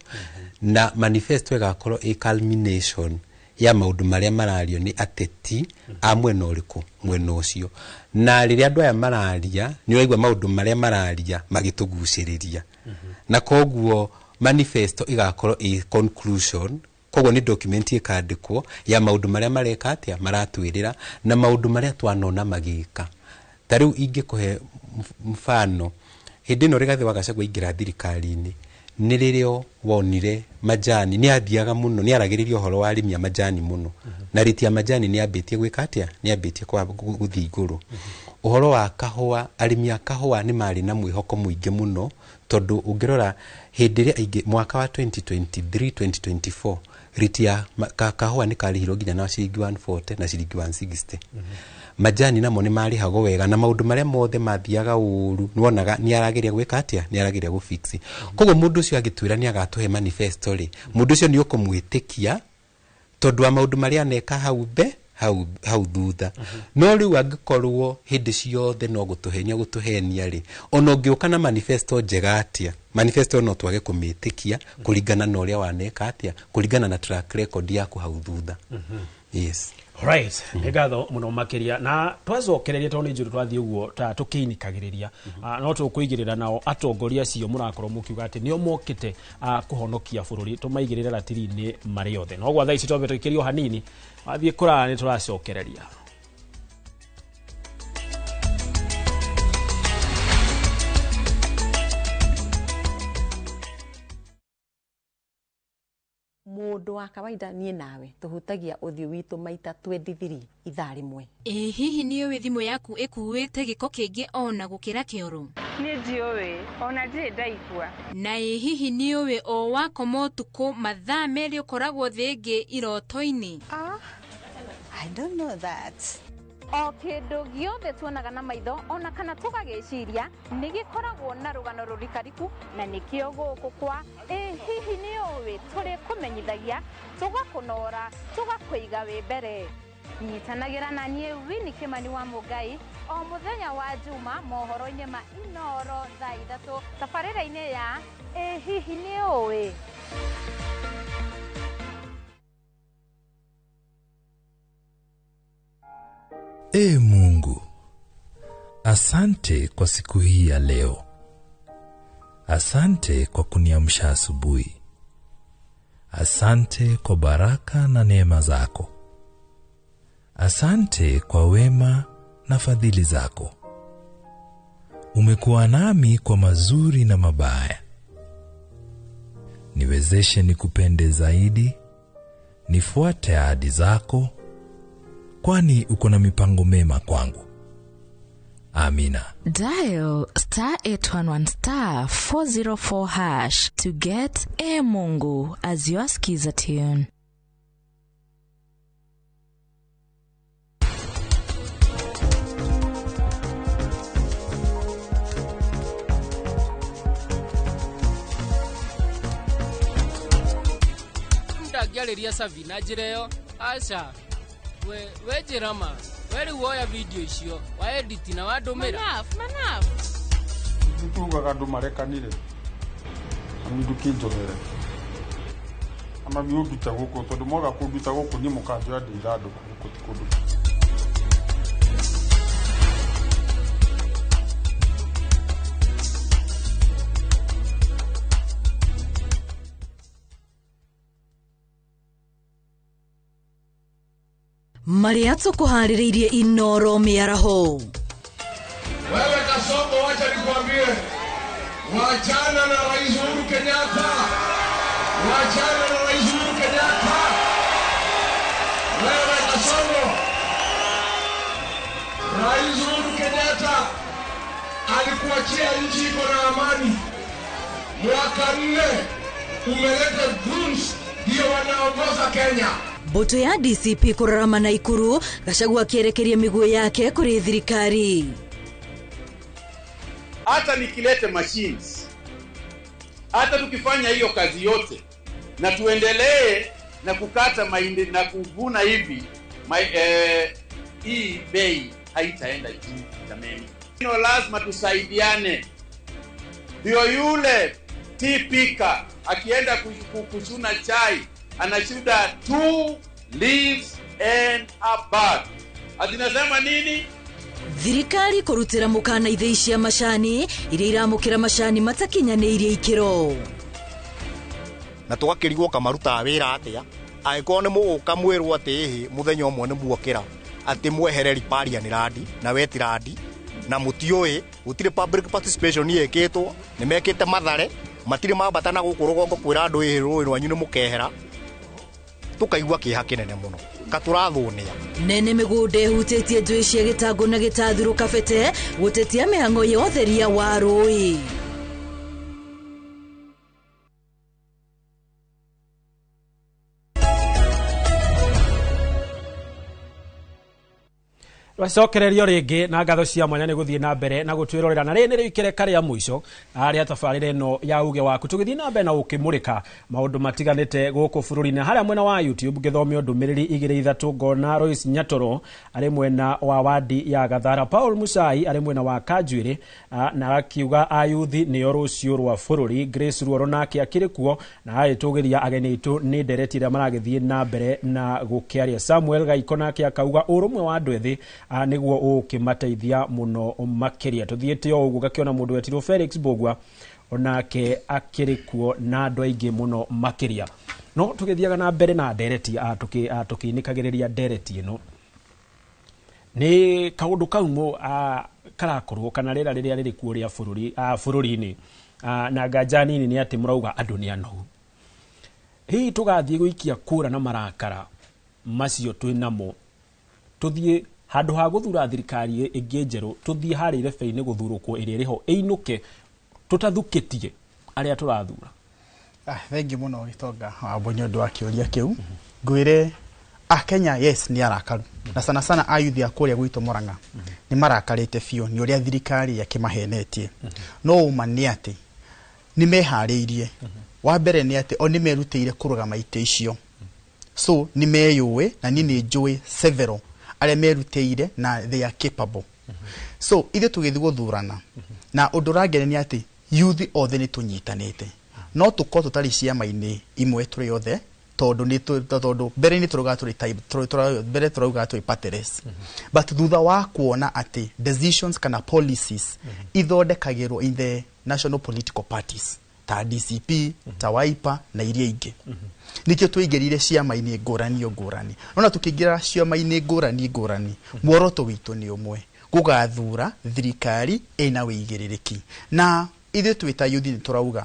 na manifesto ĩgakorwo ĩ culmination ya maũndũ marĩa marario nĩ ateti a mwena ũrĩkũ, mwena ũcio. Na rĩrĩa andũ aya mararia, nĩ ũraigua maũndũ marĩa mararia magĩtũgucĩrĩria, na koguo manifesto ĩgakorwo ĩ conclusion. Koguo nĩ document ĩkandĩkwo ya maũndũ marĩa mareka atĩa, maratwĩrĩra, na maũndũ marĩa twanona magĩka. Ta rĩu ingĩkũhe mfano, hĩndĩ ĩno Rigathĩ wa Gachagua aingĩra thirikari-inĩ, nĩ rĩrĩo wonire majani nĩ athiaga mũno, nĩ aragĩrĩria ũhoro wa arĩmi a majani mũno, na rĩti ya majani nĩ ambĩtie gwĩka atĩa, nĩ ambĩtie gũthiĩ igũrũ. Ũhoro wa kahũa, arĩmi a kahũa nĩ marĩ na mwĩhoko mũingĩ mũno, tondũ ũngĩrora hĩndĩ ĩrĩa aingĩ mwaka wa 2023 2024, rĩti ya kahũa nĩ karĩhirwo nginya na ciringi 140 na ciringi 160. Majani namo nĩ marĩhagwo wega, na maũndũ marĩa mothe mathiaga ũru nĩwonaga nĩ arageria gwĩka atĩa, nĩ arageria gũfix. Koguo mũndũ ũcio agĩtwĩra nĩ agatũhe manifesto rĩ, mũndũ ũcio nĩ ũkũmwĩtĩkia tondũ wa maũndũ marĩa aneka hau mbe hau thutha. No rĩu angĩkorwo hĩndĩ ciothe no gũtũhenia gũtũhenia rĩ, ona ũngĩũka na manifesto njega atĩa, manifesto no twage kũmĩtĩkia kũringana na ũrĩa waneka atĩa, kũringana na track record yaku hau thutha. Yes. Right, nĩ ngatho mũno makĩria, na twacokereria tondũ nĩ njũru twathiĩ ũguo ta tũkĩinĩkagĩrĩria, no tũkũigĩrĩra nao atongoria acio mũrakorwo mũkiuga atĩ nĩo mokĩte kũhonokia bũrũri, tũmaigĩrĩre ratiri-inĩ marĩ othe. No gwa thaa ici twambe tũikĩrio hanini, wathiĩ kũraya nĩ tũracokereria. Mũndũ wa kawaida niĩ nawe tũhutagia ũthiũ witũ maita 23 ithaa rĩmwe. Ĩ hihi nĩ ũĩ thimũ yaku ĩkuĩte gĩko kĩingĩ ona gũkĩra kĩoro? Niĩ ndiũĩ, ona ndirĩ ndaigua. Na ĩ hihi nĩ ũĩ o wakoma ũtukũ mathaa 2 ũkoragwo thĩ ĩngĩ iroto-inĩ? I don't know that. O kĩndũ gĩothe tuonaga na maitho ona kana tũgagĩciria nĩ gĩkoragwo na rũgano rũrikariku, na nĩkĩo gũkũ kwa ĩ hihi nĩ ũĩ tũrĩ kũmenyithagia, tũgakũnora, tũgakũiga wĩ mbere. Nyitanagĩra na niĩ Winnie Kimani wa Mũngai o mũthenya wa Juma mohoro-inĩ ma Inooro thaa 3 tabarĩra-inĩ ya ĩ hihi nĩ ũĩ. Ee Mungu, asante kwa siku hii ya leo. Asante kwa kuniamsha asubuhi. Asante kwa baraka na neema zako. Asante kwa wema na fadhili zako. Umekuwa nami kwa mazuri na mabaya. Niwezeshe nikupende zaidi, nifuate ahadi zako, kwani uko na mipango mema kwangu. Amina. Dial star 811 star 404 hash to get E Mungu as your skiza tune. Ndangĩarĩria Savi na njĩra ĩyo, aca. We njĩra ma, we rĩu woya video icio, wa edit na wandũmĩra. Manaf. Tugaga andũ marekanire. Mami ndũkĩnjohere. Mami ũnduta gũkũ tondũ mwaga kũnduta gũkũ niĩ mũkanjoya ndĩ ithandũkũ gũkũ ti kũndũ. Marĩa tũkũharĩrĩirie Inooro mĩaraho. Wewe Kasongo, wacha nikwambie, wachana na Rais Uhuru Kenyatta. Wachana na Rais Uhuru Kenyatta. Wewe Kasongo, Rais Uhuru Kenyatta alikuachia nchi iko na amani. Mwaka 4 umeleta goons ndio wanaongoza Kenya. Mboto ya DCP kũrarama na Ikuru, Gachagua akĩerekeria mĩguĩ yake kũrĩ thirikari. Hata nikilete machines, hata tukifanya hiyo kazi yote na tuendelee na kukata mahindi na kuvuna hivi, hii bei haitaenda juu jameni. No, lazima tusaidiane. Ndio yule tea picker akienda kuchuna chai anashuda 2 leaves and a bud. Atinasema nini? Thirikari kũrutĩra mũkana ithĩi cia macani iria iramũkĩra macani matakinyanĩirie ikĩro. Na tũgakĩrigwo kamarutaga wĩra atĩa angĩkorwo nĩ mũgũka mwĩrwo atĩ ĩhĩ mũthenya ũmwe nĩ muokĩra atĩ mwehere riparian land na wetland na mũtiũĩ gũtirĩ public participation yĩkĩtwo nĩ mekĩte Mathare matirĩ mambata na gũkũ rũgongo kwĩra andũ ĩhĩ rũĩ rwanyu nĩ mũkehera tũkaigua kĩeha kĩnene mũno katũrathũnia. Nene mĩgũnda ĩhutĩtie njũĩ cia gĩtangũ na gĩtathurũ kabete gũtetia mĩhang'o ya ũtheria wa rũĩ. Twacokererio rĩngĩ na ngatho cia mwanya nĩ gũthiĩ na mbere na gũtwĩrorera na rĩrĩ nĩrĩo ikereka rĩa mũico rĩa tabarĩra ĩno ya uge waku tũgĩthiĩ na mbere na gũkĩmũrĩka maũndũ matiganĩte gũkũ bũrũri-inĩ. Harĩa mwena wa YouTube ngĩthomio ndũmĩrĩri 2 3 ngona Royce Nyatoro arĩ mwena wa wadi ya Gathara, Paul Musai arĩ mwena wa Kanjuĩrĩ na akiuga ayuthi nĩo rũciũ rwa bũrũri. Grace Ruoro nake akĩrĩ kuo na agĩtũgĩria ageni aitũ nĩ ndereti ĩrĩa maragĩthiĩ na mbere na gũkĩaria. Samuel Gaiko nake akauga ũrũmwe wa andũ ethĩ nĩguo ũkĩmateithia mũno makĩria. Tũthiĩte o ũguo ngakĩona mũndũ wetirwo Felix Mbũgua onake akĩrĩ kuo na andũ aingĩ mũno makĩria. No tũgĩthiaga na mbere na ndereti tũkĩinĩkagĩrĩria ndereti ĩno nĩ kaũndũ kau karakorwo kana rĩera rĩrĩa rĩrĩ kuo rĩa bũrũri bũrũri-inĩ na nganja nini nĩ atĩ mũrauga andũ nĩ anogu. Hihi tũgathiĩ gũikia kura na marakara macio twĩnamo tũthiĩ handũ ha gũthura thirikari ĩngĩ njerũ tũthiĩ harĩa irebe-inĩ gũthurũkwo ĩrĩa ĩrĩho ĩinũke tũtathukĩtie arĩa tũrathura? Thengi mũno Gĩtonga wa nĩ ũndũ wa kĩũria kĩu. Ngwĩre Akenya yes nĩ arakaru na sana sana ayuthi a kũrĩa gwitũ Murang'a nĩ marakarĩte biũ nĩ ũrĩa thirikari yakĩmahenetie. No ũma nĩ atĩ nĩ meharĩirie. Wa mbere nĩ atĩ o nĩ merutĩire kũrũgama itĩ icio, so nĩ meyũĩ na niĩ nĩ njũĩ several arĩa merutĩire na they are capable. So ithuĩ tũgĩthiĩ gũthurana na ũndũ ũrangenia nĩ atĩ youth othe nĩ tũnyitanĩte, no tũkorwo tũtarĩ ciama-inĩ imwe tũrĩ othe tondũ nĩ tondũ mbere nĩ tũrauga tũrĩ mbere tũrauga tũrĩ partyless, but thutha wa kuona atĩ decisions kana policies ithondekagĩrwo in the national political parties ta DCP ta Wiper na iria ingĩ, nikio tũingĩrire ciama-inĩ ngũrani ngũrani. Nona tũkĩingĩra ciama-inĩ ngũrani ngũrani muoroto witũ nĩ ũmwe, gũgathura thirikari ĩna wĩigĩrĩrĩki. Na ithuĩ twĩ ta youth nĩ tũrauga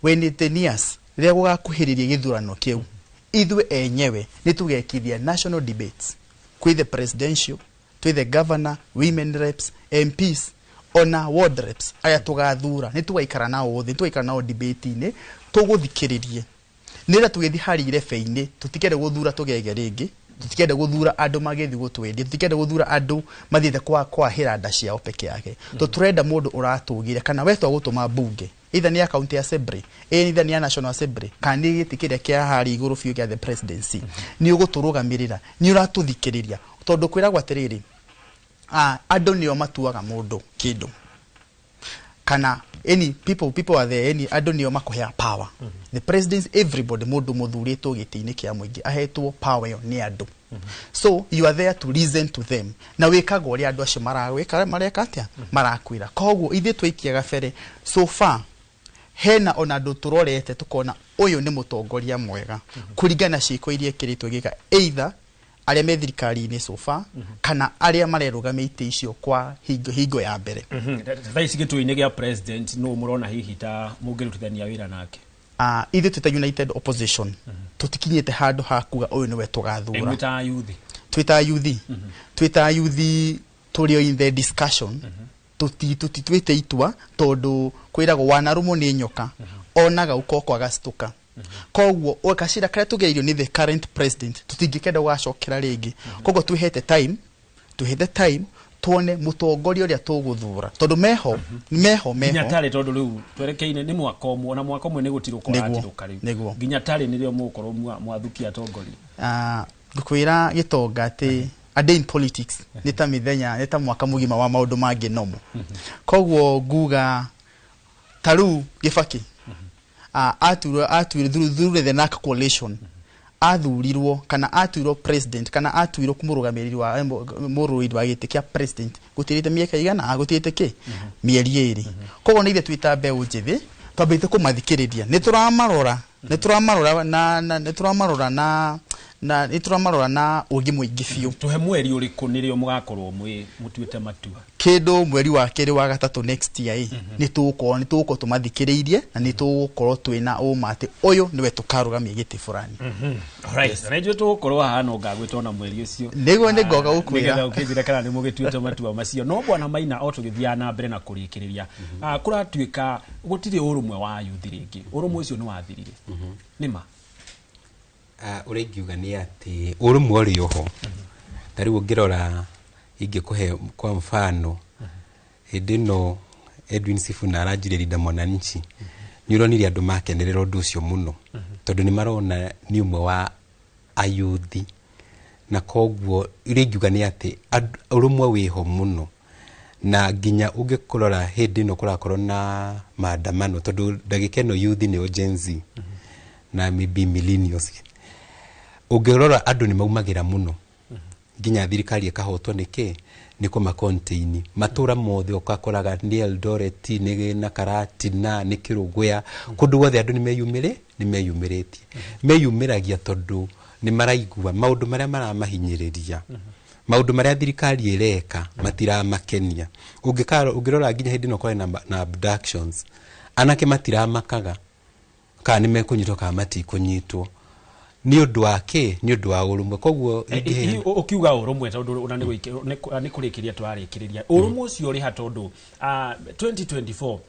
when it nears rĩrĩa gũgakuhĩrĩria gĩthurano kĩu ithuĩ enyewe nĩ tũgekithia national debates kwĩ the presidential, twĩ the governor, women reps, MPs ona ward reps aya tũgathura nĩ tũgaikara nao thĩ, tũgaikara nao debate-inĩ tũgũthikĩrĩrie nĩgetha tũgĩthiĩ harĩa irebe-inĩ tũtikende gũthura tũgege rĩngĩ, tũtikende gũthura andũ magĩthiĩ gũtwendia, tũtikende gũthura andũ mathiĩte kwahĩra nda ciao peke yake. Tũrenda mũndũ ũratũgĩra kana we twagũtũma mbunge either nĩ ya county assembly, either nĩ ya national assembly kana nĩ gĩtĩ kĩrĩa kĩa harĩa igũrũ biũ kĩa the presidency, nĩ ũgũtũrũgamĩrĩra, nĩ ũratũthikĩrĩria tondũ kwĩragwo atĩrĩrĩ andũ nĩo matuaga mũndũ kĩndũ kana any people are there, any andũ nĩo makũhea power. The president, everybody mũndũ mũthurĩtwo gĩtĩ-inĩ kĩa mũingĩ ahetwo power ĩyo nĩ andũ. So you are there to listen to them na wĩkaga ũrĩa andũ acio maragwĩka mareka atĩa marakwĩra. Koguo ithuĩ twaikia gabere so far hena ona andũ tũrorete tũkona ũyũ nĩ mũtongoria mwega kũringana na ciĩko iria ekĩrĩtwo gĩka either arĩa me thirikari-inĩ so far kana arĩa marerũgamia itĩ icio kwa hingo ya mbere. Thaa ici gĩtũinĩ gĩa president nũ mũrona hihi ta mũngĩrutithania wĩra nake? Ithuĩ twĩ ta United Opposition tũtikinyĩte handũ ha kuga ũyũ nĩwe tũgathura. Mwĩ ta youth? Twĩ ta youth, twĩ ta youth tũrĩ in the discussion, tũtituĩte itua tondũ kwĩragwo wanarũmwo nĩ nyoka onaga ũkoko agacitũka. Koguo gacira karĩa tũgereirio nĩ the current president tũtingĩkenda gũgacokera rĩngĩ. Koguo twĩhete time tuone mũtongoria ũrĩa tũgũthura tondũ meho meho meho nginya tarĩ tondũ rĩu twerekeire nĩ mwaka ũmwe na mwaka ũmwe nĩ gũtirũka ũratirũka rĩu nginya tarĩ nĩrĩo mũgũkorwo mwathukia atongoria. Ngũkwĩra Gĩtonga atĩ A day in politics nĩ ta mĩthenya, nĩ ta mwaka mũgima wa maũndũ mangĩ nomo. Koguo nguga ta rĩu Gĩbakĩ atuire through the NARC coalition, athurirwo kana atuirwo president kana atuirwo mũrũgamĩrĩri wa mũrũi wa gĩtĩ kĩa president gũtirĩte mĩaka igana, gũtirĩte kĩ mĩeri 2. Koguo nĩ ithuĩ twĩ ta mbeũ njĩthĩ twambĩte kũmathikĩrĩria, nĩ tũramarora, nĩ tũramarora na nĩ tũramarora na nĩ tũramarora na ũgĩ mũingĩ biũ. Tũhe mweri ũrĩkũ nĩrĩo mũgakorwo mwĩ mũtuĩte matua? Kĩndũ mweri wa kerĩ, wa gatatũ next year ĩ, nĩ tũgũkorwo tũmathikĩrĩirie na nĩ tũgũkorwo twĩna ũma atĩ ũyũ nĩwe tũkarũgamia gĩtĩ fulani. Alright, na ithuĩ tũgũkorwo haha no ngagwĩta ona mweri ũcio. Nĩguo, nĩ ngoka gũkwĩra. Nĩgetha ũkĩnjĩre kana nĩ mũgĩtuĩte matua macio. No bwana Maina, o tũgĩthiaga na mbere na kũrĩkĩrĩria, kũratuĩka gũtirĩ ũrũmwe wa yuthi rĩngĩ, ũrũmwe ũcio nĩ wathirire, nĩ ma? Ũrĩa ingiuga nĩ atĩ ũrũmwe ũrĩ oho. Ta rĩu ũngĩrora, ingĩkũhe kwa mfano, hĩndĩ ĩno Edwin Sifuna aranjirie Linda Mwananchi, nĩ ũronire andũ makenerera ũndũ ũcio mũno, tondũ nĩ marona nĩ ũmwe wa ayuthi. Na koguo ũrĩa ingiuga nĩ atĩ ũrũmwe wĩho mũno, na nginya ũngĩkũrora hĩndĩ ĩno kũrakorwo na maandamano, tondũ ndagĩka ĩno youth nĩo Gen Z na maybe millennials, ũngĩrora andũ nĩ maumagĩra mũno, nginya thirikari ĩkahotwo nĩ kĩ nĩ kũma contain matũra mothe. Ũgakoraga nĩ Eldoret, nĩ na Karatina, nĩ Kĩrũgũya, kũndũ guothe andũ nĩ meyumĩrĩtie, meyumĩragia tondũ nĩ maraigua maũndũ marĩa maramahinyĩrĩria, maũndũ marĩa thirikari ĩreka matiramakenia. Ũngĩrora nginya hĩndĩ ĩno kwarĩ na abductions, anake matiramakaga kana nĩ mekũnyitwo kana matikũnyitwo. Nĩ ũndũ wa kĩ? Nĩ ũndũ wa ũrũmwe. Koguo ingĩheana Ũkiuga ũrũmwe, tondũ ona nĩ kũrĩkĩria tũrarĩkĩrĩria, ũrũmwe ũcio ũrĩ ha? Tondũ 2024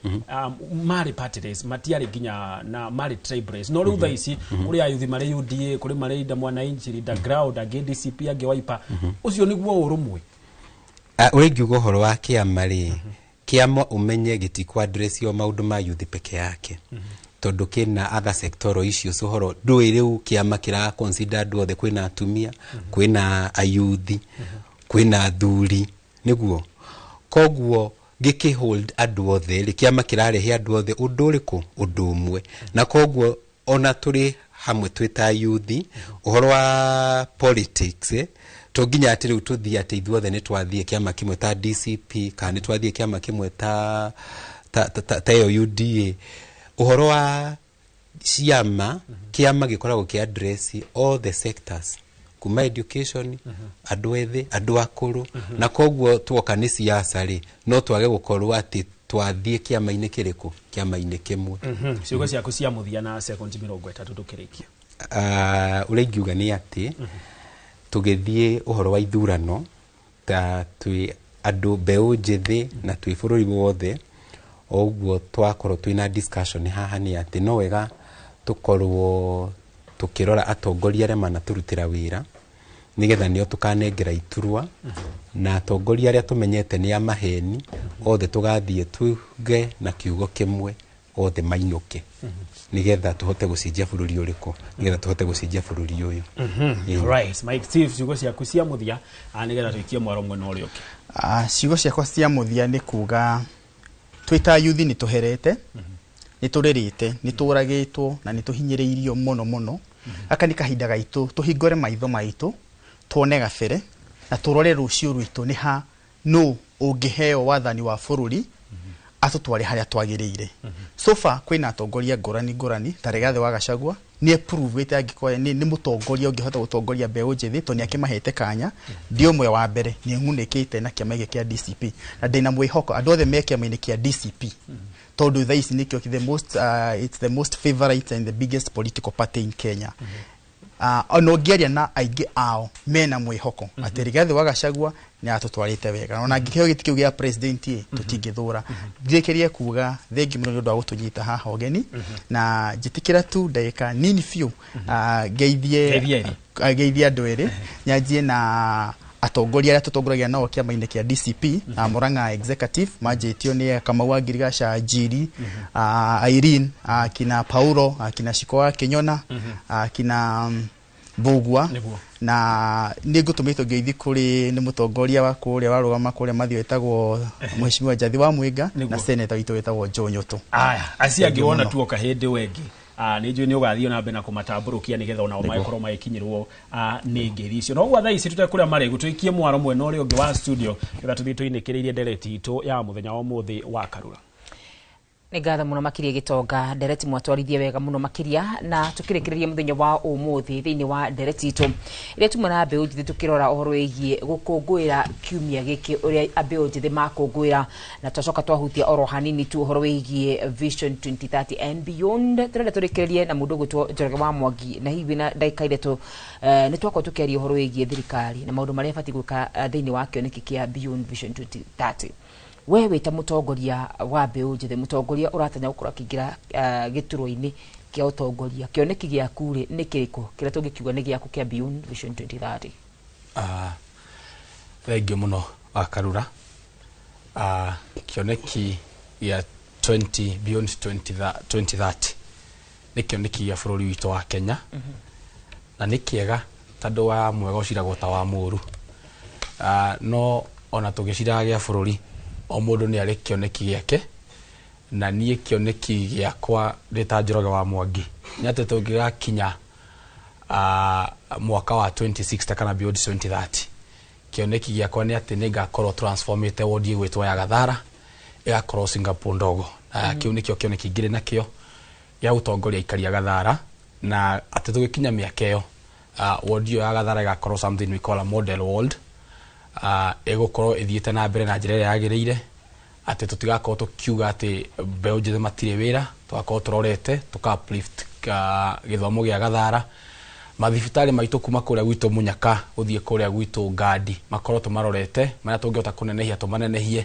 marĩ party race, matiarĩ nginya na marĩ tribe race, no rĩu thaa ici kũrĩ ayuthi marĩ UDA, kũrĩ marĩ Linda Mwananchi, Linda Ground, angĩ DCP, angĩ Wiper. Ũcio nĩguo ũrũmwe? Ũrĩa ingiuga ũhoro wa kĩama rĩ, kĩama ũmenye gĩtikũ address o maũndũ ma youth peke yake, tondũ kĩna other sectoral issues. Ũhoro ndũĩ rĩu kĩama kĩra consider andũ othe, kwĩna atumia, kwĩna ayuthi, kwĩna athuri, nĩguo koguo gĩkĩ hold andũ othe rĩ, kĩama kĩrarehe andũ othe ũndũ ũrĩkũ? Ũndũ ũmwe. Na koguo ona tũrĩ hamwe twĩ ta yuthi, ũhoro wa politics, to nginya atĩ rĩu tũthiĩ atĩ ithuothe nĩ twathiĩ kĩama kĩmwe ta DCP kana nĩ twathiĩ kĩama kĩmwe ta ĩyo UDA. Ũhoro wa ciama, kĩama gĩkoragwo kĩ address all the sectors, kuma education, andũ ethĩ, andũ akũrũ. Na koguo tuoka nĩ siasa rĩ, no twage gũkorwo atĩ twathiĩ kĩama-inĩ kĩrĩkũ, kĩama-inĩ kĩmwe. Ciugo ciaku cia mũthia na sekondi 30 tũkĩrĩkia. Ũrĩa ingiuga nĩ atĩ tũgĩthiĩ ũhoro wa ithurano, ta twĩ andũ mbeũ njĩthĩ na twĩ bũrũri wothe, o ũguo twakorwo twĩna discussion haha, nĩ atĩ no wega tũkorwo tũkĩrora atongoria arĩa manatũrutĩra wĩra, nĩgetha nĩo tũkanengera iturwa, na atongoria arĩa tũmenyete nĩ a maheni othe tũgathiĩ tuge na kiugo kĩmwe, othe mainũke, nĩgetha tũhote gũcenjia bũrũri ũrĩkũ, nĩgetha tũhote gũcenjia bũrũri ũyũ. Ĩĩ. Right, Mike Steve, ciugo ciaku cia mũthia, nĩgetha tũikie mwaro mwena ũrĩa ũngĩ. Ciugo ciakwa cia mũthia nĩ kuga twĩ ta yuthi nĩ tũherete, nĩ tũrĩrĩte, nĩ tũragĩtwo na nĩ tũhinyĩrĩirio mũno mũno. Gaka nĩ kahinda gaitũ tũhingũre maitho maitũ, tuone gabere na tũrore rũciũ rwitũ, nĩ ha nũ ũngĩheo wathani wa bũrũri atũtware harĩa twagĩrĩire. So far kwĩna atongoria ngũrani ngũrani, ta Rigathĩ wa Gachagua nĩ approve-ĩte angĩkorwo nĩ mũtongoria ũngĩhota gũtongoria mbeũ njĩthĩ, tondũ nĩ akĩmahete kanya. Ndi ũmwe wa mbere nĩ ng'unĩkĩte na kĩama gĩkĩ kĩa DCP, na ndĩna mwĩhoko andũ othe me kĩama-inĩ kĩa DCP, tondũ thaa ici nĩkĩo the most it's the most favorite and the biggest political party in Kenya. Ona ũngĩaria na aingĩ ao mena mwĩhoko atĩ Rigathĩ wa Gachagua nĩ atũtwarĩte wega. Ona angĩkĩheo gĩtĩ kĩu gĩa president ĩ, tũtingĩthũra. Njĩkĩrie kuga thengi mũno nĩ ũndũ wa gũtũnyita haha ũgeni, na njĩtĩkĩra tu ndagĩka nini biũ, ngeithie Ngeithie erĩ. Ngeithie andũ erĩ. Nyanjie na atongoria arĩa tũtongoragia nao kĩama-inĩ kĩa DCP, Murang'a Executive, manjĩtio nĩ Kamau wa Ngirigaca, Njiri, Irene, kina Paulo, kina Shiko wa Kinyona, kina Mbugua. Nĩguo. Na nĩ ngũtũmĩtwo ngeithi kũrĩ nĩ mũtongoria wa kũrĩa warũgama kũrĩa Mathio wĩtagwo Mheshimiwa Njathi wa Mwinga na Nĩguo. seneta witũ wĩtagwo Joe Nyũtũ. Aya, acio angĩ Thengiũ wona mũno. tuoka hĩndĩ wengi nä njå nä å gathiä na mbere na kå matambå rå kia nä getha onao Nĩguo. magäkorwo magä nä ngeithi icio no gwa thaa ici tũte kũrĩa marĩgu tũikie mwaro mwena ũrĩa ũngĩ wa studio getha tũthiĩ tũinĩkĩrĩirie ndereti itũ ya mũthenya wa ũmũthĩ wa Karura. Nĩ ngatho mũno makĩria Gĩtonga, ndereti mwatwarithie wega mũno makĩria, na tũkĩrĩkĩrĩria mũthenya wa ũmũthĩ thĩinĩ wa ndereti itũ ĩrĩa tuma na mbeũ njĩthĩ tũkĩrora ũhoro wĩgiĩ gũkũngũĩra kiumia gĩkĩ, ũrĩa mbeũ njĩthĩ makũngũĩra, na twacoka twahutia oro hanini tu ũhoro wĩgiĩ Vision 2030 and beyond. Tũrenda tũrĩkĩrĩrie na mũndũ ũgwĩtwo Njoroge wa Mwangi, na hihi wĩna ndagĩka 3, nĩ twakorwo tũkĩaria ũhoro wĩgiĩ thirikari na maũndũ marĩa ĩbatiĩ gwĩka thĩinĩ wa kĩoneki kĩa Beyond Vision 2030. We wĩ ta mũtongoria wa mbeũ njĩthĩ, mũtongoria ũratanya gũkorwo akĩingĩra gĩturwa-inĩ kĩa ũtongoria, kĩoneki gĩaku rĩ nĩ kĩrĩkũ kĩrĩa tũngĩkiuga nĩ gĩaku kĩa Beyond Vision 2030? Thengiũ mũno wa Karura. Kĩoneki gĩa 20 Beyond 2030 nĩ kĩoneki gĩa bũrũri witũ wa Kenya, na nĩ kĩega tondũ wa mwega ũciragwo ta wa mũũru. No ona tũgĩciraga gĩa bũrũri, o mũndũ nĩ arĩ kĩoneki gĩake, na niĩ kĩoneki gĩakwa ndĩ ta Njoroge wa Mwangi nĩ atĩ tũngĩgakinya mwaka wa 2060 kana Beyond 2030, kĩoneki gĩakwa nĩ atĩ nĩ ngakorwo transformĩte wodi ĩgwĩtwo ya Gathara ĩgakorwo Singapore ndogo. Na kĩu nĩkĩo kĩoneki ngĩrĩ nakĩo gĩa gũtongoria aikari a Gathara, na atĩ tũgĩkinya mĩaka ĩyo, wodi ĩyo ya Gathara ĩgakorwo something we call a model world, ĩgũkorwo ĩthiĩte na mbere na njĩra ĩrĩa yagĩrĩire, atĩ tũtigakorwo tũkiuga atĩ mbeũ njĩthĩ matirĩ wĩra, tũgakorwo tũrorete tũka uplift gĩthomo gĩa Gathara, mathibitarĩ maitũ kuma kũrĩa gwitũ Munyaka gũthiĩ kũrĩa gwitũ Ngandi makorwo tũmarorete, marĩa tũngĩhota kũnenehia tũmanenehie,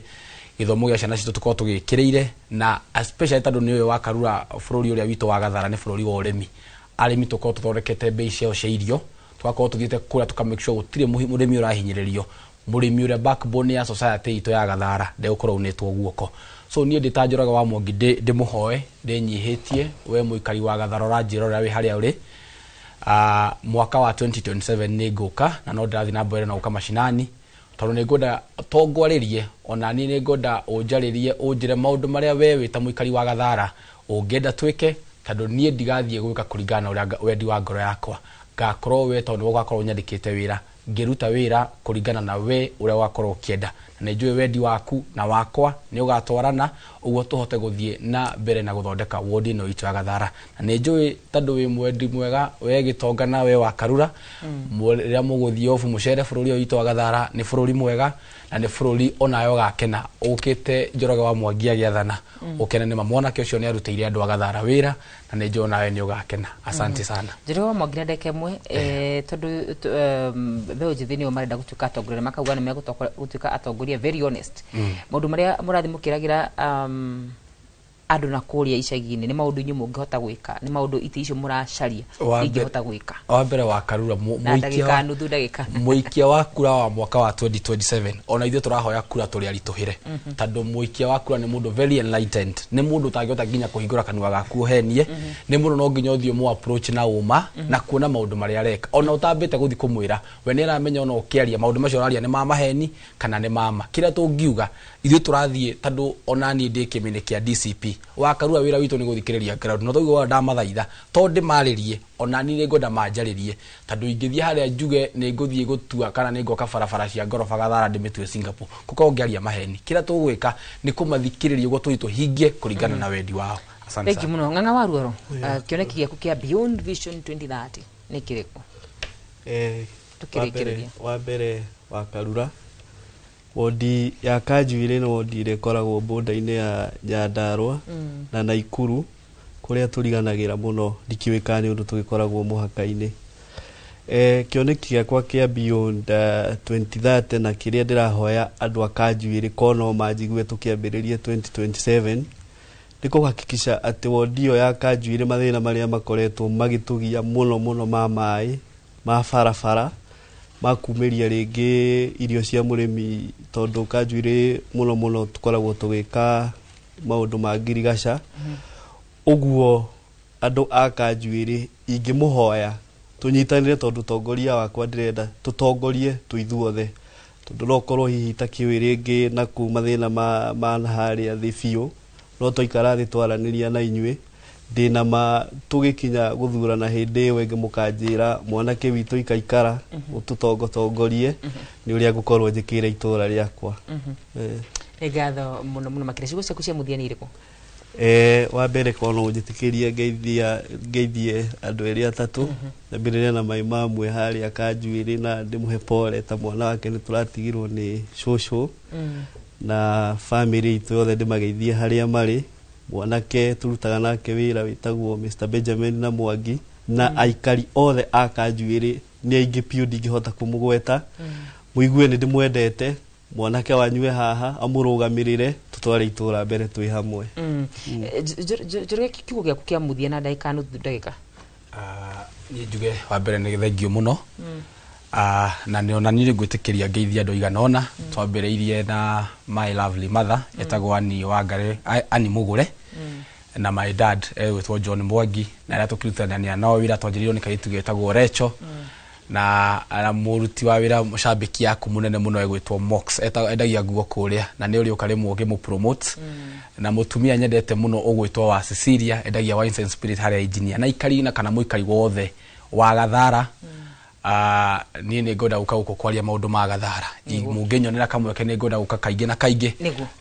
gĩthomo gĩa ciana citũ tũkorwo tũgĩkĩrĩire, na especially tondũ nĩ ũyũ wa Karura, bũrũri ũrĩa witũ wa Gathara nĩ bũrũri wa ũrĩmi, arĩmi tũkorwo tũthondekete mbei ciao cia irio, tũgakorwo tũthiĩte kũrĩa tũka make sure gũtirĩ mũrĩmi ũrahinyĩrĩrio, mũrĩmi ũrĩa backbone ya society itũ ya Gathara ndegũkorwo unĩtwo guoko. So niĩ ndĩ ta Njoroge wa Mwangi ndĩmũhoe ndĩnyihĩtie, we mũikari wa Gathara ũranjĩrorera wĩ harĩa ũrĩ, mwaka wa 2027 nĩ ngũka, na no ndĩrathiĩ na mbere na gũka macinani tondũ nĩ ngwenda to ngwarĩrie, ona niĩ nĩ ngwenda ũnjarĩrie, ũnjĩre maũndũ marĩa we wĩ ta mũikari wa Gathara ũngĩenda twĩke, tondũ niĩ ndigathiĩ gwĩka kũringana na ũrĩa wendi wa ngoro yakwa, ngakorwo we tondũ ũgakorwo ũnyandĩkĩte wĩra, ngĩruta wĩra kũringana na we ũrĩa ũgakorwo ũkĩenda, na nĩ njũĩ wendi waku na wakwa nĩ ũgatwarana, ũguo tũhote gũthiĩ na mbere na gũthondeka wodi ĩno itũ ya Gathara. Na nĩ njũĩ tondũ wĩ mwendi mwega we Gĩtonga na we wa Karura, rĩrĩa mũgũthiĩ obu mũcere bũrũri ũyũ witũ wa Gathara nĩ bũrũri mwega na nĩ bũrũri onawe ũgakena ũkĩte Njoroge wa Mwangi agĩathana, ũkene nĩ ma mwanake ũcio nĩ arutĩire andũ a Gathara wĩra, na nĩ njũĩ onawe nĩ ũgakena. Asante sana. Njoroge wa Mwangi, na ndagĩka 1, tondũ mbeũ njĩthĩ nĩo marenda gũtuĩka atongoria na makauga nĩ megũtuĩka atongoria very honest, maũndũ marĩa mũrathiĩ mũkĩragĩra andũ na kũrĩa icagi-inĩ nĩ maũndũ inyuĩ mũngĩhota gwĩka, nĩ maũndũ itĩ icio mũracaria ingĩhota gwĩka? Wa mbere wa Karura, na ndagĩka nuthu ndagĩka. Mũikia wa kura wa mwaka wa 2027, ona ithuĩ tũrahoya kura tũrĩ aritũhĩre, tondũ mũikia wa kura nĩ mũndũ very enlightened, nĩ mũndũ ũtangĩhota nginya kũhingũra kanua gaku ũhenie, nĩ mũndũ no nginya ũthiĩ ũmũ approach na ũma na kuona maũndũ marĩa areka, ona ũtambĩte gũthiĩ kũmwĩra we nĩ aramenya ona ũkĩaria maũndũ macio ũraria nĩ ma maheni kana nĩ mama. Kĩrĩa tũngiuga ithuĩ tũrathiĩ, tondũ ona niĩ ndĩ kĩmĩnĩ kĩa DCP wa Karura, wĩra witũ nĩ gũthikĩrĩria ground, no tauga ndamathaitha to ndĩmarĩrie, ona niĩ nĩ ngwenda manjarĩrie, tondũ ingĩthiĩ harĩa njuge nĩ ngũthiĩ gũtua kana nĩ ngoka barabara cia ngoroba Gathara ndĩmĩtue Singapore, gũkorwo ngĩaria maheni. Kĩrĩa tũgwĩka nĩ kũmathikĩrĩria ũguo tũthiĩ tũhingie kũringana na wendi wao. Asante Thengiũ sana. mũno. Ng'ang'a wa Ruoro, kĩoneki gĩaku kĩa Beyond Vision 2030 nĩ kĩrĩkũ? Tũkĩrĩkĩrĩria. Wa mbere wa Karura, wodi ya Kanjuĩrĩ nĩ wodi ĩrĩa ĩkoragwo border-inĩ ya Nyandarua na Naikuru, kũrĩa tũriganagĩra mũno, ndikĩũĩ kana nĩ ũndũ tũgĩkoragwo mũhaka-inĩ. Kĩoneki gĩakwa kĩa Beyond 2030 na kĩrĩa ndĩrahoya andũ a Kanjuĩrĩ ko no manjigue tũkĩambĩrĩria 2027 nĩ kũhakikisha atĩ wodi ĩyo ya Kanjuĩrĩ mathĩna marĩa makoretwo magĩtũgia mũno mũno ma maĩ, ma barabara, ma kumĩria rĩngĩ irio cia mũrĩmi, tondũ Kanjuĩrĩ mũno mũno tũkoragwo tũgĩka maũndũ ma ngirigaca. Ũguo andũ a Kanjuĩrĩ ingĩmũhoya Tũnyitanĩre tondũ tongoria wakwa ndĩrenda tũtongorie twĩ ithuothe, tondũ no ũkorwo hihi itakĩũĩ rĩngĩ na kũu mathĩna ma harĩa thĩ biũ, no twaikara thĩ twaranĩria na inyuĩ, ndĩna ma tũgĩkinya gũthurana hĩndĩ ĩyo ĩngĩ mũkanjĩra mwanake witũ ikaikara ũtũtongotongorie nĩ ũrĩa ngũkorwo njĩkĩire itũra rĩakwa. Nĩ ngatho mũno mũno makĩria. Ciugo ciaku cia mũthia nĩ irĩkũ? Wa mbere korwo no ũnjĩtĩkĩrie ngeithie andũ erĩ atatũ, nyambĩrĩre na mai mamwe harĩa Kanjuĩrĩ na ndĩmũhe pole ta mwana wake nĩ tũratigirwo nĩ cũcũ na bamĩrĩ itũ yothe, ndĩmageithie harĩa marĩ. Mwanake tũrutaga nake wĩra wĩtagwo Mr Benjamin na Mwangi na aikari othe a Kanjuĩrĩ nĩ aingĩ biũ, ndingĩhota kũmũgweta. Mũigue nĩ ndĩmwendete mwanake wanyu e haha amũrũgamĩrĩre tũtware itũra mbere twĩ hamwe. Njoroge, kiugo gĩaku kĩa mũthia na ndagĩka nuthu ndagĩka. Niĩ njuge wa mbere nĩ thengio mũno. Na nĩ ona niĩ ngwĩtĩkĩria ngeithia andũ aigana ũna. Twambĩrĩirie na my lovely mother etagwo Annie Wangari, Annie Mũgũre, na my dad egwĩtwo John Mwangi, na arĩa tũkĩrutithania nao wĩra twanjĩrĩirio nĩ kairĩtu getagwo Recho, na mũruti wa wĩra mũcambĩki yaku mũnene mũno egwĩtwo Mox, endagia nguo kũrĩa na nĩ ũrĩũka rĩmwe ũngĩmũ-promote, na mũtumia nyendete mũno ũgwĩtwo wa Cecilia, endagia wines and spirit harĩa engineer, na ikari na kana mũikari wothe wa Gathara. Niĩ nĩ ngwenda gũka gũkũ kwaria maũndũ ma Gathara. Mũngĩnyonera kamweke nĩ ngwenda gũka kaingĩ na kaingĩ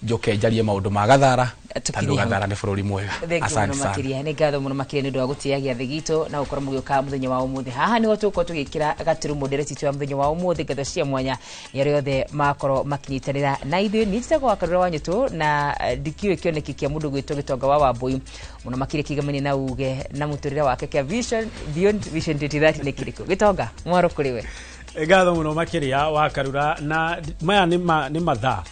njoke njarie maũndũ ma Gathara tondũ Gathara nĩ bũrũri mwega. Thengiũ Asante mũno sana. makĩria. Nĩ ngatho mũno makĩria nĩ ũndũ wa gũtĩĩa gĩathĩ gitũ na gũkorwo mũgĩũka mũthenya wa ũmũthĩ. Haha nĩho tũgũkorwo tũgĩkĩra gaturumo ndereti itũ ya mũthenya wa ũmũthĩ. Ngatho cia mwanya nĩ arĩa othe makorwo makĩnyitanĩra na ithuĩ. Niĩ njĩtagwo Wakarura wa Nyũtũ na ndikĩũĩ kĩoneki kĩa mũndũ gwĩtwo Gĩtonga wa Wambũi mũno makĩria kĩgamanie na uge na mũtũrĩre wake kĩa Vision Beyond Vision 2030 nĩ kĩrĩkũ. Gĩtonga, mwaro kũrĩ we. Ngatho mũno makĩria wa Karura, na maya nĩ mathaa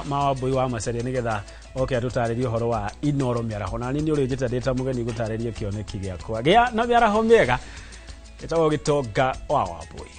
ma Wambũi wa Macaria nĩgetha oke atũtarĩrie ũhoro wa Inoro mĩaraho, na niĩ nĩ ũrĩ njĩta ndĩ ta mũgeni gũtarĩria kĩoneki gĩakwa gĩa na mĩaraho mĩega. Ĩtagwo Gĩtonga wa Wambũi.